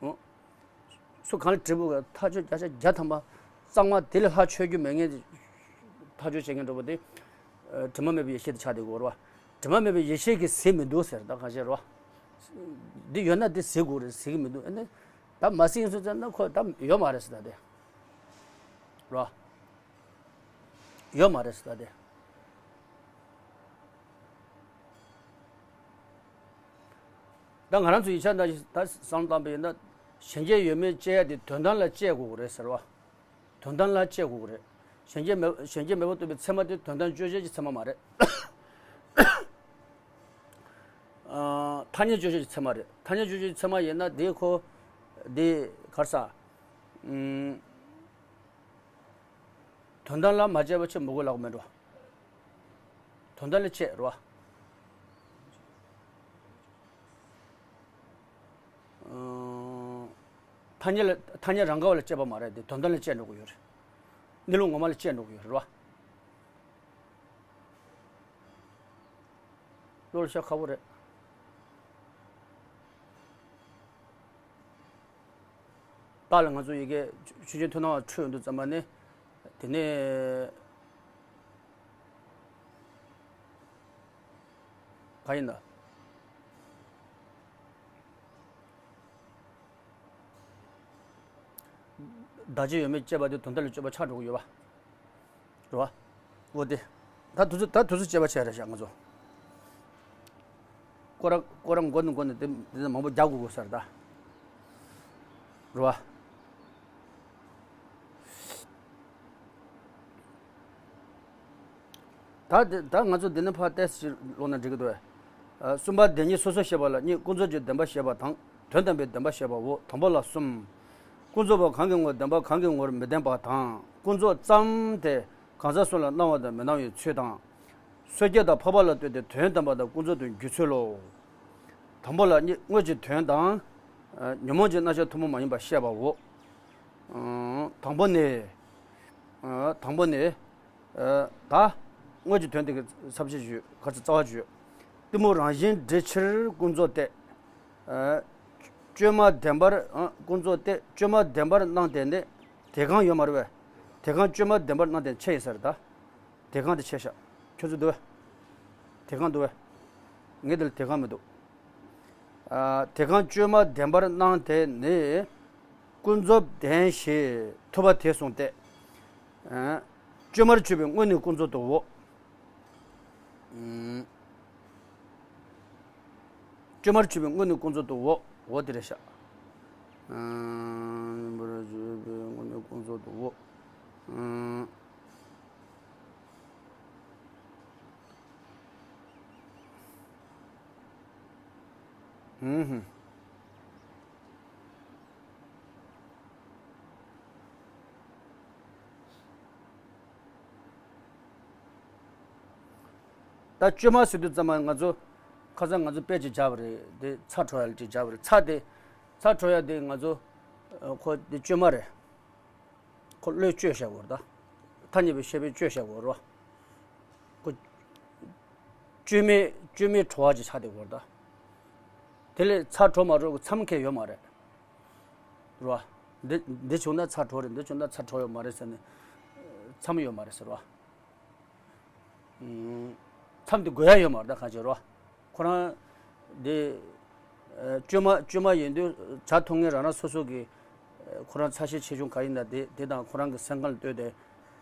འོ། སུ་གང་ལ་འབྲས་བུ་ག་ཐག་ཆོད་བརྒྱ་ཆ་བརྒྱ་ཐམ་པ་གཙང་མ་དེ་ལས་ལྷག་ཆོད་རྒྱུ་མེད་ངེས། ཐག་ཆོད་བྱེད་མཁན་འགྲོ་བ་དེ། ཨ། དྲི་མ་མེད་པའི་ཡེ་ཤེས་དེ་ཆགས་བསྡད་དགོས་རེད་བ། དྲི་མ་མེད་པའི་ཡེ་ཤེས་ཀྱིས་ཟིན་མི་འདུག་ཟེར་ད་གང་བཤད་རེད་བ། འདི་ཡོད་ན་འདི་ཟིན་དགོས་རེད་ཟིན་གྱི་མི་འདུག་ཨ་ནི། ད་མ་ཟིན་སོང་ཙང་ན་ཁོ་ད་ཡོད་མ་རེད་ཟེར་ད་དེ། རེད་བ། ཡོད་མ་རེད་ཟེར་ད་དེ། ད་ང་རང་ཚོ་ཡིག་ཆ་འདྲ་ཞིག་ད་བསམ་བློ་བཏང་པ་ཡིན་ན་གཞན་སྐྱེ་ཡོད་མེད་དཔྱད་ཡ་དེ་དོན་དམ་ལ་དཔྱད་དགོས་ཀྱི་རེད་ཟེར་བ། དོན་དམ་ལ་དཔྱད་དགོས་ཀྱི་རེད། གཞན་སྐྱེ་མེད་གཞན་སྐྱེ་མེད་པར་རྟོགས་པའི་ཚད་མ་དེ་དོན་དམ་དཔྱོད་བྱེད་ཀྱི་ཚད་མ་མ་རེད། ཨ། ཐ་སྙད་དཔྱོད་བྱེད་ཀྱི་ཚད་མ་རེད། ཐ་སྙད་དཔྱོད་བྱེད་ཀྱི་ཚད་མ་ཡིན་ན་དེ་ཁོ། དེ་ག་རེ་ཟ། ཨུམ། དོན་དམ་ལ་མ་དཔྱད་པ་ཆེ་མི་དགོས་ལབ་མེད་འགྲོ། དོན་དམ་ལ་དཔྱད་རོ། ཨ། ཐ་སྙད་ལ་ཐ་སྙད་རང་ག་བ་ལ་དཔྱད་པ་མ་རེད་དེ་དོན་དམ་ལ་དཔྱད་འགྲོ་གི་ཡོད་རེད། གནས་ལུགས་ངོ་མ་ལ་དཔྱད་འགྲོ་གི་ཡོད་རེད་རོ། བློ་ལ་ཤོག་ཁག་པོ་རེད། རྟགས་ལ་ང་ཚོ་ཡི་གེ་ཆོས་ཅན་མཐོང་སྣང་བ་འཕྲོད་ཡོང་དུས་ཙམ་པ་ནི། དེ་ནས་ག་ཡིན་ན། བདག་གཅིག་ཡོད་མེད་དཔྱད་པ་དེ་དོན་དམ་ལ་དཔྱོད་པ་ཆགས་འགྲོ་གི་ཡོད་པ། རེད་བ། འོ་དེ། ད་དུས་ཚོད་ད་དུས་ཚོད་བཅད་པ་བྱས་རེད་ཤག་ང་ཚོ། སྐོར་ར་སྐོར་ར་མགོ་ནས་མགོ་ནས་དེ་དེ་ཚོ་མང་པོ་རྒྱག་དགོས་དགོས་ས་རེད་ད། རེད་བ། ད་དེ་ད་ང་ཚོ་འདི་ནས་ཕར་ཏོག་ཙམ་ཀློག་ན་འགྲིག་གི་འདུག་བས། ཨ། གསུམ་པ་བདེན་གཉིས་སོ་སོར་བཤད་པ་ལ་གཉིས། ཀུན་རྫོབ་ཀྱི་བདེན་པ་བཤད་པ་དང་དོན་དམ་པའི་བདེན་པ་བཤད་པའོ། དང་པོ་ལ་གསུམ། ཀུན་རྫོབ་པ་གང་གི་ངོར་བདེན་པ་གང་གི་ངོར་མི་བདེན་པ་དང་། ཀུན་རྫོབ་ཙམ་དེ་ གང་ཟག་གསུམ་ལ་སྣང་བ་དང་མི་སྣང་བའི་ཚུལ་དང་། སོ་སྐྱེ་དང་འཕགས་པ་ལ་ལྟོས་ཏེ་དོན་དམ་པ་དང་ཀུན་རྫོབ་ཏུ་འགྱུར་ཚུལ་ལོ། དང་པོ་ལ་གཉིས། དངོས་ཀྱི་དོན་དང་། ཉོན་མོངས་ཀྱི་རྣམ་གཞག་ཐུན་མོང་མ་ཡིན་པ་བཤད་པའོ། དང་པོ་ནི། དང་པོ་ནི། ད་དངོས་ཀྱི་དོན་དེ་གི་ས་བཅད་ཞུ། ག་ཚོད་རྩ་བ་ཞུ། གཏི་མུག་རང་བཞིན་འདྲེས་ཕྱིར་ཀུན་རྫོབ་སྟེ། བཅོས་མ་བདེན་པར་ཀུན་རྫོབ་སྟེ། བཅོས་མ་བདེན་པར་སྣང་སྟེ་ནི། དེ་གང་ཡོད་མ་རེད་པས། དེ་གང་བཅོས་མ་བདེན་པར་སྣང་སྟེ་ཆད་ཡིན་ས་རེད་ད། དེ་གང་དེ་ཆད་བཞག་ཁྱོད་ཚོ་འདུག་པས། དེ་གང་འདུག་པས། ངས་འདི་ལ་དེ་གང་མི་འདུག་དེ་གང་བཅོས་མ་བདེན་པར་སྣང་སྟེ་ནི། ཀུན་རྫོབ་བདེན་ཞེས་ཐུབ་པ་དེ་གསུངས་ཏེ། བཅོས་མར་གྱུར་པའི་དངོས་ནི་ཀུན་རྫོབ་ཏུའོ། བཅོས་མར་གྱུར་པའི་དངོས་ནི་ཀུན་རྫོབ་ཏུའོ། འོ་དེ་རེད་ཤག་བཅོས་མར་གྱུར་པའི་དངོས་ནི་ཀུན་རྫོབ་ཏུའོ། ད་བཅོས་མ་ཟེར་དུས་ཙམ་པ་ང་ཚོ་ཁ་སང་ང་ཚོ་དཔེ་ཅིག་བརྒྱབ་པ་རེད། དེ་ཚྭ་བྲོ་ཡ་ལ་ཅིག་བརྒྱབ་པ་རེད། ཚྭ་དེ་ཚྭ་བྲོ་ཡ་དེ་ང་ཚོ་ཁོ་དེ་བཅོས་མ་རེད། ཁོ་བློས་བཅོས་བཞག་དགོས་རེད་ད། ཐ་སྙད་པའི་ཤེས་པས་བཅོས་བཞག་དགོས་རེད། ཁོ་བཅོས་མའི་བཅོས་མའི་བྲོ་བ་ཅིག་ཆགས་བསྡད་དགོས་རེད་ད། དེ་ལས་ཚྭ་བྲོ་མ་བྲོ་གི་མཚམས་ཁེལ་ཡོད་མ་རེད། རེད་བ། འདི་འདི་བྱུང་ན་ཚྭ་བྲོ་རེད། འདི་བྱུང་ན་ཚྭ་བྲོ་ཡོད་མ་རེད་ཟེར་ནས་མཚམས་ཡོད་མ་རེད་ཟེར་བ། མཚམས་དེ་དགོས་ཡ་ཡོད་མ་རེད་ད། གང་བྱེད་རོ། ཁོ་རང་དེ་བཅོས་མ་བཅོས་མ་ཡིན་དུས་བྱ་ཐུབ་མཁན་རང་རང་སོ་སོ་གི་ཁོ་རང་ཚ་ཤེད་ཆེ་ཆུང་ག་ཡིན་ན་དེ་དེ་དང་ཁོ་རང་གི་སེམས་ཁམས་ལ་ལྟོས་ཏེ་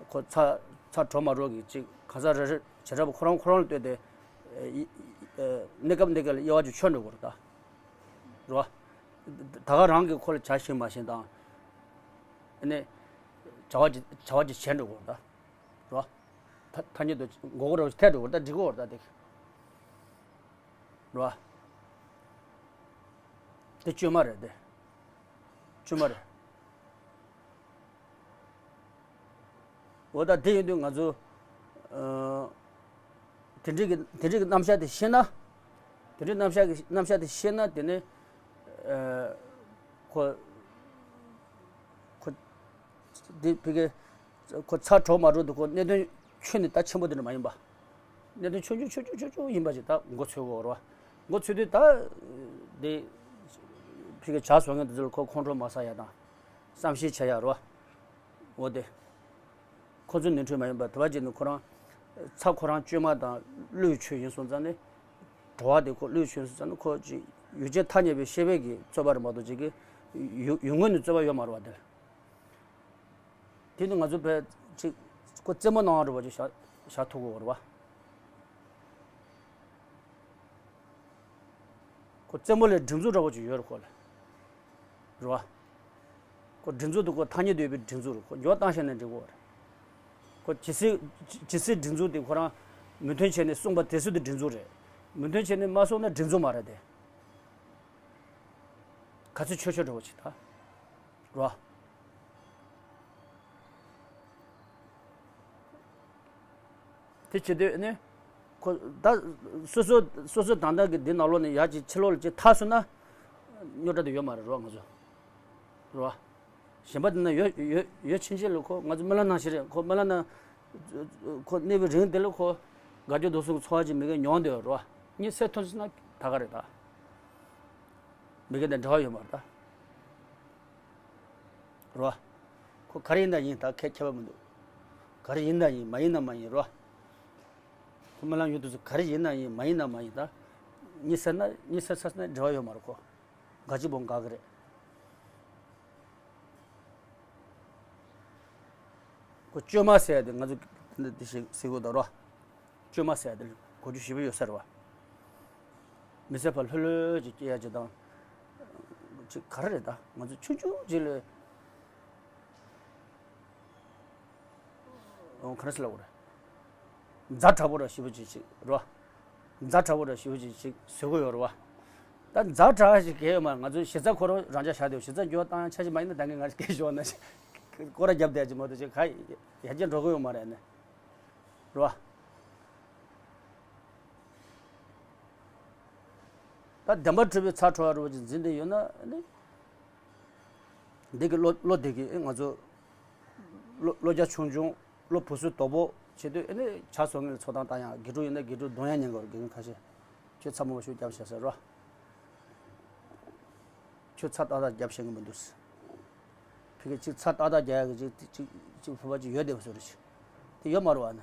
ཁོ་ཚ་ཚ་དྲོ་མ་དྲོ་གི་ཅིག་གང་ཟག་རེ་རེ་བྱེ་བྲག་པ་ཁོ་རང་ཁོ་རང་ལ་ལྟོས་ཏེ་གནས་སྐབས་འདི་ག་ལ་དབྱེ་བ་ཅིག་ཕྱེ་འགྲོ་དགོས་རེད་ད། རོ། ད་ག་རང་གི་ཁོ་ལ་བྱ་ཤེས་མ་ཤེས་དང་ཨ་ནི་བྱ་བ་ཅིག་བྱ་བ་ཅིག་བྱེད་འགྲོ་དགོས་རེད་ད། རོ། ཐ་ཐ་སྙད་དུ་མགོ་སྐོར་རོ་ཐལ་འགྲོ་བར་ད་འགྲིག་གོ་བར་ད་དེ། རོ། དེ་བཅོས་མ་རེད་དེ། བཅོས་མ་རེད། འོ་ད་དེ་ཡིན་དུས་ང་ཚོ་ཨ་དེ་འདྲའི་གི་དེ་འདྲའི་གི་རྣམ་གཞག་དེ་ཤེས་ན། དེ་འདྲའི་རྣམ་གཞག་གི་རྣམ་གཞག་དེ་ཤེས་ན་དེ་ནི་ཨ་ཁོ་ཁོ་དེ་ཕ་གི་ཁོ་ཚ་དྲོ་མ་དྲོ་དེ་ཁོ་གནད་དོན་ཁྱོན་ནས་ད་ཆེན་པོ་དེ་འདྲ་མ་ཡིན་པ། གནད་དོན་ཆུང་ཆུང་ཆུང་ཆུང་ཆུང་ཆུང་ཡིན་པ་ཞིག་ད་མགོ་ཚོས་དགོས་རེད་བ། མགོ་ཚོས་དུས་ད་དེ་ཕ་གི་བྱ་བཟོ་མཁན་དེ་ཚོ་ལ་ཁོ་ཁོང་ཁྲོ་མ་ཟ་ཡ་དང་བསམ་ཤེས་བྱ་ཡ་རེད་བ། འོ་དེ། ཁོ་ཚོ་ནོར་འཁྲུལ་མ་ཡིན་པར་དེ་བ་ཅིག་ནི་ཁོ་རང་ཚ་ཁོ་རང་བཅོས་མ་དང་བློས་བཅོས་ཡིན་སོང་ཙང་ནི། བྲོ་བ་དེ་ཁོ་བློས་བཅོས་ཡིན་སོང་ཙང་ནི་ཁོ་ཅིག་ཡུལ་ཅན་ཐ་སྙད་པའི་ཤེས་པའི་གི་རྩོད་པ་རེད་མ་གཏོགས་ཅིག་གི་ཡུལ་ཡུལ་དངོས་ནས་རྩོད་པ་ཡོད་མ་རེད་བ་དེ། དེ་ནི་ང་ཚོ་བས་ཅིག་ཁོ་རྩེད་མོ་གནང་བ་རེད་བ་ཅིག་བཞག་བཞག་ཐུབ་དགོས་རེད་བ། ཁོ་རྩེད་མོ་ལས་སྒྲིག་འཛུགས་འདྲ་བོ་ཅིག་ཡོད་རེད་ཁོ་ལ། རེད་བ། ཁོ་སྒྲིག་འཛུགས་དེ་ཁོ་ཐ་སྙད་དུ་ཡོད་པའི་སྒྲིག་འཛུགས་རེད། ཁོ་འགྱུར་བ་བཏང་ཤེས་ན་འགྲིག་གོ་རེད། ཁོ་ཇི་སྲིད་ཇི་སྲིད་སྒྲིག་འཛུགས་དེ་ཁོ་རང་མོས་མཐུན་བྱས་ནས་གསུངས་པ་དེ་སྲིད་དུ་སྒྲིག་འཛུགས་རེད། མོས་མཐུན་བྱས་ནས་མ་གསུངས་ན་སྒྲིག་འཛུགས་མ་རེད་དེ། ག་ཚོད་ཆོག་ཆོག་འདྲ་བོ་ཅིག་ད། རོ། དེ་བྱེད་དུས་ནི། ཁོ་ད་སོ་སོ་སོ་སོ་ད་ལྟ་གི་འདི་ནང་ལོགས་ནས་ཡར་ཅིག་ཕྱི་ལོགས་ལ་ཅིག་ཐར་སོང་ན། རྙོག་དྲ་དེ་ཡོད་མ་རེད་རོ་ང་ཚོ། རོ། གཞན་པ་དེ་ན་ཡོད་ཡོད་ཡོད་ཕྱིན་ཆད་ལ་ཁོ་ང་ཚོ་སྨོན་ལམ་ནང་བཞིན་རེད། ཁོ་སྨོན་ལམ་ནང་ཁོ་གནས་པའི་རིང་དེ་ལ་ཁོ་དགའ་སྐྱོ་སྡུག་གསུམ་གྱི་ཚོར་བ་ཅིག་མི་དགེ་མྱོང་བསྡད་ཡོད་རོ། གཉིད་སད་ཐོན་སོང་ན་ད་ག་རེད་ད། མི་དགེ་དང་འབྲེལ་བ་ཡོད་མ་རེད་ད། རོ། ཁོ་ག་རེ་ཡིན་ན་ཡིན་ད་ཁྱད་ཁྱད་པར་མི་འདུག་ག་རེ་ཡིན་ན་ཡིན་མ་ཡིན་ན་མ་ཡིན་རོ། ཁོ་སྨོན་ལམ་ཡོད་དུས་སུ་ག་རེ་ཡིན་ན་ཡིན་མ་ཡིན་ན་མ་ཡིན་ད། གཉིད་སད་ན་གཉིད་སད་ཚར་ན་འབྲེལ་བ་ཡོད་མ་རེད་ཁོ། འགའ་ཅིག་བོ་འགག་གི་རེད། ཁོ་བཅོས་མ་ཟེར་ཡ་དེ་ང་ཚོ་འདི་འདི་ཞིག་ཟེར་དགོས་ད་རོ། བཅོས་མ་ཟེར་ཡ་དེ་གོ་རྒྱུ་ཞེ་པོ་ཡོད་ས་རེད་བ། མི་ཚེ་ཕར་ལྷོད་ལྷོད་ཅིག་སྐྱེལ་ཡ་ཅིག་དང་། ཅིག་ག་རེ་རེད་ད་ང་ཚོ་ཆུང་ཆུང་ཅིག་ལ། ཨོ་ག་རེ་ཟེར་ལབ་དགོས་རེད། ཛ་དྲག་པོ་ར་ཞེ་པོ་ཅིག་ཅིག་རོ། ཛ་དྲག་པོ་ར་ཞེ་པོ་ཅིག་ཅིག་བཟོ་གི་ཡོད་རེད་བ། ད་ཛ་དྲག་ཞིག་གས་ཡོད་མ་རེད། ང་ཚོ་གཞི་རྩ་ཁོ་རང་རང་འཇགས་བཞག་དེ་གཞི་རྩ་འགྱུར་བ་བཏང་ཡ་འཆར་གཞི་མ་ཡིན་ན་ད་གིན་ང་ཚོ་སྐད་ཤོར་ན་ཞིག་སྐོར་ར་རྒྱབ་བསྡད་ཀྱི་མ་གཏོགས་ཅིག་ག་ཡ་རྒྱས་འགྲོ་གི་ཡོད་མ་རེད་ནི། རེད་བ། ད་བདེན་པར་གྲུབ་པའི་ཚད་འཕྲོ་བ་རུ་བ་ཅིག་འཛིན་བསྡད་ཡོད་ན་ནི། འདི་གི་བློ་བློ་འདི་གི་ང་ཚོ་བློ་བློ་རྒྱ་ཆུང་ཆུང་བློ་བུ་སུ་དོག་པོ་བྱེད་དུས་ཨེ་ནི་ཆ་སོ་ངེས་ལ་ཚོགས་དང་བཏང་ཡང་དགེ་ཕྲུག་ཡིན་ན་དགེ་ཕྲུག་གདོང་ཡང་ཉན་དགོས་རེད། དགེ་རྒན་ཁ་ཤས་ཁྱོད་ཚ་མོ་བ་ཤུགས་རྒྱབ་བྱས་ཟེར་རོ། ཁྱོད་ཚ་ཏག་ཏག་རྒྱབ་ཤེས་ཀྱི་མི་འདུག་ཕ་གི་ཅིག་ཚ་ཏག་ཏག་རྒྱག་ཡག་གི་ཅིག་ཅིག་ཅིག་ཕུ་བ་ཅིག་ཡོད་བསྡད་པ་བཟོ་རེད་ཅིག་དེ་ཡོད་མ་རེད་བ་ན།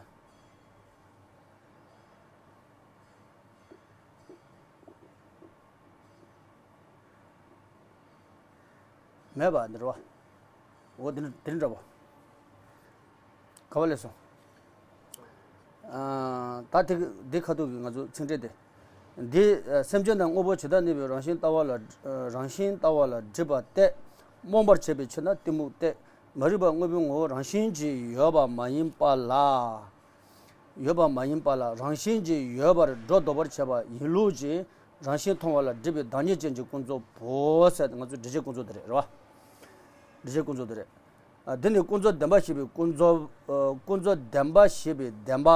མེད་པ་འདི་རེད་བ། འོ་འདི་འདི་འདྲ་བ། ག་བ་ལས་སོང་། ཨ། ད་དེ་འདི་ཁ་ཐུག་གི་ང་ཚོ་ཚིག་འགྲེལ་དེ། འདི་སེམས་ཅན་དང་དངོས་པོ་ཇི་ལྟར་གནས་པའི་རང་བཞིན་ལྟ་བ་ལ་རང་བཞིན་ལྟ་བ་ལ་སྒྲིབ་པ་སྟེ། རྨོངས་པར་བྱེད་པའི་ཕྱིར་ན་གཏི་མུག་སྟེ། མ་རིག་པ་དངོས་པོའི་ངོ་བོ་རང་བཞིན་གྱིས་ཡོད་པ་མ་ཡིན་པ་ལ། ཡོད་པ་མ་ཡིན་པ་ལ་རང་བཞིན་གྱིས་ཡོད་པར་སྒྲོ་འདོགས་པར་བྱེད་པ་ཡིན་ལུགས་ཀྱི་རང་བཞིན་མཐོང་བ་ལ་སྒྲིབ་པའི་བདག་ཉིད་ཅན་གྱི་ཀུན་རྫོབ་བོ་ཟེར་ང་ཚོའི་འགྲེལ་བྱེད་ཀུན་རྫོབ་དེ་རེད་རེད་བ། འགྲེལ་བྱེད་ཀུན་རྫོབ་དེ་རེད། ཨ། འདི་ནི་ཀུན་རྫོབ་བདེན་པ་ཞེས་པའི་ཀུན་རྫོབ། ཨ། ཀུན་རྫོབ་བདེན་པ་ཞེས་པའི་བདེན་པ།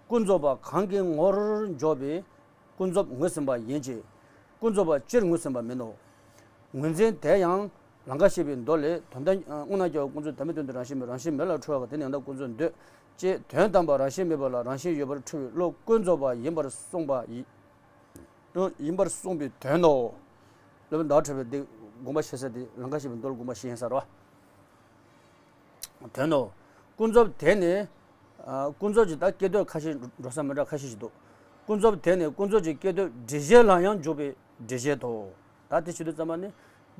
ཀུན་རྫོབ་པ་གང་གི་ངོར་འཇོག་པའི་ཀུན་རྫོབ་ངོས་ཟིན་པ་ཡིན་གྱི། ཀུན་རྫོབ་པ་སྤྱིར་ངོས་ཟིན་པ་མིན་ནོ། ངོས་འཛིན་དེ་ཡང་ལང་ཀ་ཞེས་པའི་མདོ་ལས། དོན་དམ་དངོས་རྣམས་ཀྱང་ཀུན་རྫོབ་བདེན་པའི་དོན་དུ་རང་བཞིན་མེད། རང་བཞིན་མེད་ལ་འཁྲུལ་བ་དེ་ནི་ཡང་དག་ཀུན་རྫོབ་འདོད་ཅེས་དོན་དམ་པར་རང་བཞིན་མེད་པ་ལ་རང་བཞིན་ཡོད་པར་འཁྲུལ་བའི་བློ་ཀུན་རྫོབ་པ་ཡིན་པར་གསུངས་པ་ཡིན། ཡིན་པར་གསུངས་པའི་དོན་ནོ། སློབ་དཔོན་ཟླ་བ་གྲགས་པས་འདི་དགོངས་པ་བཞེས་ས་དེ་ལང་ཀ་ཞེས་པའི་མདོ་ལ་དགོངས་པ་བཞེས་ཡིན་ས་རེད་བ། དོན་ནོ། ཀུན་རྫོབ་དེ་ནི། ཨ། ཀུན་རྫོབ་ཀྱི་ད་སྐྱེ་འདོད་ཁ་ཤས་འགྲོ་ས་མི་འདྲ་ཁ་ཤས་ཤིག་འདུག་ཀུན་རྫོབ་དེ་ནི་ཀུན་རྫོབ་ཀྱི་སྐྱེ་འདོད་སྒྲིབ་བྱེད་ལ་ཡང་འཇུག་པའི་སྒྲིབ་བྱེད་དོ། ད་དེ་བྱེད་དུས་ཙམ་པ་ནི་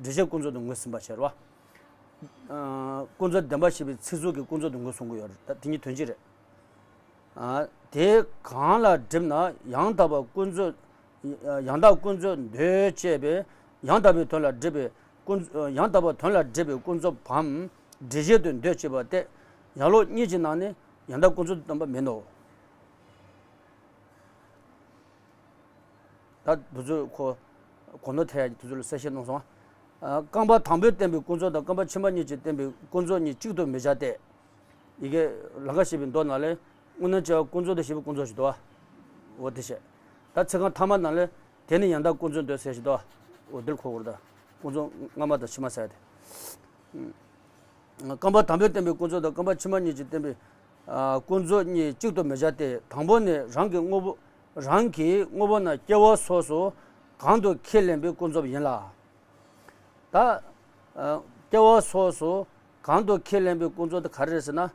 སྒྲིབ་བྱེད་ཀུན་རྫོབ་ཏུ་ངོས་ཟིན་པ་བྱེད་རོ། ཨ། ཀུན་རྫོབ་བདེན་པ་ཞེས་པའི་ཚིག་ཟུར་གྱི་ཀུན་རྫོབ་ཏུ་ངོས་བཟུང་གི་ཡོད་རེད། ད་དེ་གཉིས་དོན་གཅིག་རེད། ཨ། དེ་གང་ལ་སྒྲིབ་ན་ཡང་དག་པ་ཀུན་རྫོབ། ཡང་དག་ཀུན་རྫོབ་འདོད་ཅེས་པས་ཡང་དག་པའི་དོན་ལ་སྒྲིབ་པའི་ཀུན། ཡང་དག་པའི་དོན་ལ་སྒྲིབ་པའི་ཀུན་རྫོབ་བམ་སྒྲིབ་བྱེད་དུ་འདོད་ཅེས་པ་སྟེ། ཡང་ལོག་གཉིས་ཀྱི་ནང་ནས་ཡང་དག་ཀུན་རྫོབ་བསྟན་པ་མིན་ནོ། ད་འདི་ཚོ་ཁོ་གོ་ནོར་ཐེབས་ཡ་གི་དེ་ཚོ་ལ་གསལ་བཤད་གནང་སོང་ང་། རྐང་པ་དང་པོས་བསྟན་པའི་ཀུན་རྫོབ་དང་རྐང་པ་ཕྱི་མ་གཉིས་ཀྱིས་བསྟན་པའི་ཀུན་རྫོབ་གཉིས་གཅིག་ཏུ་མི་བྱ་སྟེ། ཡི་གེ་ལང་ཀ་ཞེས་པའི་མདོ་ནང་ལས་དངོས་རྣམ་བཅས་པ་ཀུན་རྫོབ་ཏུ་བྱེད་པའི་ཀུན་རྫོབ་ཞིག་འདུག་བ། འོ་དེ་བཤད། ད་ཚིག་རྐང་ཐ་མ་ནང་ལས་དེ་ནི་ཡང་དག་ཀུན་རྫོབ་འདོད་ཟེར་ཞིག་འདུག་བ། འོ་འདིར་གོ་དགོས་རེད་ད། ཀུན་རྫོབ་སྔ་མ་དང་ཕྱི་མ་ཟེར་ཡ་དེ། རྐང་པ་དང་པོས་བསྟན་པའི་ཀུན་རྫོབ་དང་རྐང་པ་ཕྱི་མ་གཉིས་ཀྱིས་བསྟན་པའི་ཀུན་རྫོབ་གཉིས་གཅིག་ཏུ་མི་བྱ་སྟེ། དང་པོ་ནི་རང་གི་དངོས་པོ། རང་གི་དངོས་པོ་རྣམས་སྐྱེ་བོ་སོ་སོ་གང་དུ་ཁས་ལེན་པའི་ཀུན་རྫོབ་ཡིན་ལ། ད་སྐྱེ་བོ་སོ་སོ་གང་དུ་ཁས་ལེན་པའི་ཀུན་རྫོབ་དེ་ག་རེ་རེད་ཟེར་ན།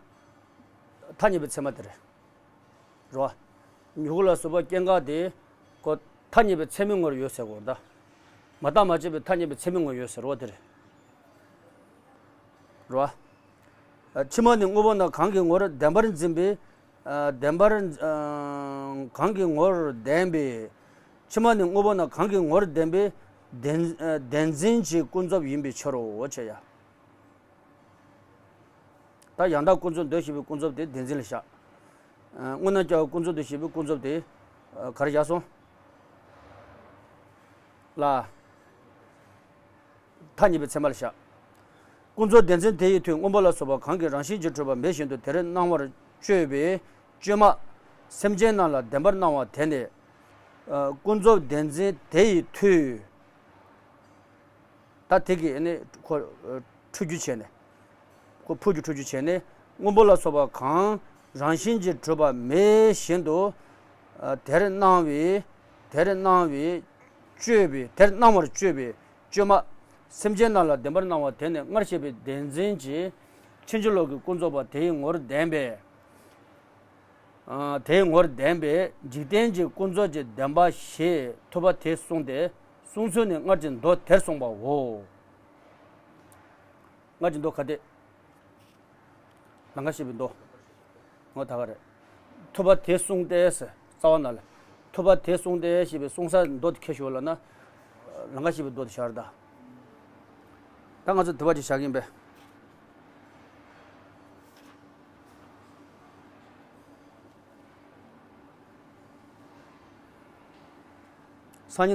ཐ་སྙད་པའི་ཚད་མ་དེ་རེད། རེད་བ། མྱུ་གུ་ལ་སོགས་པ་སྐྱེ་འགག་དེ་ཁོ་ཐ་སྙད་པའི་ཚད་མའི་ངོར་ཡོད་ཟེར་གོ་ད། མ་བརྟགས་མ་དཔྱད་པའི་ཐ་སྙད་པའི་ཚད་མའི་ངོར་ཡོད་ཟེར་རོ་དེ་རེད། རེད་བ། ཕྱི་མ་ནི་དངོས་པོ་རྣམས་གང་གི་ངོར་བདེན་པར་འཛིན་པའི། བདེན་པར། གང་གི་ངོར་བདེན་པའི། ཕྱི་མ་ནི་དངོས་པོ་རྣམས་གང་གི་ངོར་བདེན་པའི་བདེན། བདེན་འཛིན་གྱི་ཀུན་རྫོབ་ཡིན་པའི་ཕྱིར་རོ་ཞེས་ཡ། ད་ཡང་དག་ཀུན་རྫོབ་འདོད་ཞེས་པའི་ཀུན་རྫོབ་དེ་བདེན་འཛིན་ལ་བཞག་དངོས་རྣམ་བཅས་པ་ཀུན་རྫོབ་ཏུ་བྱེད་པའི་ཀུན་རྫོབ་དེ་ག་རེ་བཞག་སོང་། ལ། ཐ་སྙད་པའི་ཚད་མ་ལ་བཞག་ཀུན་རྫོབ་བདེན་འཛིན་དེ་ཡི་མཐུས་དངོས་པོ་ལ་སོགས་པ་གང་གིས་རང་བཞིན་གྱིས་གྲུབ་པ་མེད་བཞིན་དུ་དེར་སྣང་བར་དཔྱོད་པའི་དཔྱོད་མ། སེམས་ཅན་རྣམས་ལ་བདེན་པར་སྣང་བ་དེ་ནི། ཀུན་རྫོབ་བདེན་འཛིན་དེ་ཡི་མཐུས། ད་དེ་གིས་ནི་ཁོ་འཁྲུལ་རྒྱུ་བྱས་ནས། ཁོ་འཕུར་རྒྱུ་འཁྲུལ་རྒྱུ་བྱས་ནས་དངོས་པོ་ལ་སོགས་པ་གང་རང་བཞིན་གྱིས་གྲུབ་པ་མེད་བཞིན་དུ། དེར་སྣང་བའི། དེར་སྣང་བའི། དཔྱོད་པའི། དེར་སྣང་བར་དཔྱོད་པའི་དཔྱོད་མ། སེམས་ཅན་རྣམས་ལ་བདེན་པར་སྣང་བ་དེ་ནི་སྔར་བཤད་པའི་བདེན་འཛིན་གྱི་ཕྱིན་ཅི་ལོག་གི་ཀུན་རྫོབ་པ་དེའི་ངོར་བདེན་པས། དེའི་ངོར་བདེན་པས་འཇིག་རྟེན་གྱི་ཀུན་རྫོབ་ཀྱི་བདེན་པ་ཞེས་ཐུབ་པ་དེ་གསུངས་ཏེ། གསུངས་ཚུལ་ནི་སྔར་གྱི་མདོ་དེར་གསུངས་པའོ། སྔར་གྱི་མདོ་ག་དེ། ལང་ཀ་ཞེས་པའི་མདོ། ངོ་ད་ག་རེད། ཐུབ་པ་དེ་གསུངས་ཏེ་ཟེར་རྩ་བ་ན་ལ། ཐུབ་པ་དེ་གསུངས་ཏེ་ཞེས་པའི་གསུང་ས་མདོ་དེ་ཁྱེར་ཤོག་ལབ་ན། ལང་ཀ་ཞེས་པའི་མདོ་དེ་བཞག་རེད་ད། ད་ང་ཚོ་དུ་བ་ཅིག་བཞག་གིན་པས། སང་ཉིན།